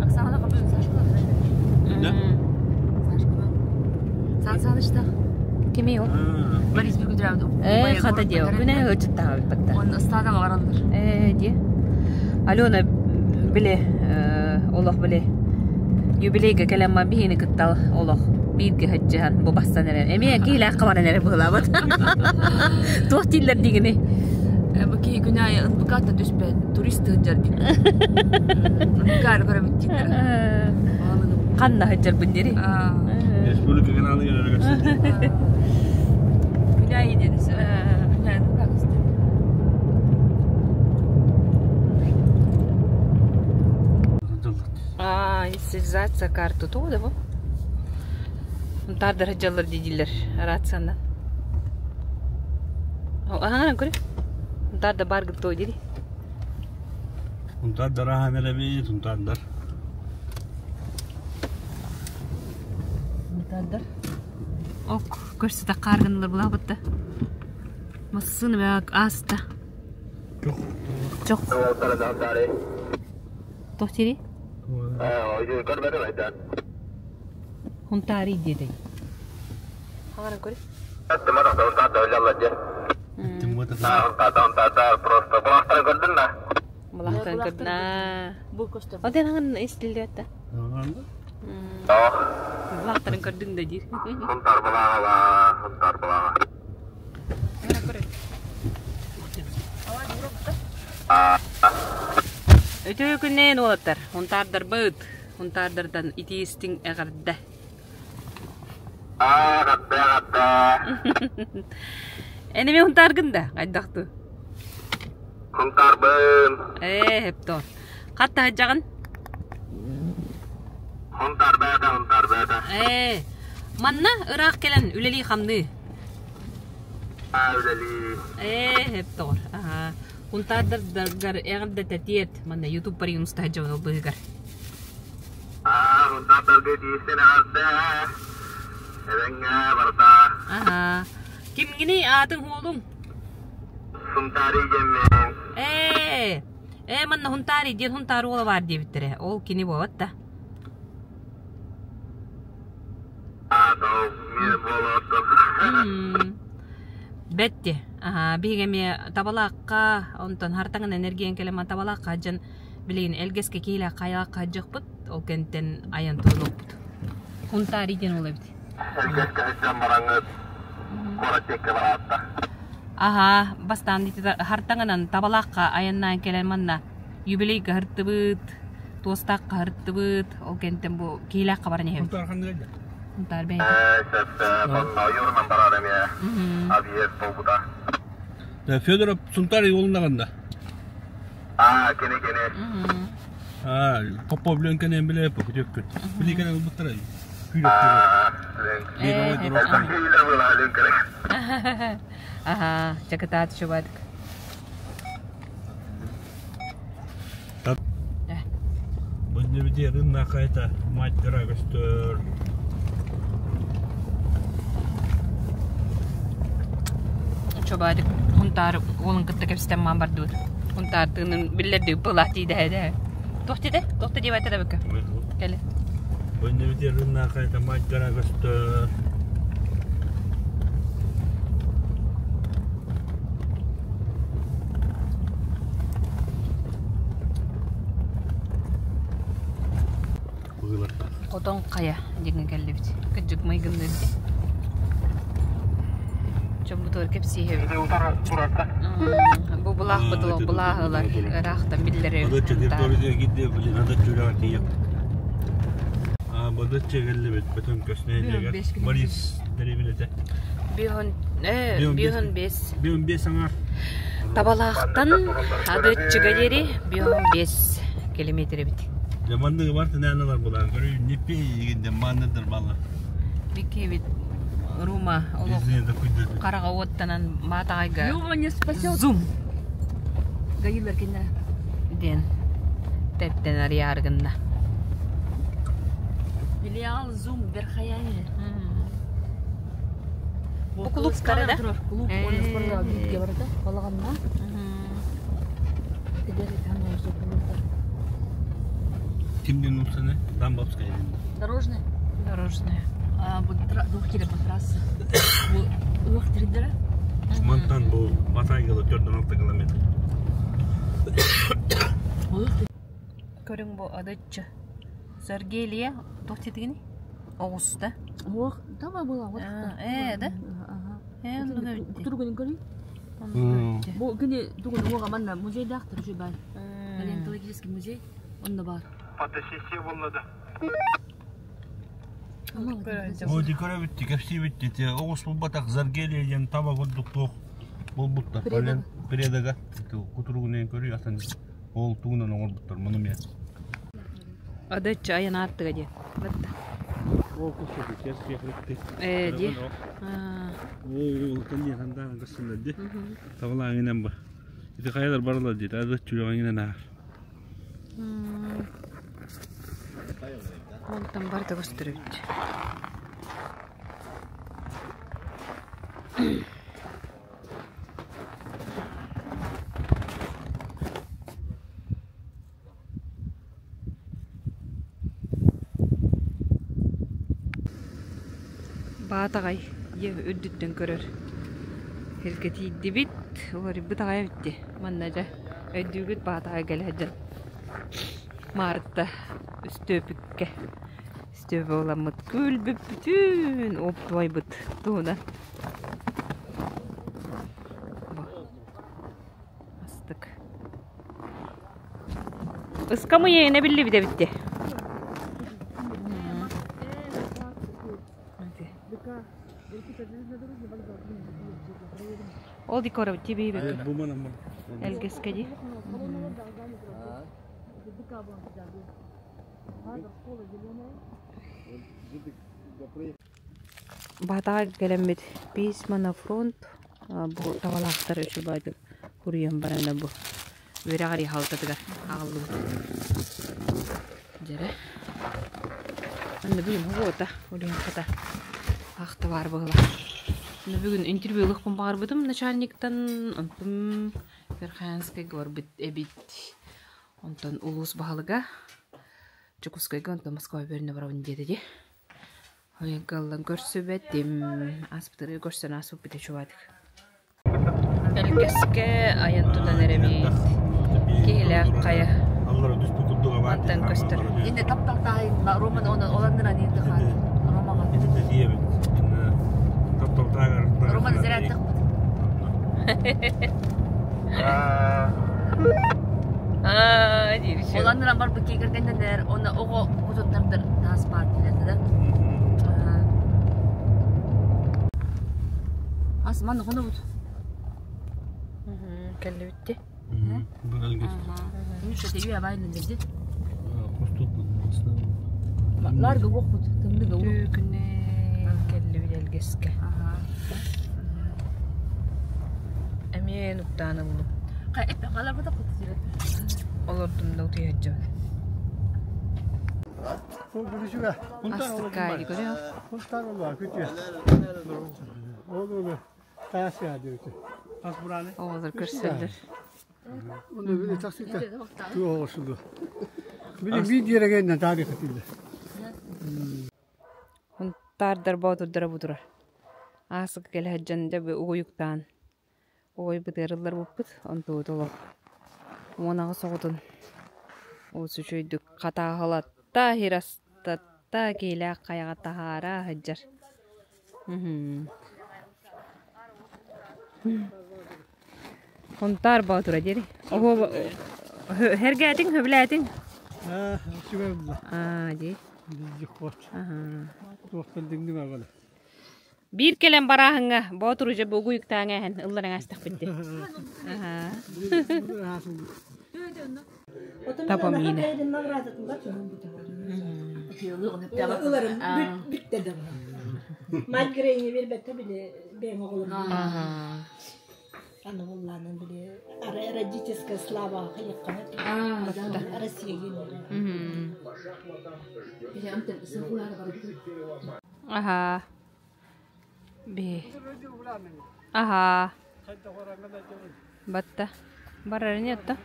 Оксана кабын Сашка. Да? Сан Санычта. Кими ол? Борис Бекудрявды. Э, хата диэ. Күнэ ычыттаҕа биппатта. Он ыстаада бараллар. Э, диэ. Алена биле олох биле юбилейга кэлэмма биһини кыттал олох бииргэ сылдьыһан бу бастан эрэ эмиэ киһилээх хабаран эрэ быһылаабыт туох дииллэр дигини Бу киһи күн аайы НПК-та түспэт, турист сылдьар дииллэр. НПК-ны көрөбүт дииллэр. Ханна сылдьарбын дири Республика каналы көрөргө Күн аайы диэн күн аайы НПК көстөр. Инициализация карты тугу да бу? Унтаардар сылдьаллар дииллэр рациянан. Аһаҥаран көрү. Унтаарда баар гыттоо дири. Унтаардар аһаан эрэбит, унтаардар. Унтаардар. Ок, көрсө таххаар гыннылар булаабытта. Массыына бэк ааста. Чох. Туох дири? Хунтаарый диэтэй. Хаҥаран көрү. Булахтарын көрдүн Оден хаҥан истиллиэтта. Булахтарын көрдүҥ да диир. Хунтар балаҕа хунтар балаҕа. Үтүө күннээн уолаттар, Хунтаардарбыт, Хунтаардардан итиистиҥ эҕэрдэ. Эҕэрдэ, эҕэрдэ. Эн эмиэ Хунтааргын да, хайдахтыы? Хунтаарбын. Ээ, хептор. Хат таһыдьаҕын? Хунтаар бэйэтэ, хунтаар бэйэтэ. Ээ, манна ыраах кэлэн үлэлии-хамныы. Үлэлии. Ээ, хептор. Аха. Хунтаардаргар эҕэрдэ тэтиэт. Манна YouTube барыйын устаһа дьон ол быһыгар. Аа, хунтаардарга тиийсэн эҕэрдэ. Эбэҥҥэ барда. Аха. Кимҥиний аатыҥ уолуҥ? Сунтаарый диэммин. Ээ, ээ манна Хунтаарый диэн Хунтаар уола баар диэбиттэрэ. Ол кини буолбат да. Аа, мир буолуоттун. Бэтти. Аха, биһиги эмиэ табалаахха, онтон хартаҥынан эргийэн кэлэн табалаахха дьон билигин Элгэске киһилээх хайалаахха сылдьыахпыт, ол кэнниттэн айан турунуохпут. Хунтаарый диэн уол эбит. Элгэске сылдьан бараҥҥыт куорат диэкки бараатта. Аха, бастаан хартаҥынан табалаахха айаннаан кэлэн манна юбилейга сыртыбыт, туостаахха сыртыбыт, ол кэнниттэн бу киһилээххэ баран иһэбит. Хунтаар бэйэтэ. Ойуурунан барар эмиэ объезд буолбута. Федоров Сунтаар уолунаҕында. Аа, кини кини. Аа, Попов Ленканы билэ күтөккүт. Биликен ылбыттара. Аха, чакытаат шубадык. Бу рыннакайта мать гора көстөр. Чобаадык Хунтаар уолун кытта кэпсэтэн маан бардыбыт. Хунтаар тыынын биллэрдик былаат тиийдэһэ Туох диэтэ? Туох да диэбэтэ да бөкө. Кэле. Бу рыннакайта мать гора көстөр. Хотон хайа диэҥҥэ кэллибит. Кырдьык майгынныыр дии. Дьоммутугар кэпсииһэбит. Бу былаахпыт былааһылар ыраахтан биллэр Бадычча кэллибит бөтөн көснөйдегер Борис дэриэбинэтэ. Биһон биһон бес. Биһон бес аңар. Табалаахтан Адыаччыга диэри биһон бес километр эбит. Дьэ манныгы бар тэнээнэлэр булаан көрүү ниппи игин манныдыр баллар. Бикки Рума олох хараҕа уоттанан маатаҕайга Юма не спасет. Зум Гаилар киннere. Диэн тэптэн арыйаары гынна. Филиал Зум Верхояние. Бу клубтара да? Клуб он спортзал бииргэ барда. Балаҕанна. Эдэр Кимдин улсаны? Дамбовская. Дорожная. Дорожная. А, бу двух кило по трассе. Бу уох тирдere. Мантан бу Матайгала 4-6 километр. Көрүҥ бу адыччы. Саргелия туох титигини? Оҕус да? Ох, давай была вот. Э, да? Э, Кутуругун көрүй. Бу кини тугун уоға манна музейдаахтар үчүй баар. Палеонтологический музей онно баар. Фотосессия боллады. О, дикора битти, кепси битти. Те оҕус булбатах Заргелия диэн таба курдук туох булбуттар. Предага. Кутуругунан көрүй атын ол тугунан оҥорбуттар монумент. Адыччы айан ааттыга диэн. Батта. Ол курдук кес кехритти. Э, ди. Ол кэнни хандаан көссүллэр ди. Табалааңынан ба. Ити хайалар баралар дии, адыччы үлэҕиҥинэн аар. Онтон барыта көстөр эбит. Баатаҕай дьиэ үрдүттэн көрөр сиргэ тиийдибит, уларыйбыт аҕай эбит дии. Манна дьэ өйдүүгүт Баатаҕай кэлэ сылдьан Маарытта Үстүөпүккэ Үстүөпү ыламмыт күлбүппүтүн оптуойбут туһунан Астык. Ыскамыйыына биллибит эбит дии. Ол декоров тебе Элгеске ди. Баатаҕа кэлэммит письма на фронт бу табалаахтар үчүгэйдик хуруйан баран бу үөрэҕэр хаалтатыгар аҕаллыбыт. Дьэрэ. Анна бүгүн хуота, улиһин хата ахта баар буолла. Анна бүгүн интервью ылыахпын баҕарбытым начальниктан, онтум Верхоянскайга барбыт эбит. Онтон улуус баһылыга Дьокуускайга, онтон Москва бөрүнэ барабын диэтэ дии. Ойон көрсүбэтим. Ааспытыры көрсөн ааспыт үчүгэй. Элгэскэ айан тутан эрэбит. Киһилээх хайа. Мантан көстөр. Инде тапталтаһын Роман оны оландыран инде хан. Ромаға. Роман зираттық. Аа, диир. Оландыран бар бу кигергендер, оны ого кутуттардыр тас бар дилерdi да. Ас маны хоно бут. Кэллибитти. Нүшө теби абайын деди. Ларга бокпут, тымдыга Күнэ кэллибит элгэске. Эмиэ нуктаан ыллым. Кай эппе калар бата кут зирет. Олордум да утуйаджым. Астыкка көрө. Оҕолор көрсөллөр. Хунтаардар боотурдара бу турар. Аасык кэлэ сылдьан дьэ угуйуктаан угуйбут ыарыллар буппут онтубут олох 18 оҕотун олус үчүгэйдик хатааһылатта хирастатта киилээх хайаҕа таһаара сылдьар. Хунтаар боотура диэри. Һэргээтиҥ, сөбүлээтиҥ? Аа, дии. Биир кэлэн барааһыҥҥа боотуру дьэ бугуйуктааҥ эһэн ылларан аастахпыт дии. Таба миинэ. Мать геройня бербетте били бэйэм оҕолорум. Аны буллаанан били родительская слава хайыккана Россия Аха. Би. Аха. Батта. Барар не отта?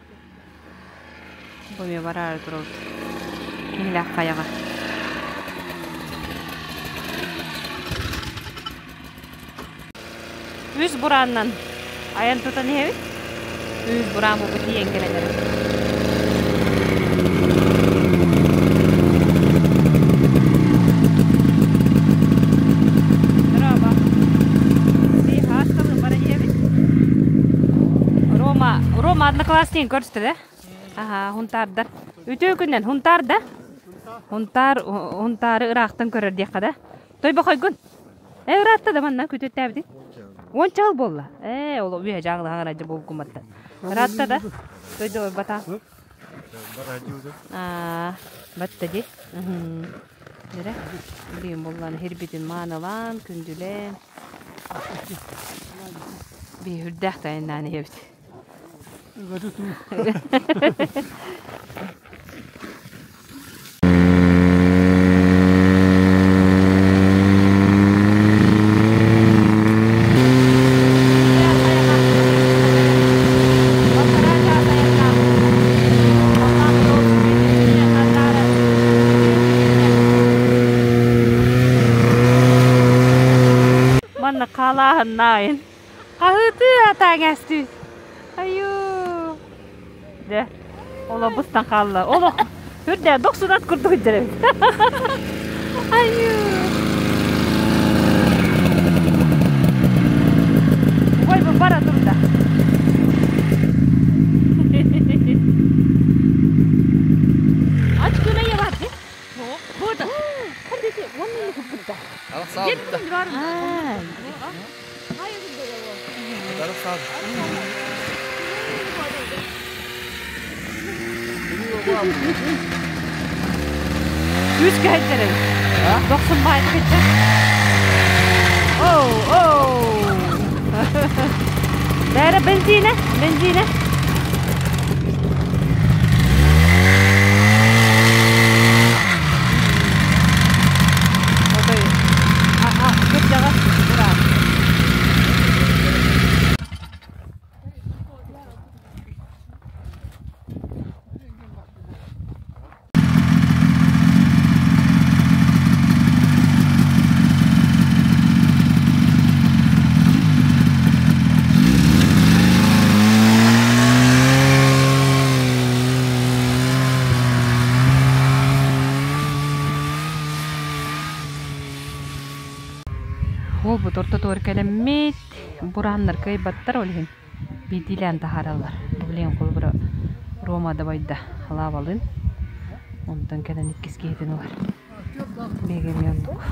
Бу ме барар турут. Киһилээх хайаҕа. Үс бурааннан айан тутан иһэбит. Үс бураан бу тиийэн кэлэн эрэр. Рома. Рома, Рома одноклассник көрүстэ да? Аха, хунтаардар. Үтүө күннэн хунтаар да? Хунтаар, хунтаары ыраахтан көрөр диэххэ да. Тойбохойгун. Э ыраатта да манна күтүттээбитин. Уон чал буолла. Э, ол үһэ жаҕылаһаҥар дьэ булгуматтан. Ыраатта да. Тойдо бата. Аа, батта ди. Дere, билигин буллан хирбитин маанылаан, күндүлээн. Би хүрдээх тайыннаан иһэбит. Манна хаалааһыннаайын. Хаһыытыы атааҥ Айуу. Дэ. Оло быстан хаалла. Олох. Үрдэ доксунат курдук үддэребит. Айуу. Ой, бу бара турда. Ач көмөйе бар ди. Burada. Hadi onun burada. Үс кәйттерем. 90 байт кетті. Оу, оу. Бәрі бензине, бензине. Отой. А, көп жаға. Ура. Ол бу торто кэлэммит бурааннар кыйбаттар олихин бидилен тахаралар. Билен кол бура Рома да байда халабалын. Онтон кэлэн иккис киһитин олар. Бегем яндук.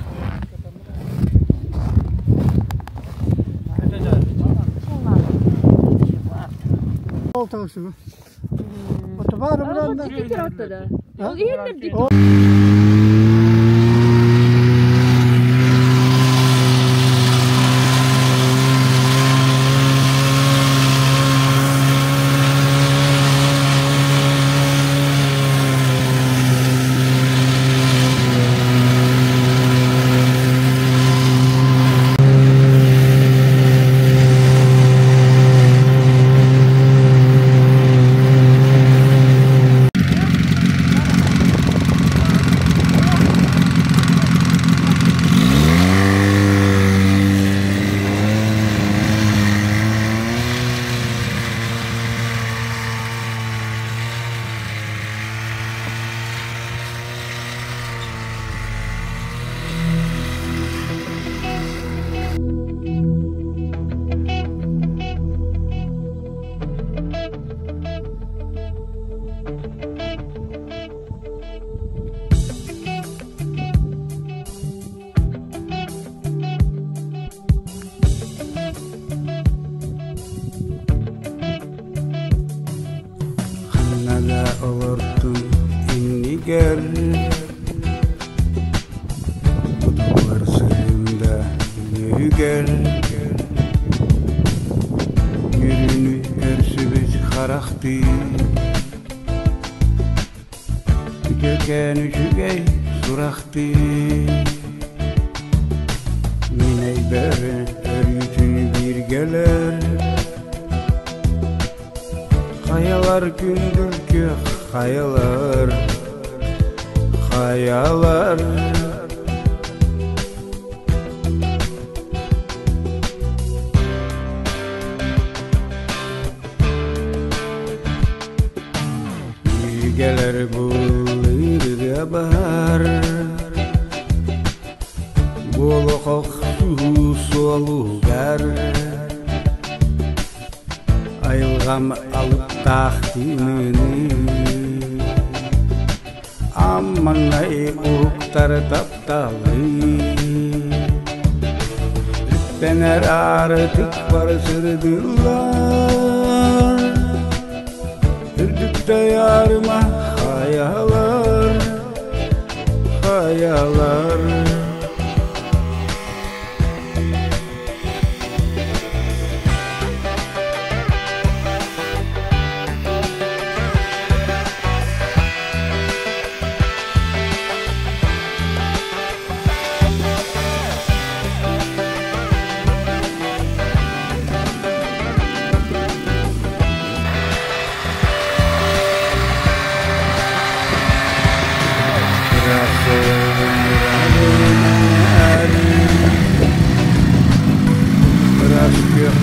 Ханнада олортун иннигер Будулар сырында нүгер Үрүнү өрсүбүт харахты Үтөкөн үчүгэй сурахты Миней бәрі өрүтүн биргелер Хаялар күндүркү хаялар Хаялар Үйгелер булырга бар Болохох суолугар Айылғам алып тахтыныны Аммаңай уктар тапталы Үттенер артык бар сырдылар Үрдүктэ ярыма хаялар, хаялар.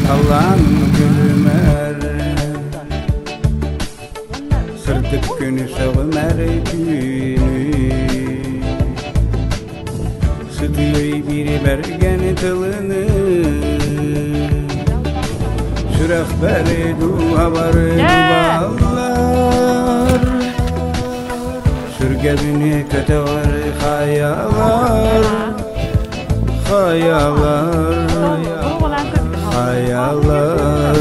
Талан күлүмэр Сырдык күнү сөҕүмэр түүнү Сытыйый бири бэргэн тылыны Сүрэхпэр дууһабар дубаллар Сүргэбини көтөҕөр хаялар Хаялар Хаялар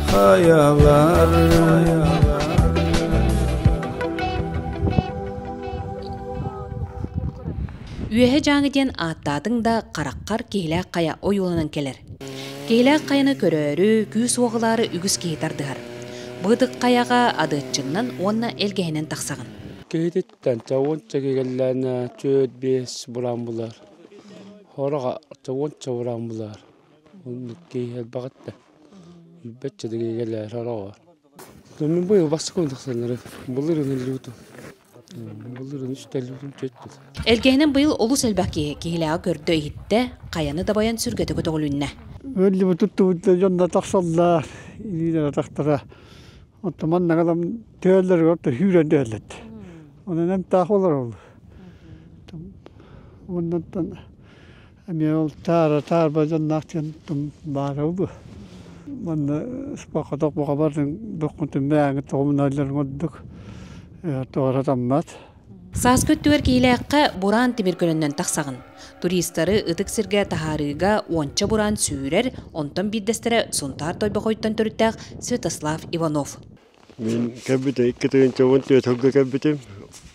Хаялар Үөһэ Дьааҥы диэн ааттаатыҥ да хараххар Киһилээх Хайа ойууланан кэлэр. Киһилээх Хайаны көрөөрү, күүс уоҕулаары үгүс киһи тардыһар. Быытык хайаҕа адыаччыннан уонна элгэһинэн тахсаҕын. Киһититтэн чауонча кигэллээнэ түөрт биэс бураан булар. Хороҕо чауонча бураан булар. Оннук киһи элбэх этэ. Билбэччэ да кигэлээр хороҕор. Мин быйыл бастакы тахсаннары былырын иллибитим. Былырын үстэллибитим чөттү. Элгэһинэн быйыл олус элбэх киһи киһилээҕи көрдө-иһиттэ, хайаны дабайан сүргэтэ көтөҕүлүннэ. Өллүбүт туттубут дьонно тахсаллар, илиилэрэ тахтара. Оттон манна адам төөллөрүгэр хүүрэн төөллөт. Онон эмтээх болар ол. Оннуттан эмиэ ол таара таарба дьонноох диэн баара бу. Манна спақаток буҕабардын бөххүтүн бээҥи тоҕумналларын ордук тоҕо таммат. Сааскы өттүгэр Киһилээххэ бураан тимир көлөннөн тахсаҕын. Туристары ытык сиргэ таһаарыыга уонча бураан сүүрэр, онтон биирдэстэрэ Сунтаар Тойбохойтон төрүттээх Святослав Иванов. Мин кэлбитим 2014 сылга кэлбитим,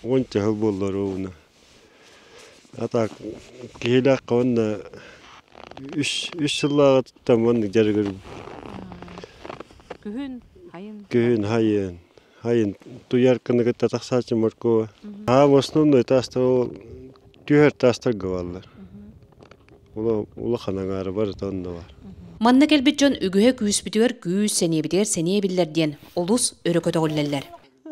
уонча сыл буолла ровно. А так киһилээххэ уонна үс үс сыллааҕыттан маннык дьарыгырбыт. Күһүн, хайын? Күһүн хайын. Хайын туйарканы кытта тахсааччы моркуо. Аам основной таастар ол түһэр таастарга бааллар. Улахан аҥаара барыта онно бар. Манна кэлбит дьон үгүһэ күүспүтүгэр күүс, сэниэбитигэр сэниэ биллэр диэн олус өрө көтөҕүллэллэр.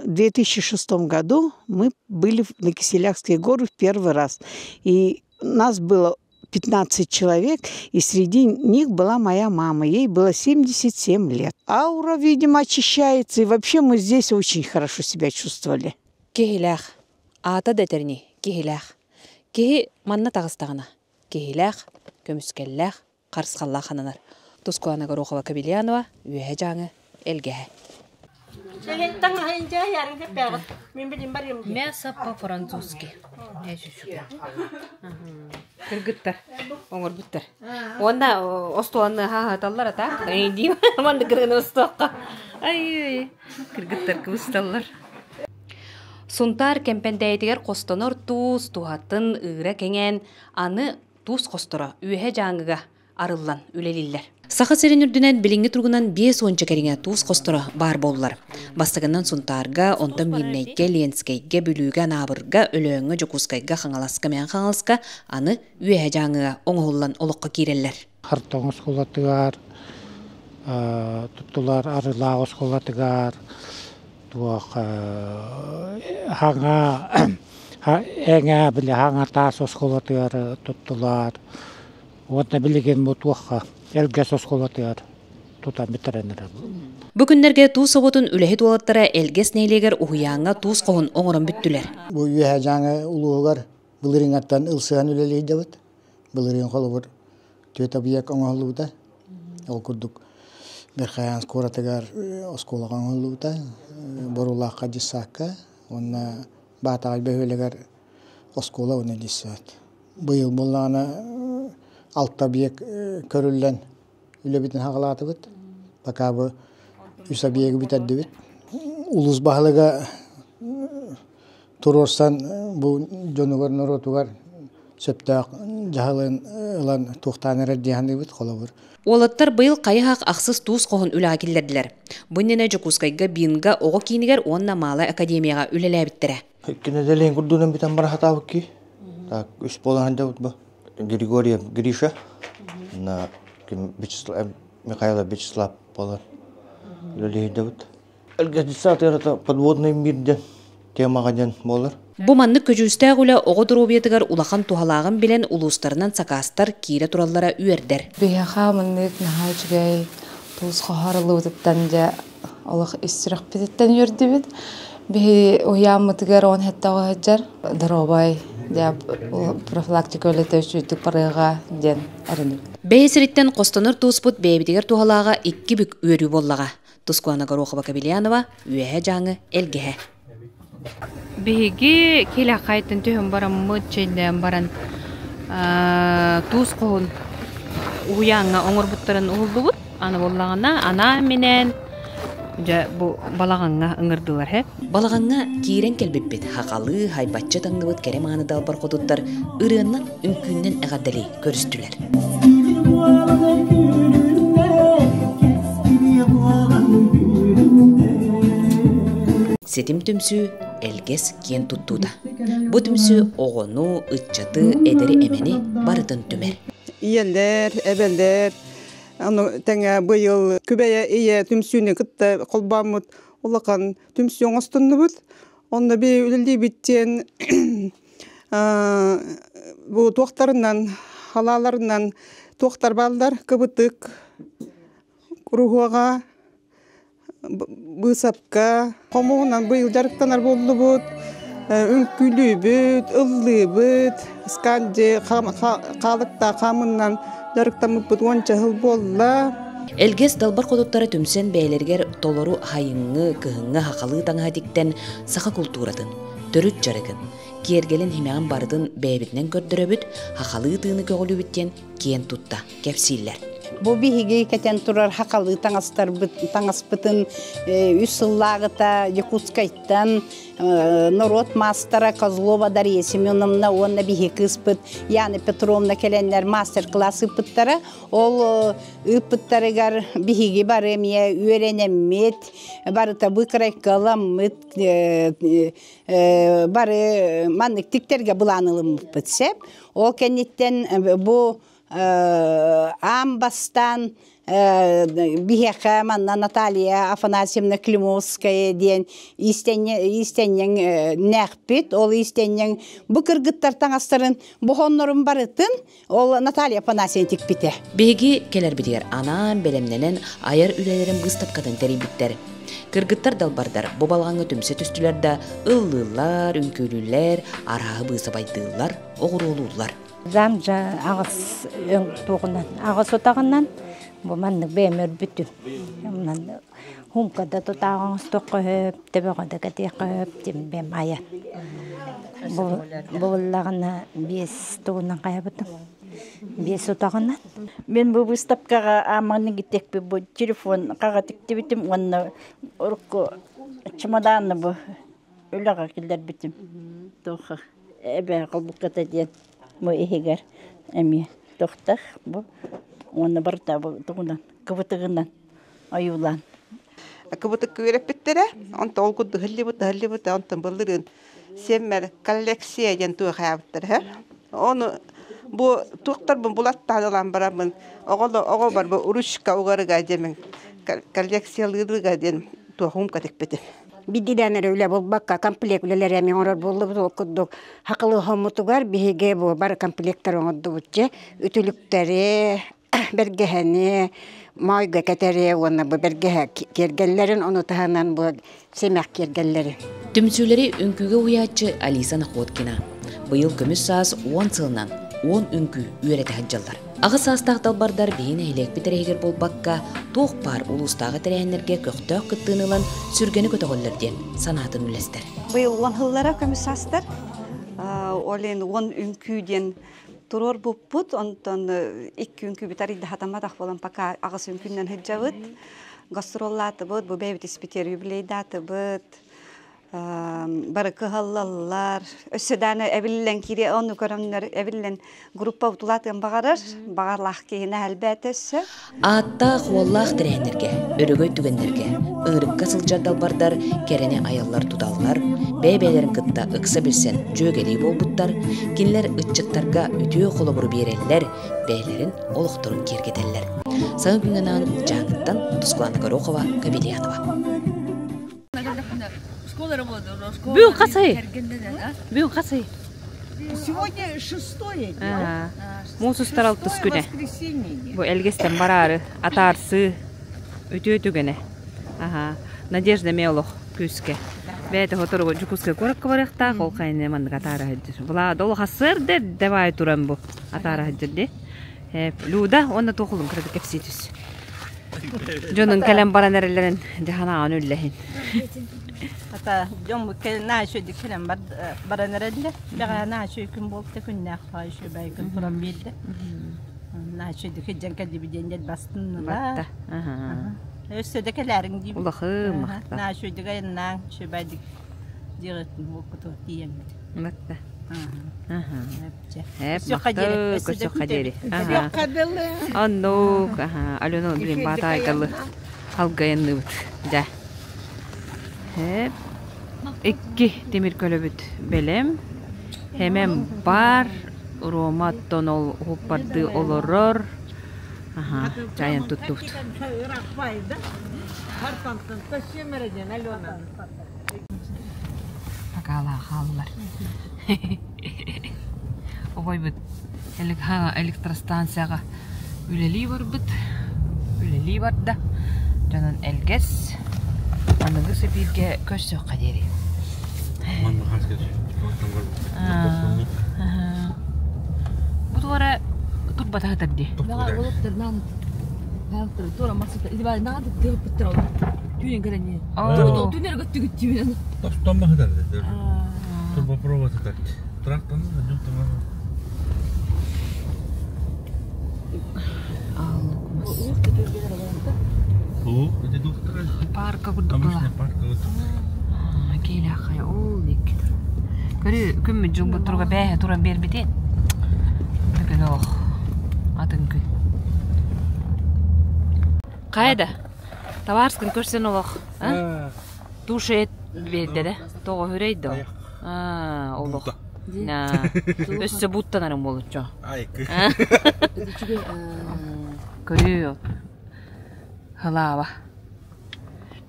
В 2006 году мы были на Киселякской горы в первый раз. И нас было 15 человек, и среди них была моя мама. Ей было 77 лет. Аура, видимо, очищается, и вообще мы здесь очень хорошо себя чувствовали. Киһилээх. Аата да этэрини, киһилээх. Киһи манна таҕыстаҕына, киһилээх, көмүскэллээх, харысхаллаах ананар. Тускулана Горохова Кабельянова, Үөһэ Дьааҥы, Элгэһэ. Мясо по-французски. Кыргыттар, оҥорбуттар. Уонна остуоланы хаһаталлар ата. Дии маннык гынан остуохха. Ай, кыргыттар кыбысталлар. Сунтаар Кэмпэндээйитигэр хостонор туус туһатын ыыра кэҥээн, аны туус хосторо Үөһэ Дьааҥыга арыллан үлэлииллэр. Саха сирин үрдүнэн билиҥҥи туругунан 50 кэриҥэ туус хосторо баар буоллулар. Бастакынан Сунтаарга, онтон Миирнэйгэ, Ленскэйгэ, Бүлүүгэ, Анаабырга, Өлөөҥҥө, Дьокуускайга, Хаҥаласка, Мэҥэ Хаҥаласка, аны Үөһэ Дьааҥыга оҥоһуллан олоххо киирэллэр. Хартоҥ оскуолатыгар, туттулар Арылаах оскуолатыгар, туох хаҥа эҥээ били хаҥа таас оскуолатыгар туттулар. Уонна билигин бу туохха Элгэс оскуолатыгар тутан бүтэрэн эрэр. Бу күннэргэ туус оҕотун үлэһит уолаттара Элгэс нэһилиэгэр уһуйааҥҥа туус хоһун оҥорон бүттүлэр. Бу Үөһээ Дьааҥы улууһугар былырыыҥҥаттан ылсыһан үлэлиирдэбит. Былырыын холобур түөрт объект оҥоһуллубута. Ол курдук Верхоянск куоратыгар оскуолаҕа оҥоһуллубута, Боруулаахха дьыссаакка уонна Баатаҕай бөһүөлэгэр оскуола уонна дьыссаат. Быйыл буоллаҕына алта объект көрүллэн үлэбитин хаҕалаатыбыт. Пока бу үс объегы бүтэрдибит. Улус баһылыга туруорсан бу дьонугар норуотугар сөптөөх дьаһалын ылан туохтаан эрэр дии саныыбыт холобур. Уолаттар быйыл хайы-хах ахсыс туус хоһун үлэҕэ киллэрдилэр. Бу иннинэ Дьокуускайга Бинго оҕо киинигэр уонна Малая академияҕа үлэлээбиттэрэ. Икки нэдиэлэһин курдугунан бүтэн бара сатаабыт кии. Так, үс буолан сылдьабыт бу. Григорьев Гриша, на ким Вячеслав, Михайлов Вячеслав буолан үлэлиһийдэбит. Эргэтиссаатыгар подводный мир диэн темаҕа диэн буолар. Бу маннык көдьүүстээх үлэ оҕо доруобуйатыгар улахан туһалааҕын билэн улуустарынан сакаастар киирэ тураллара үөрдэр. Биһиэхэ маннык наһаа үчүгэй туус хоһоор ыллыбытыттан дьэ олох ис сүрэхпититтэн үөрдүбүт. Биһи уһуйааммытыгар он хэттэҕэ сылдьар доруобай дьэ профилактика үлэтэ үчүгүйдүк барыаҕа диэн эрэнэбит. Бэйэ сириттэн хостонор тууспут бэйэбитигэр туһалааҕа икки бүк үөрүү буоллаҕа. Тускуана Горохова-Кобельянова, Үөһээ Дьааҥы, Элгэһэ. Биһиги килэххайтын түһэн бараммыт, чэйдээн баран туус хоһун уһуйааҥҥа оҥорбуттарын уһуллубут. Аны буоллаҕына анаан-минээн дьэ бу балаҕаҥҥа ыҥырдылар һэ. Балаҕаҥҥа киирэн кэлбиппит хахалыы, хайбаччы таҥныбыт кэрэ мааны далбар хотуттар ырыаннан, үҥкүүннэн эҕэрдэлии көрүстүлэр. Ситим түмсүү Элгэс киэн туттуута. Бу түмсүү оҕону, ыччаты, эдэри-эмэни барытын түмэр. Ийэлэр, эбэлэр, аны тэҥэ быйыл Күбэйэ ийэ түмсүүнү кытта холбооммут улахан түмсүү оҥостуннубут. Онно би үлэлиибит диэн бу туохтарынан, халааларынан туохтар бааллар кыбытык, куруһуога, быысапка, хомуһунан быйыл дьарыктанар буоллубут, үҥкүүлүүбүт, ыллыыбыт, сканди хаалыктаах хаамыннан дьарыктаммыппыт уонча сыл буолла. Элгэс далбар хотуттара түмсэн бэйэлэригэр толору хайыҥҥы, кыһыҥҥы хахалыы таҥаһа тиктэн саха култууратын, төрүт дьарыгын, киэргэлин химэҕин барытын бэйэбитинэн көрдөрөбүт, хахалыы тыыны көҕүлүүбүт диэн киэн тутта кэпсииллэр. Бу биһиги кэтэн турар хахалыы таҥастарбыт таҥаспытын үс сыллааҕыта Якутскайтан норуот маастара Козлова Дарья Семеновна уонна биһи кыыспыт Яна Петровна кэлэннэр мастер-класс ыыппыттара. Ол ыыппыттарыгар биһиги бары эмиэ үөрэнэммит, барыта быкрайкаламмыт, бары маннык тиктэргэ былаан ылыммыппыт сөп. Ол кэнниттэн бу аан бастаан биһиэхэ манна Наталья Афанасьевна Климовская диэн иистэнньэҥ нээхпит. Ол иистэнньэҥ бу кыргыттар таҥастарын бу хоннорун барытын ол Наталья Афанасьевна тикпитэ. Биһиги кэлэрбитигэр анаан бэлэмнэнэн айар үлэлэрин быыстапкатын тэрийбиттэр. Кыргыттар далбардар бу балаҕаҥҥа түмсэ түстүлэр да ыллыыллар, үҥкүүлүүллэр, арааһы быысабайдыыллар, оҕуруолууллар. Замжа аҕыс өҥ туоҕунан, аҕыс утаҕынан бу маннык бэйэм өрбүтүм. Хумкада тутааҕы оҥостуохха сөп, төбөҕө да кэтиэххэ сөп диэн бэйэм айан. Буллаҕына биэс тугунан хайабытым, биэс утаҕынан. Мин бу выставкаҕа ааммын гитекпи бу телефон хаҕа тиктибитим уонна урукку чемоданны бу үлэҕэ киллэрбитим. Туохха эбээ холбукката диэн бу иһигэр эмиэ тохтах бу уонна барыта бу тугунан кыбытыгынан ойуулаан. Кыбытык үөрэппиттэрэ, онто ол курдук ыһыллыбыт, ыһыллыбыт, онтон былырыын сиэммэр коллекция диэн туохаабыттар. Ону бу туохтарбын булаттаан ылан бараммын оҕо бар бу ручка угарыга диэмин коллекциялыырыга диэн туохум кэтикпитим. Бидилээн эрэ үлэ булбакка комплект үлэлэри эмиэ оҥорор буоллубут ол курдук хакылы хоммутугар биһиги бу бары комплектар оҥордубут дьэ үтүлүктэри бэргэһэни моойго кэтэри уонна бу бэргэһэ киэргэллэрин ону таһынан бу симэх киэргэллэри. Түмсүүлэри үҥкүүгэ уһуйааччы Алиса Находкина. Быйыл көмүс саас 10 сылынан 10 үҥкүү үөрэтэ сылдьаллар. Аҕыс саастаах далбардар биһи нэһилиэкпит эрэһигэр буолбакка, туох баар улуустааҕы тэрээһиннэргэ көхтөөх кыттыыны ылан сүргэни көтөҕөллөр диэн санаатын үллэстэр. Быйыл 10 сыллара көмүс саастар. Ол иһин 10 үҥкүү диэн туруорбуппут, онтон икки үҥкүүбүт арыйда хатамматах буолан пока аҕыс үҥкүүнэн сылдьабыт. Гастроллаатыбыт, бу бэйэбит испитигэр юбилейдаатыбыт. Бары кыһаллаллар. Өссө дааны эбиллэн киириэ ону көрөннөр эбиллэн группа утулаатыан баҕарар. Баҕарлаах киһини элбээтэ өссө. Ааттаах уоллаах тэрээһиннэргэ, өрөгөй түгэннэргэ, ыҥырыкка сылдьар далбардар кэрэни айаллар-туталлар, бэйэ-бэйэлэрин кытта ыкса билсэн дьүөгэлии буолбуттар, кинилэр ыччаттарга үтүө холобуру биэрэллэр, бэйэлэрин олохторун киэргэтэллэр. Саҥа күҥҥэ анаан Дьааҥыттан Тускулаана Горохова, Кабельянова. Бүгүн хас ый? Бүгүн хас ый? Сегодня шестое. Муус устар алтыс күнэ. Бу Элгэстэн бараары атаарсыы үтүө түгэнэ. Аха. Надежда Мелох күүскэ. Бэйэтэ хоторуга Дьокуускай куоракка барыахтаах, ол хайны маннык атаара сылдьар. Влада ол хасыр давай туран бу атаара сылдьар дии. Люда уонна туох улун кырады кэпсии түс. Дьонун кэлэн баран эрэллэрин дьаһанаҕын үллэһин. Ата дьон кэлин шөйдүк кэлэн баран эрэллэр. Бэҕэһээ наачүй күн буолта күннээх баай күн туран биэрдэ. Наачүйдүк дьэн кэллиби диэн бастынныла. Өссө да кэлээриҥ диибит. Улахы махта. Наачүйдүк айаннаан шөбайдык диэҕитин буолкуту тиийэммит. Батта. Көсөххө диэри. Оннук. Алена блин баатаайгалы алгайынныбыт. Дьэ. Икки тимир көлөбүт бэлэм. Хэмэм бар. Рома оттон ол уһуппардыы олорор. Аха, чайын туттубут. Такаалаах хааллар. Обойбут электростанцияҕа үлэлии барбыт. Үлэлии барда. Дьонун Элгэс аныгы сибииргэ көрсүөххэ диэри. Бу туора турбата сытар дии. Турбопровод сытар. Тракторны Парка курдук Киилээххай ол икки тур. Көрү күммүт дьылбыт туруга бээһэ туран биэрбитин. Бүгүн олох атын күн. Хайда? Табаарскын көрсөн олох. Туша биэрдэ да? Тоҕо хүрэй да? Олох. Өссө буттанарым болуччу. Көрүү Хылааба.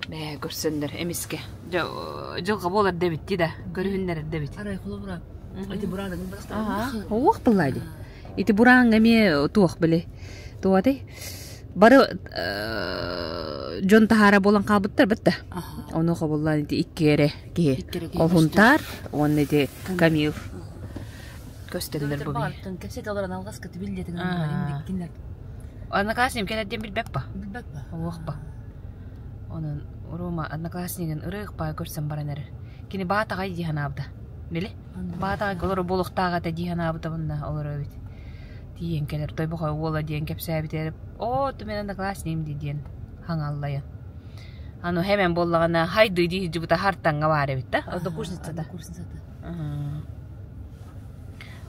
Бээ, көрсөннөр эмиске. Дьылҕа буолар дэбитти да, көрүһүннэрэр дэбит. Арай холобура, ити бурааны Уох быллаа ди. Ити бурааҥҥа эмиэ туох били. Туотай? Бары дьон таһаара буолан хаалбыттар бытта. Ону хобуллаан ити икки эрэ киһи. Ол Хунтаар уонна ити Камил. Көстөннөр бу. Кэпсэт олорон алҕаска тибиллиэтин Одноклассник кэлэр диэн билбэт ба? Билбэт ба. Уох ба. Онон Рома однокласснигын ырыах баа көрсөн баран эрэр. Кини баатаҕай дии санаабыта. Били? Баатаҕай олору буолуохтаах этэ дии санаабыта мунна олоро эбит. Тиийэн кэлэр тойбохой уола диэн кэпсээбитэ оо түмэн однокласснигым дии диэн хаҥаллайан. Аны хэмэн буоллаҕына хайды дии сылдьыбыта хартаҥҥа баар эбит да однокурсницата. Однокурсницата.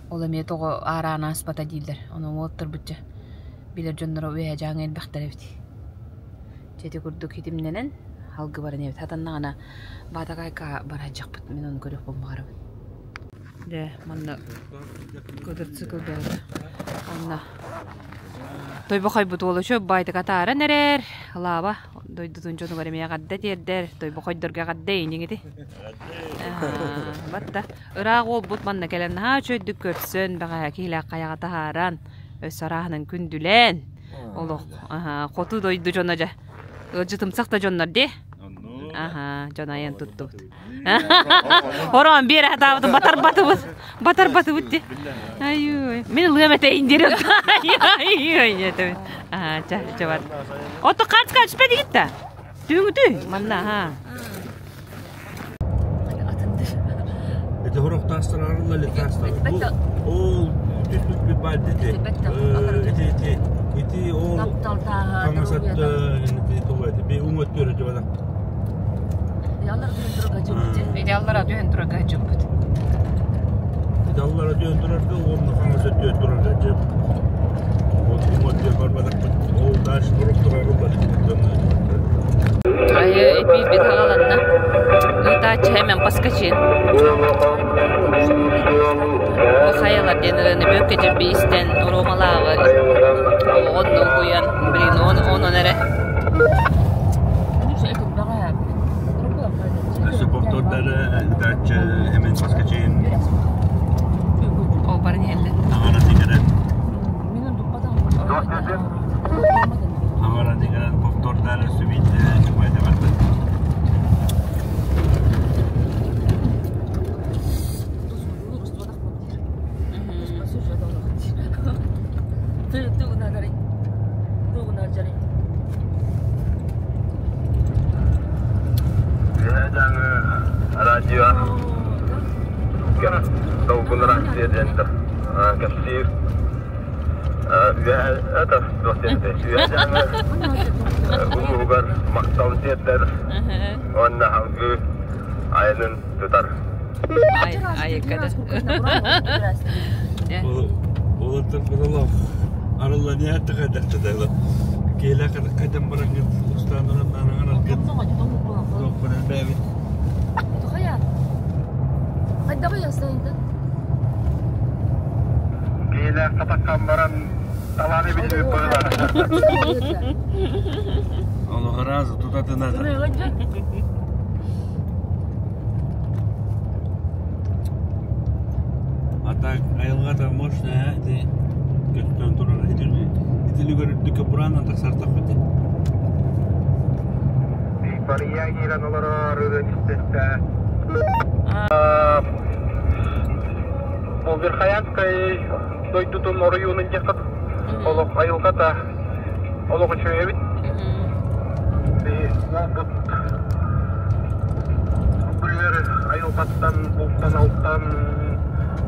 Ол эмиэ тоҕо аараан ааспата дииллэр. Ону уолаттарбычча билэр дьонноро үөһэ дьааҥы элбэхтэр эбит. Дьэ ити курдук хитимнэнэн алгы баран эбит. Хатаннаҕына Баатаҕайка барааччахпыт мин ону көрүөх буолмаҕарабын. Дьэ, манна квадроцикл бөҕөтө. Онно Тойбохойбут уола үчүгэй баайдык атааран эрэр. Лааба дойдутун дьонугар эмиэ эҕэрдэ тиэрдэр. Тойбохойдорго эҕэрдэ иниҥ ити. Батта ыраах уолбут манна кэлэн наһаа үчүгэйдик көрсөн, бэҕэһээ киһилээх хайаҕа таһааран, өссө арааһынан күндүлээн олох хоту дойду дьоно дьэ ыалдьытымсах да дьоннор дии. Аха, дьон айан туттубут. Хороон биэрэ сатаабытым батарбатыбыт. Батарбатыбыт дии. Айыы. Мин ылыам этэйин дири. Айыы. Этэбин. Аха, ча, ча бар. Ото картка түспэт игитта. Түүҥүтүй, манна, аха. Это хорох таастар арылла элек таастар. Ол түспүт бит баар дети. Ити ити ити ол хаҥасат ити тугу бу Би уҥа өттүгэр дьыбадах. Идеаллара түһэн турарга дьыппыт. Идеаллара түһэн турарга уонна хаҥас өттүгэр турарга дьып. Ол уҥа өттүгэр барбатахпыт. Ол дальше турук турар Айы эпиир хагаланна. Ыытааччы хэмэн паскачин. Бу хайалар диэн ырыаны бөккө дьэбби истэн Ромалааҕы олоҕун угуйан блин он онон эрэ. Суппортордары ыытааччы хэмэн паскачин. Ол барын иһэллэр. Аҥара тигэрэн. Аҥара тигэрэн повтордары сүбийтэ чупайда барбыт. Радио долгун Россия диэн кэпсиир это улууһугар махтал тиэрдэр уонна салгыы айанын тутар. Айыккада. Олортон куралав арылланиа тахайдахтадайла. Кейлэ кайдан барангын устаанынан наанаган алгын. Тохпунан бэбит. Кейлэ хатаккан баран талааны билбит быһылар. Олоҕаразы тутатына. А так айылҕата мощная ити көстөн турар итилигэр үрдүккэ бураанан тахсартахпыт Барыйа киирэн олорор ырыа Бу Верхоянскай дойдутун оройуонун диэххэ олох айылҕата олох үчүгэй эбит. Уолбут Бүлүөр айылҕаттан бултан-алтан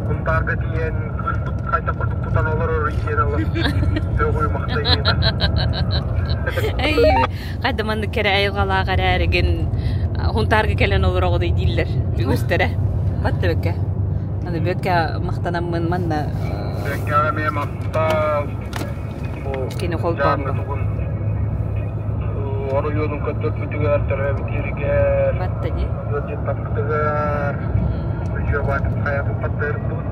Кунтаарга тиийэн кыыспыт хайдах курдук тутан олорор диэн олох сөҕүү махтайыыта. Хайда маннык кэрэ айылҕалаах эрээригин Хунтаарга кэлэн олороҕун дииллэр үгүстэрэ. Батта бөккэ. Аны бөккэ махтанаммын манна Бөккэҕэ эмиэ махтал. Кини холбоон Оройуонун көрдөрбүтүгэр, төрөөбүт Батта дии. Ыалдьыттаппытыгар, үчүгэйбаатын хайатын таттарбыт.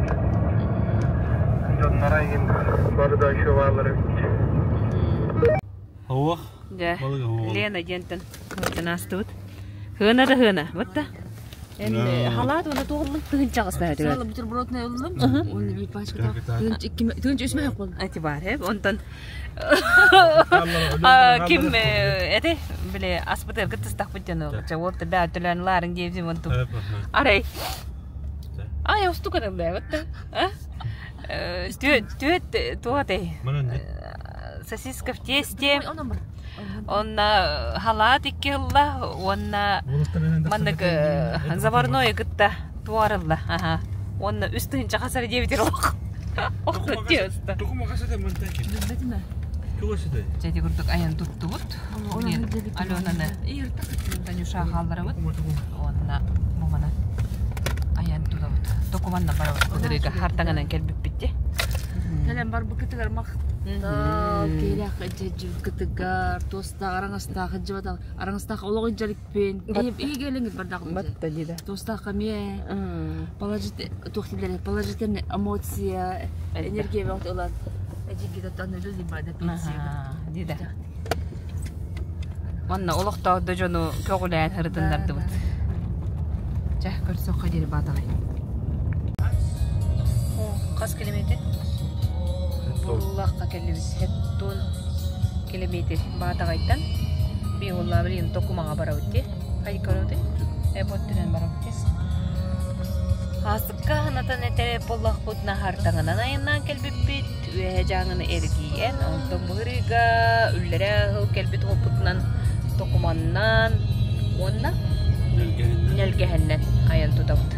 Дьонноро иһин бары да үчүгэй бааллар эбит. Оох. Дьэ, Лена диэнтэн кыһыттан аастыбыт. Хыана да хыана, батта. Эн халаат уонна туоллун тыһынчаҕыс баһа Саала бутербродный ыллым. Уонна биир пачка тыһынч икки тыһынч үс мөһөх болду. Ати бар хеп. Онтон ким эти биле аспытыр кыттыстахпыт дьону. Ча уол бää төлөөн лаарың диэбитим онтум. Арай. Ай, устук ылла батта. Түөт туотай. Сосиска в тесте. Онна халаат икки ылла, уонна маннык заварной кытта туарылла. Аха. Уонна үс тыһынча хасар диэбитир олох. Охто тиэста. Дьэти курдук айан туттубут. Аленаны Танюша хаалларабыт. Уонна бумана айан тутабыт. Докуманна барабыт. Кыдырыга хартаҥанан кэлбиппит дии. Кэлэн барбыкытыгар махтал, киһилээх кытыгар, туостаах, араҥастаах ыдьыбатах, араҥастаах олоҕу дьарыкпын. Иһигелиҥит бардагым. Туостаах эмиэ положительный эмоция, энергия бөҕөтө ылан эдьиҥкитэ аны үлэлиим бада пенсияга. Дида. Манна олохтоох да дьону көҕүлээн ырытыннардыбыт. Чэ, көрсөххө диэри баатаҕай. Хас километр? Буллахха кэллибит. Хеттун километр Баатаҕайтан. Би олла билин Токумаҕа барабыт дии. Хай көрөтүй? Эбот түнэн барабыт дии. Хаасыкка ханатан этэ боллахпыт наһартаҥынан айаннаан кэлбиппит. Үөһэ дьааҥыны эргийэн, онтон быһырыыга үллэрэ ыһыл кэлбит уоппутунан Токуманнаан уонна Нэлгэһэннэн айан тутабыт.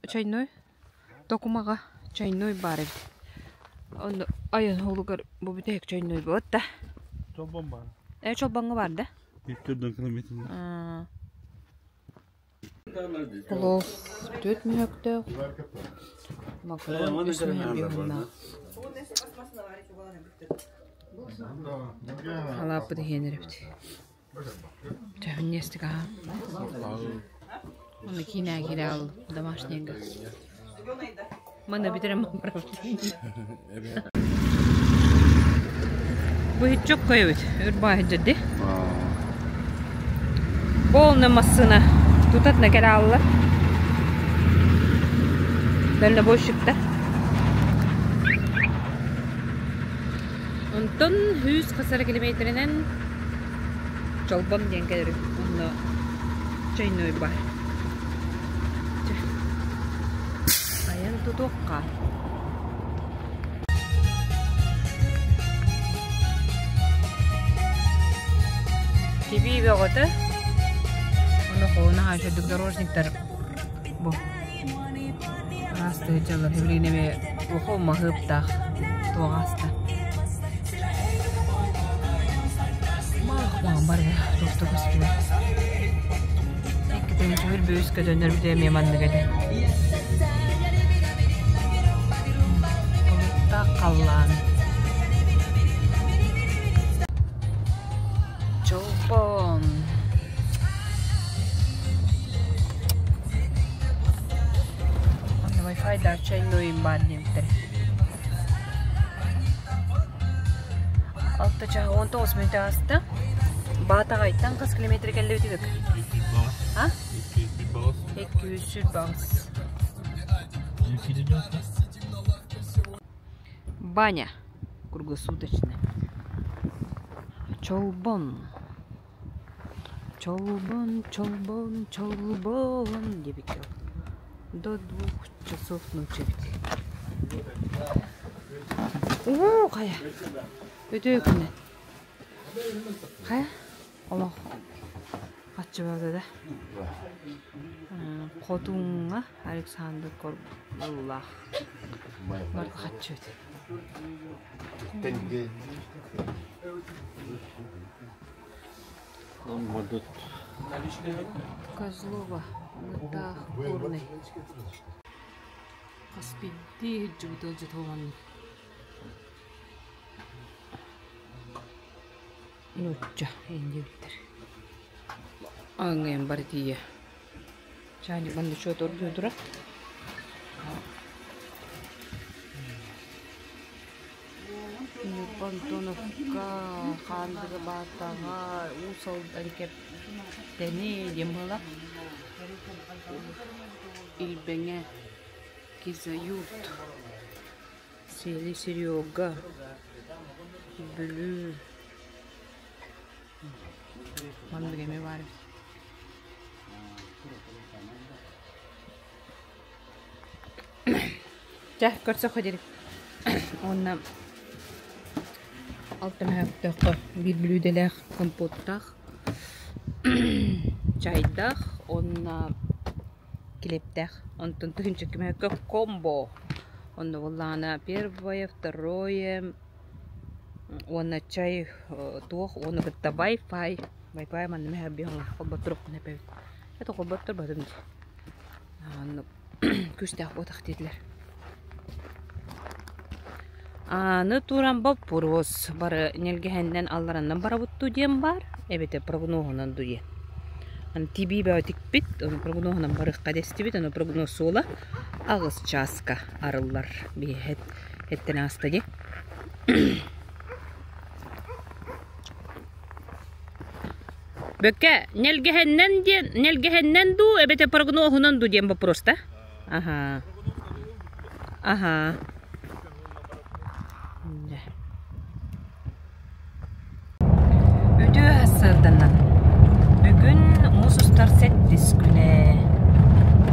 Чайной Токумаҕа чайной баар эбит. Онно айан уолугар бу бүтэһик чайной буолла. Чолбон бар. Э, Чолбоҥҥо бар да? 104 километр. Плов 4 мүһөктөөх, макарон 3 мүһөк биһуннаах. Халааппыт иһиэн эрэбит. Төһөнньэстик аһа. Оны киинэ киирэ ал домашнийга. Маны бүтэрэн барабыт. Бу хитчок көйөбүт. Үрбаа хиджерди. Полная массына. Тутатна кэлэ аллар. Дальнобойщикта. Онтон 100 хасара километринэн Чолбон диэн кэлэр онно чайной бар. Айан тутуохха. Тибии бөҕөтө. Ону холуна хаачырдык дорожниктар бу араас дьаллар билигин эмиэ уху маһыыптаах туох ааста. Маах маан бар туохта көстүбэт. Иккитин үчүгүр бүүс көтөннөр бүтэ эмиэ маннык этэ. Былыттаах халлаан. Чолбон. Онно Wi-Fi да чайнойум баар диэбиттэр. Алта чаһы 19 мүнөтэ ааста. Баатаҕайтан хас километр кэллибитибик? А? 200 Баня круглосуточная. Чолбон. Чолбон, чолбон, чолбон диэбиккэ до 2 часов ночи эбит. Уу, хайа. Өтө күнэ. Хайа? Олох хаччыбата да. Хотуҥҥа Александр Корбуллаах. Барда хаччыбыт. Козлова, Мытаах, Горный. Хас биирдии сылдьыбыт ыалдьыт буолан нуучча индиэбиттэр. Аҥайым бары тиийэ. Чаанньык манна счет ордуйа турар. Ньурба Антоновка, Хаандыга Баатаҕа, Уус Алдан Кэптэни диэн буолла. Илбэҥэ Кизаюрт, Сели Серега, Бүлүү. Маннык эмиэ баар эбит. Чэ, көрсөххө диэри. Уонна алта мөһөөктөөххө биир бүлүүдэлээх компоттаах, чайдаах уонна килиэптээх. Онтон тыһыынча мөһөөккө комбо. Онно буоллаҕына первое, второе уонна чай туох уонна кытта Wi-Fi. Wi-Fi манна мөһөөк биһиҥ холботторуохпун эпэбит. Это холботтор батым дии. Оннук күүстээх буотах диэтилэр. Аны туран боппуруос бары ньэлгэһэннэн аллараннан барабыт дуу диэн баар, эбэтэр прогноһунан дуу диэн. Аны тибии бөҕө тикпит, ону прогноһунан барыахха дэстибит, ону прогноз суола 8 чааска арыллар биһи эттэн ааста дии. Бөккө ньэлгэһэннэн диэн ньэлгэһэннэн дуу эбэтэр прогноһунан дуу диэн боппуруос да? Аһаа. Аһаа. Үтүө сарсыарданнан. Бүгүн муус устар сэттис күнэ.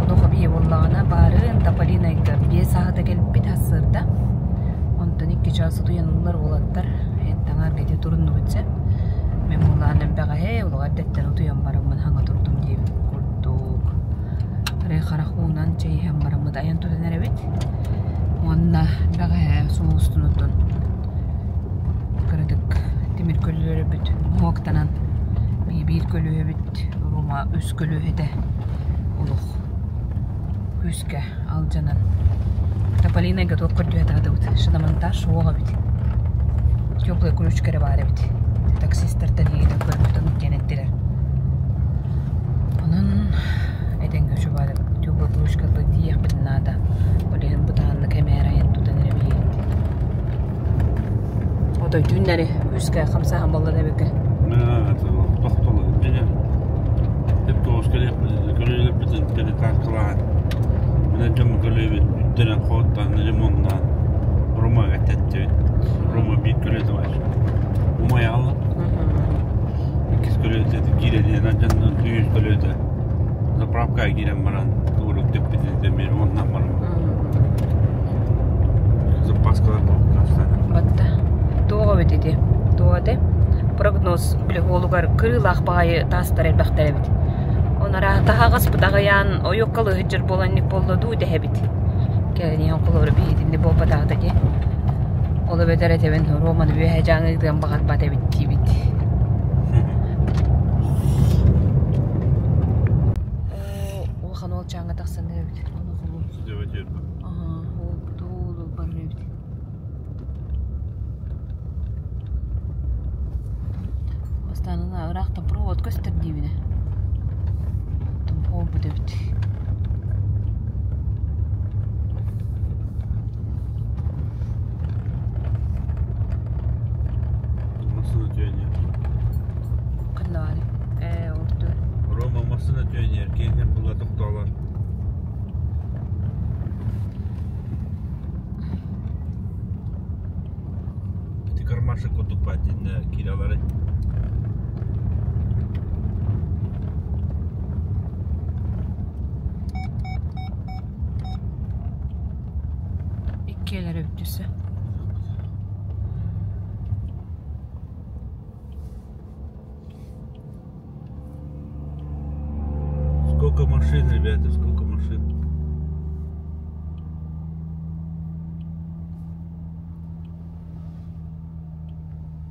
Онуоха бийэ буоллаҕына баарын Тополинайга 5 саһыта кэлбит сарсыарда. Онтон 2 чаас утуйан ыллар уолаттар. Таҥарга ити туруннубут сэ. Мен буоллаҕына бэҕэһээ улаҕа эрдэттэн утуйан бараммын хаҥа турдум диэбит курдук. Арай харах уунан чэй иһэн бараммыт айан тутан эрэбит. Уонна бэҕэһээ суол устун оттон кыратык Тимир көлүөрөбүт муоктанан биир көлүөһэбит Рома үс көлүөһэтэ олох күүскэ алдьанан Тополинайга туох көрдүһэ таһдыбыт шиномонтаж суох эбит теплая ключка эрэ баар эбит таксистартан иһитэн көрбүтүн диэн эттилэр онон этэҥҥэ үчүгэй теплая ключка тиийиэхпитин наада ол иһин бытааннык эмээр айан тутан эрэ биһиэбит Отой түүннэри күүскэ хамсааһын буолла да эбиккэ. Тохтоло дьэ Теп-тоҕус көлүөлэрбитин перетаскалаан билэн дьомму көлүөбүт үттэрэн хоһуттаан ремоннаан Ромаҕа тэттибит. Рома биир көлүөтэ баар. Умайаалла. Иккис көлүөтэ киирэн иһэн алдьаннан үһүс көлүөтэ заправкаҕа киирэн баран тугурук тэппитин эмиэ ремоннаан баран Запаскалар Батта. Туох эбит ити? Туох этэ? Прогноз били уолугар кырыылаах баҕайы таастар элбэхтэр эбит. Он арааһа таһаҕаспыт аҕыйаан ойуоккалыы сылдьар буолан буолла дуу дэһэбит. Кэлин иһэн холобура биһитинни буолбатаҕа дии. Ол эбэтэр этэбин Роман үөһэ дьааҥыытыан баҕарбат эбит диибит. Улахан уол чааҥҥа тахсан эбит. Бастаанына ыраахтан провод көстөр диибинэ. Буолбут эбит. Массыына түөнүөр. Ханна баарый? Ээ, ол түөр. Рома массыына түөнүөр, киэҥ була тохтоолор. Ити кармашек курдук баатинна кииралары. Иккиэлэр эбит түсө. Сколько машин, ребята, сколько машин.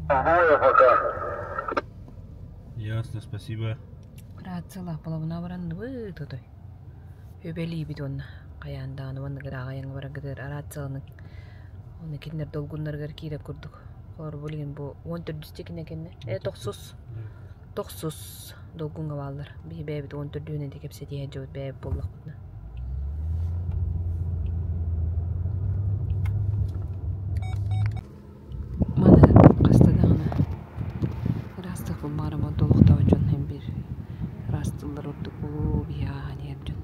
Пока. Ясно, спасибо. Рациялаах половина баран той. Үбэлиибит уонна хайаан даҕаны уонна гыраҕайаҥ бараргытыгар рацияланы уонна кинилэр долгуннарыгар киирэр курдук. Холор билигин бу 14 тикинэ кэннэ тохсус тохсус долгуҥҥа бааллар. Биһи бэйэбит 14-үһүнэн ити кэпсэтиһэ дьыбыт бэйэбит буоллахпытына. Маны хаста даҕаны ыраастык булмаарым олохтоох дьон иһин биир ыраас тыллар ордук улуу биһи ааһан иһэр дьон.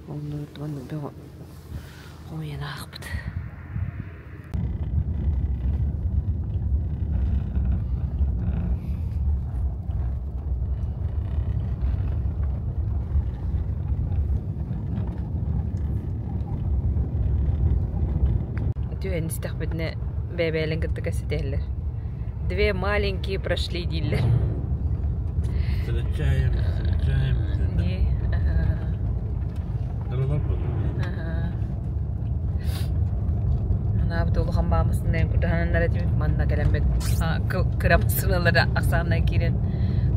Онно маннык бөҕө хомуйан аахпыт. Түһэн истэхпитинэ бэйэ-бэйэлэрин кытта кэпсэтиһэллэр. Две маленькие прошли дииллэр. Встречаем, встречаем. Не, ага. Анаабыт улахан баамысыннайын курдаһананнар этибит манна кэлэммит кыра массыыналары ахсааннай киирэн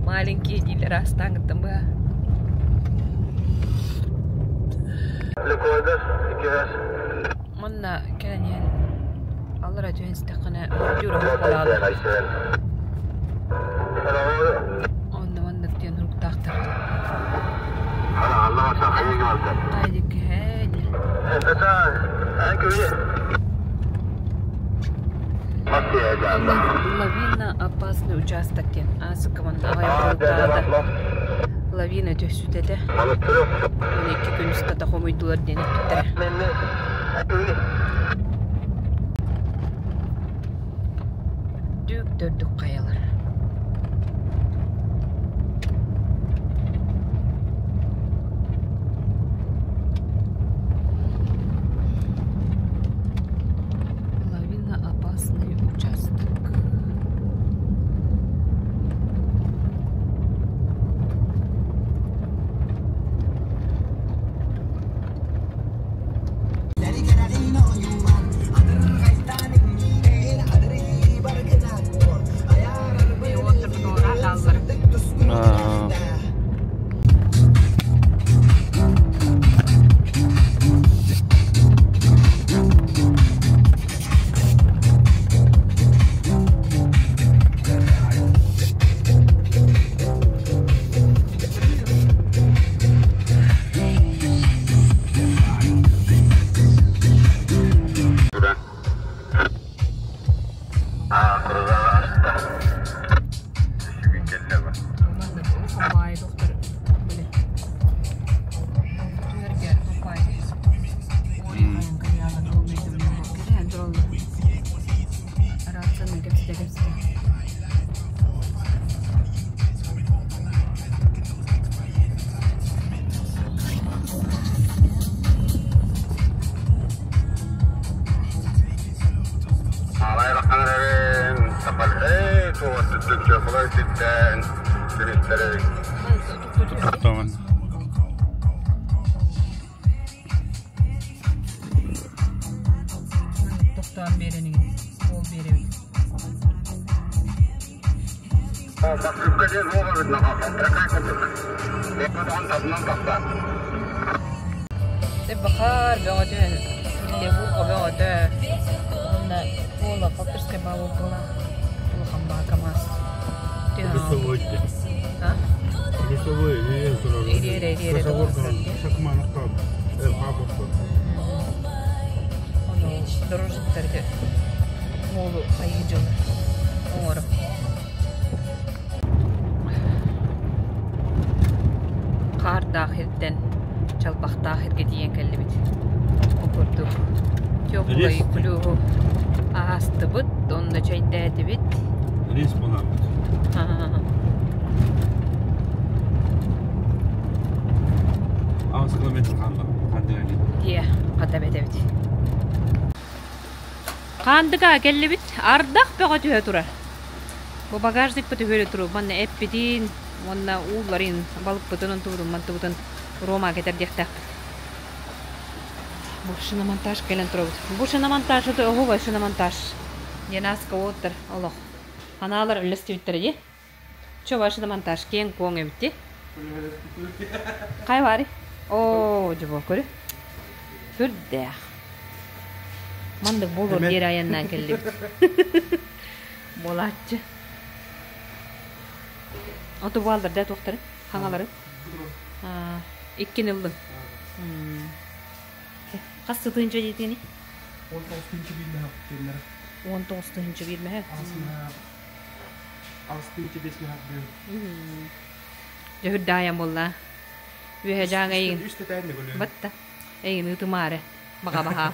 маленькие дииллэр аастааҥыттан быһа. Манна кэлэн иһэн аллара түһэн истэххинэ бордюр оһох буолаалар. Онно маннык диэн уруктаахтар. Лавина опасный участок диэн аасыкка манна аҕай буолтаата. Лавина түһсүтэтэ. 12 күн устата хомуйдулар диэн эппиттэрэ. Дүк төрдүк хайалар. Лавиноопасный участок. курдук чуопулар сирдээн күнүстэри Тоқтамын. Тохтоон биэрэнигин, ол биэрэбит. Бахар бөҕөтө, левуха бөҕөтө. Онна буола Палтерскай баа буолла. Улахан баа КамАЗ. А? Ириэрэ, ириэрэ. Ону дорожниктарга уолу хайыы дьонор оҥоро. Хаардаах ирдэн чалбахтаах иргэ тиийэн кэллибит. Ол курдук теплый плюһу аастыбыт, онно чэйдээтибит. Рис булабыт. 8 километр қалды. Қандыға Дие, хата бэтэбит. Хаандыга кэллибит, ардах бөҕө түһэ турар. Бу багажникпыт үһүөрү туру, манна эппитин, уонна уулларын, балыкпытын, онтубутун, мантыбытын Рома кэтэрдиэхтээхпит. Бу шиномонтаж кэлэн турабыт. Бу шиномонтаж это оһуобай шиномонтаж. Диэн ааска уоттар олох. Ханаалар үллэстибиттэрэ дии. Чо шиномонтаж киэҥ куоҥ эбит дии. Хай баары? Оо, дьобо көрү. Сүрдээх. Мандык буолуор диэри айаннаан кэллибит. Буолааччы. Оту буалдар да туохтары? Хаҥалары? Иккин ыллын. Хас сытыынча диэтини? 19 тыһыынча биир мөһөх диэннэр. 19 тыһыынча биир мөһөх. 8 тыһыынча 5 мөһөх бү. Дьөһүрдэ айан буолла. Үөһэ дьааҥ эйигин. Үс тэтээн көлө. Батта. Эйигин ыытымаары. Баҕа баһаа.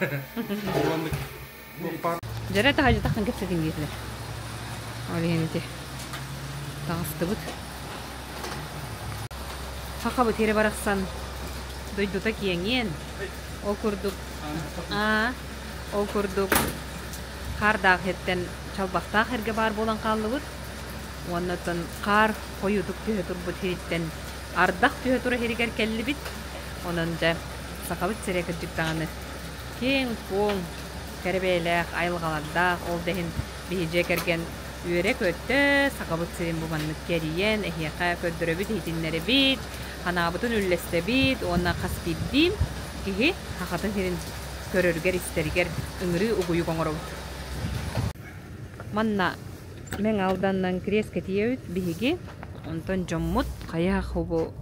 Дьэрэ таһа таххан кэпсэтин диэтилэр. Ол иһин ити таҕыстыбыт. Хахабыт иһирэ барахсан дойдута киэҥиэн. Ол курдук аа, ол курдук хаардаах иһиттэн чалбахтаах эргэ баар буолан хааллыбыт. Уонна оттон хаар хойуутук түһэ турбут иһиттэн ардах түһэ тура иһиригэр кэллибит. Онон дьэ сахабыт сирэ кырдьык даҕаны киэҥ-куоҥ, кэрэ бэйэлээх айылҕалардаах, ол да иһин биһи дьиэ кэргэн үөрэ-көтө сахабыт сирин бу маннык кэрийэн эһиэхэ көрдөрөбүт, иһитиннэрэбит, ханаабытын үллэстэбит уонна хас биирдии киһи сахатын сирин көрөрүгэр, истэригэр ыҥырыы угуйук оҥоробут. Манна Мэҥэ Алданынан крест кэтиэбит биһиги, онтон дьоммут хайа хобу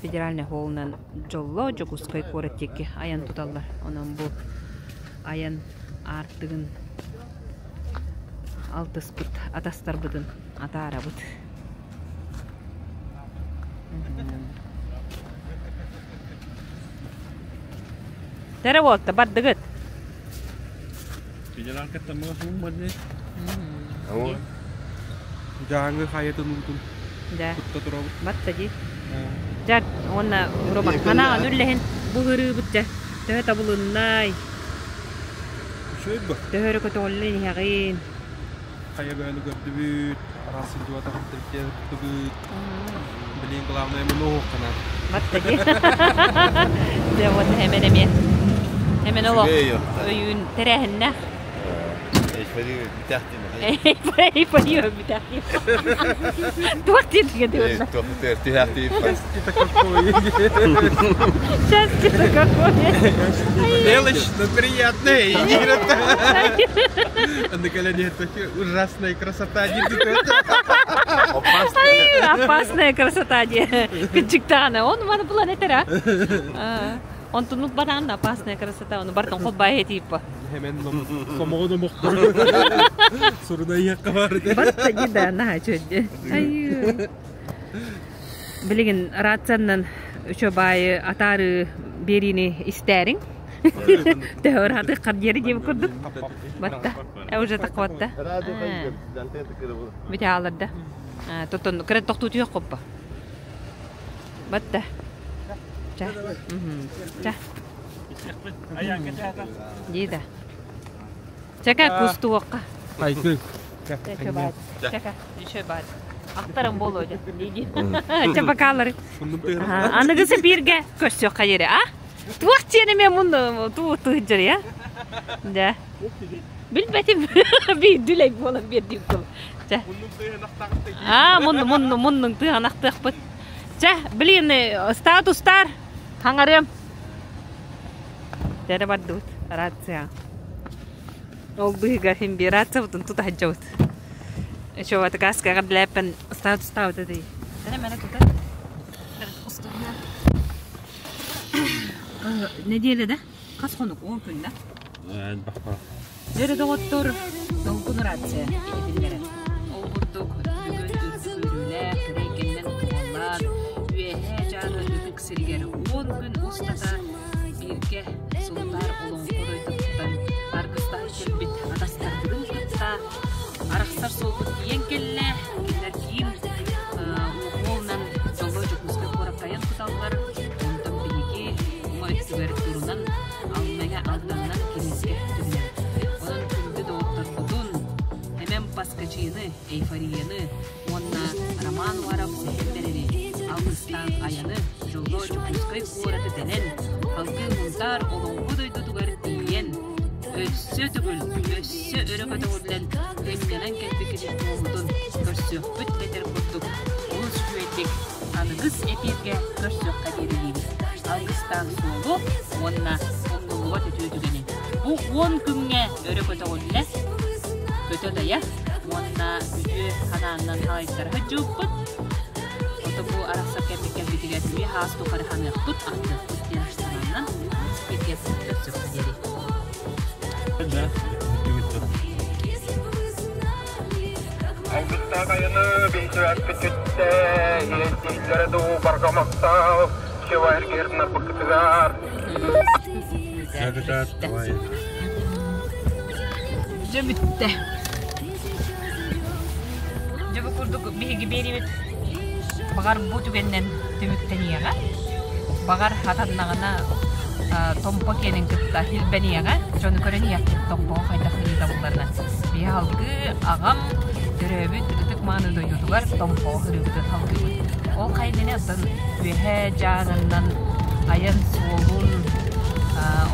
федеральный холунан Дьолло Дьокуускай куорат диэки айан туталлар. Онон бу айан аартыгын алтыспыт атастарбытын атаарабыт. Тэрэ буолта бардыгыт. Федералкаттан мага суум барды. Дьааҥы хайатын уутун Да. кутта турабыт. Батта дии. Дьэ, уонна Рома, ханаан үллэһин бу ырыыбыт дьэ. Төһө табылыннай? Үчүгэй бу. Төһө өрө көтөҕүллэн иһэҕин? Хайа бөөнү көрдүбүт, араас сылдьыбатах туттубут. Блин, главное, мы ногу Батта дии. Дьэ, уонна хэмэн эмиэ. Хэмэн олох өйүүн тэрээһиннээх. Эйфория бүтэхти. Туох диэтигэ диэн. Счастье-то какое. Счастье-то какое. Мелочь, но приятная. На колене это ужасная красота. Ай, опасная красота диэ. Кычыктаана. Он маны булан этер а. Онтунук баран опасная красота. Оны бартон холбай типа. Hemen сомоҕо домохтор. Суруна иһэккэ бар. Барта да наһаа чөддө. Ай. Билигин рациянан үчө баайы атаары берини истээриң. Төһөр хаты кардиери диэбит курдук. Батта. Уже такватта. Бите аларда. Тотон кыра тохтуу хоппа. Батта. Ча. Ча. Дида. Чака кустуокка. Айгы. Чэ баат. Чэка, еще баат. Ахтарым буолуо дьэ. Дии. Чэ бакаалары. Аныгысы бииргэ көрсүөххэ диэри, а? Туох диэн эмиэ мун туу тыһыдьар я? Да. Билбэтим. Биир буолан биэрдим кыл. Чэ. А, мунну мунну муннуҥ тыһанахтыахпыт. Чэ, блин, статустар хаҥарыам. Дэрэ бардыбыт рация. Ол быыһыгар иһин биир рациябытын тута сылдьабыт. Еще каскаҕа билээппин статустаабыт этий. Тэнэ мэнэ тута. Неделя да? Хас хонук? 10 күн да? Дьэрэ доҕоттор, долгун рация иһитиннэрэр. Ол курдук бүгүн үрдүк үөрүүлээх кэрэйгэннэн туоллаан, үөһээ дьааҥы ытык сиригэр 10 күн устата бииргэ Сунтаар олоҥхо дойдутуттан аргыстаһа кэлбит атастарбытын кытта арахсар суолбут тиийэн кэллэ. Кинилэр киин уокуолунан дьоллоо Дьокуускай куоракка айан туталлар. Онтон биһиги уҥа өттүгэр турунан Алмэҥэ Алданынан Кириэскэ түһүнэбит. Онон күндү доҕотторбутун Эмэм Паскачины, Эйфорияны уонна Роман Уаров Сэһэн Бэрэри алгыстаах айаны дьоллоо Дьокуускай куораты тэнэн, салгыы Мунтаар Олоҥхо дойдутугар тиийэн, өссө төгүл, өссө өрө көтөҕүллэн, кынньанан кэлбиккитин туоһутун көрсүөхпүт этэр курдук олус үчүгэйдик аныгыс эпииргэ көрсүөххэ диэри алгыстаах суолу уонна умнуллубат үтүө түгэни бу 10 күҥҥэ өрө көтөҕүллэ, көтө-дайа уонна үтүө санааннан салайтара сылдьыбыппыт. Ото бу арахсар кэммит кэлбитигэр үйэ хаас тухары ханыахпыт, ахтыахпыт диэн санааннан бииргэ көрсүөххэ диэри. Алгыстаах айаны биһиэхпититтэ иһиллэрэ дуу баргамахтаах севайргернарбыкытыгар. Дьэ бүттэ. Дьэ бу курдук биһиги биэриибит баҕар бу түгэнинэн түмүктэниэҕэ. Баҕар хатаннаҕына Томпо киэнин кытта илбэниэҕэ. Дьону көрөн иһиэхпит Томпоҕо хайдах ыйытабылларынан. Биһи салгыы аҕам төрөөбүт ытык мааны дойдутугар Томпоҕо сырыыбытын салгыыбыт. Ол хайдыны оттон Үөһээ Дьааҥыннан айан суолун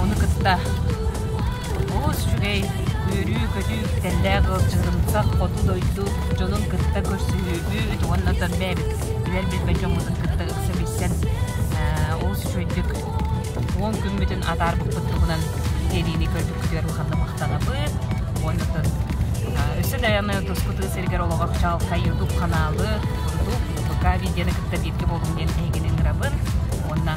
ону кытта олус үчүгэй үөрүү-көтүү үктэллээх ыалдьытымсах хоту дойду дьонун кытта көрсүһүүбүт уонна оттон бэйэбит билэр-билбэт дьоммутун кытта ыкса билсэн олус үчүгэйдик 10 күммүтүн атаарбыппыт туһунан тиэриини көрбүккүтүгэр улаханнык махтанабыт уонна оттон өссө даҕаны туску тыа сиригэр олоҕор чаҕылхай YouTube ханаалы курдук ВК видеоны кытта бииргэ буолуҥ диэн эһигини ыҥырабын уонна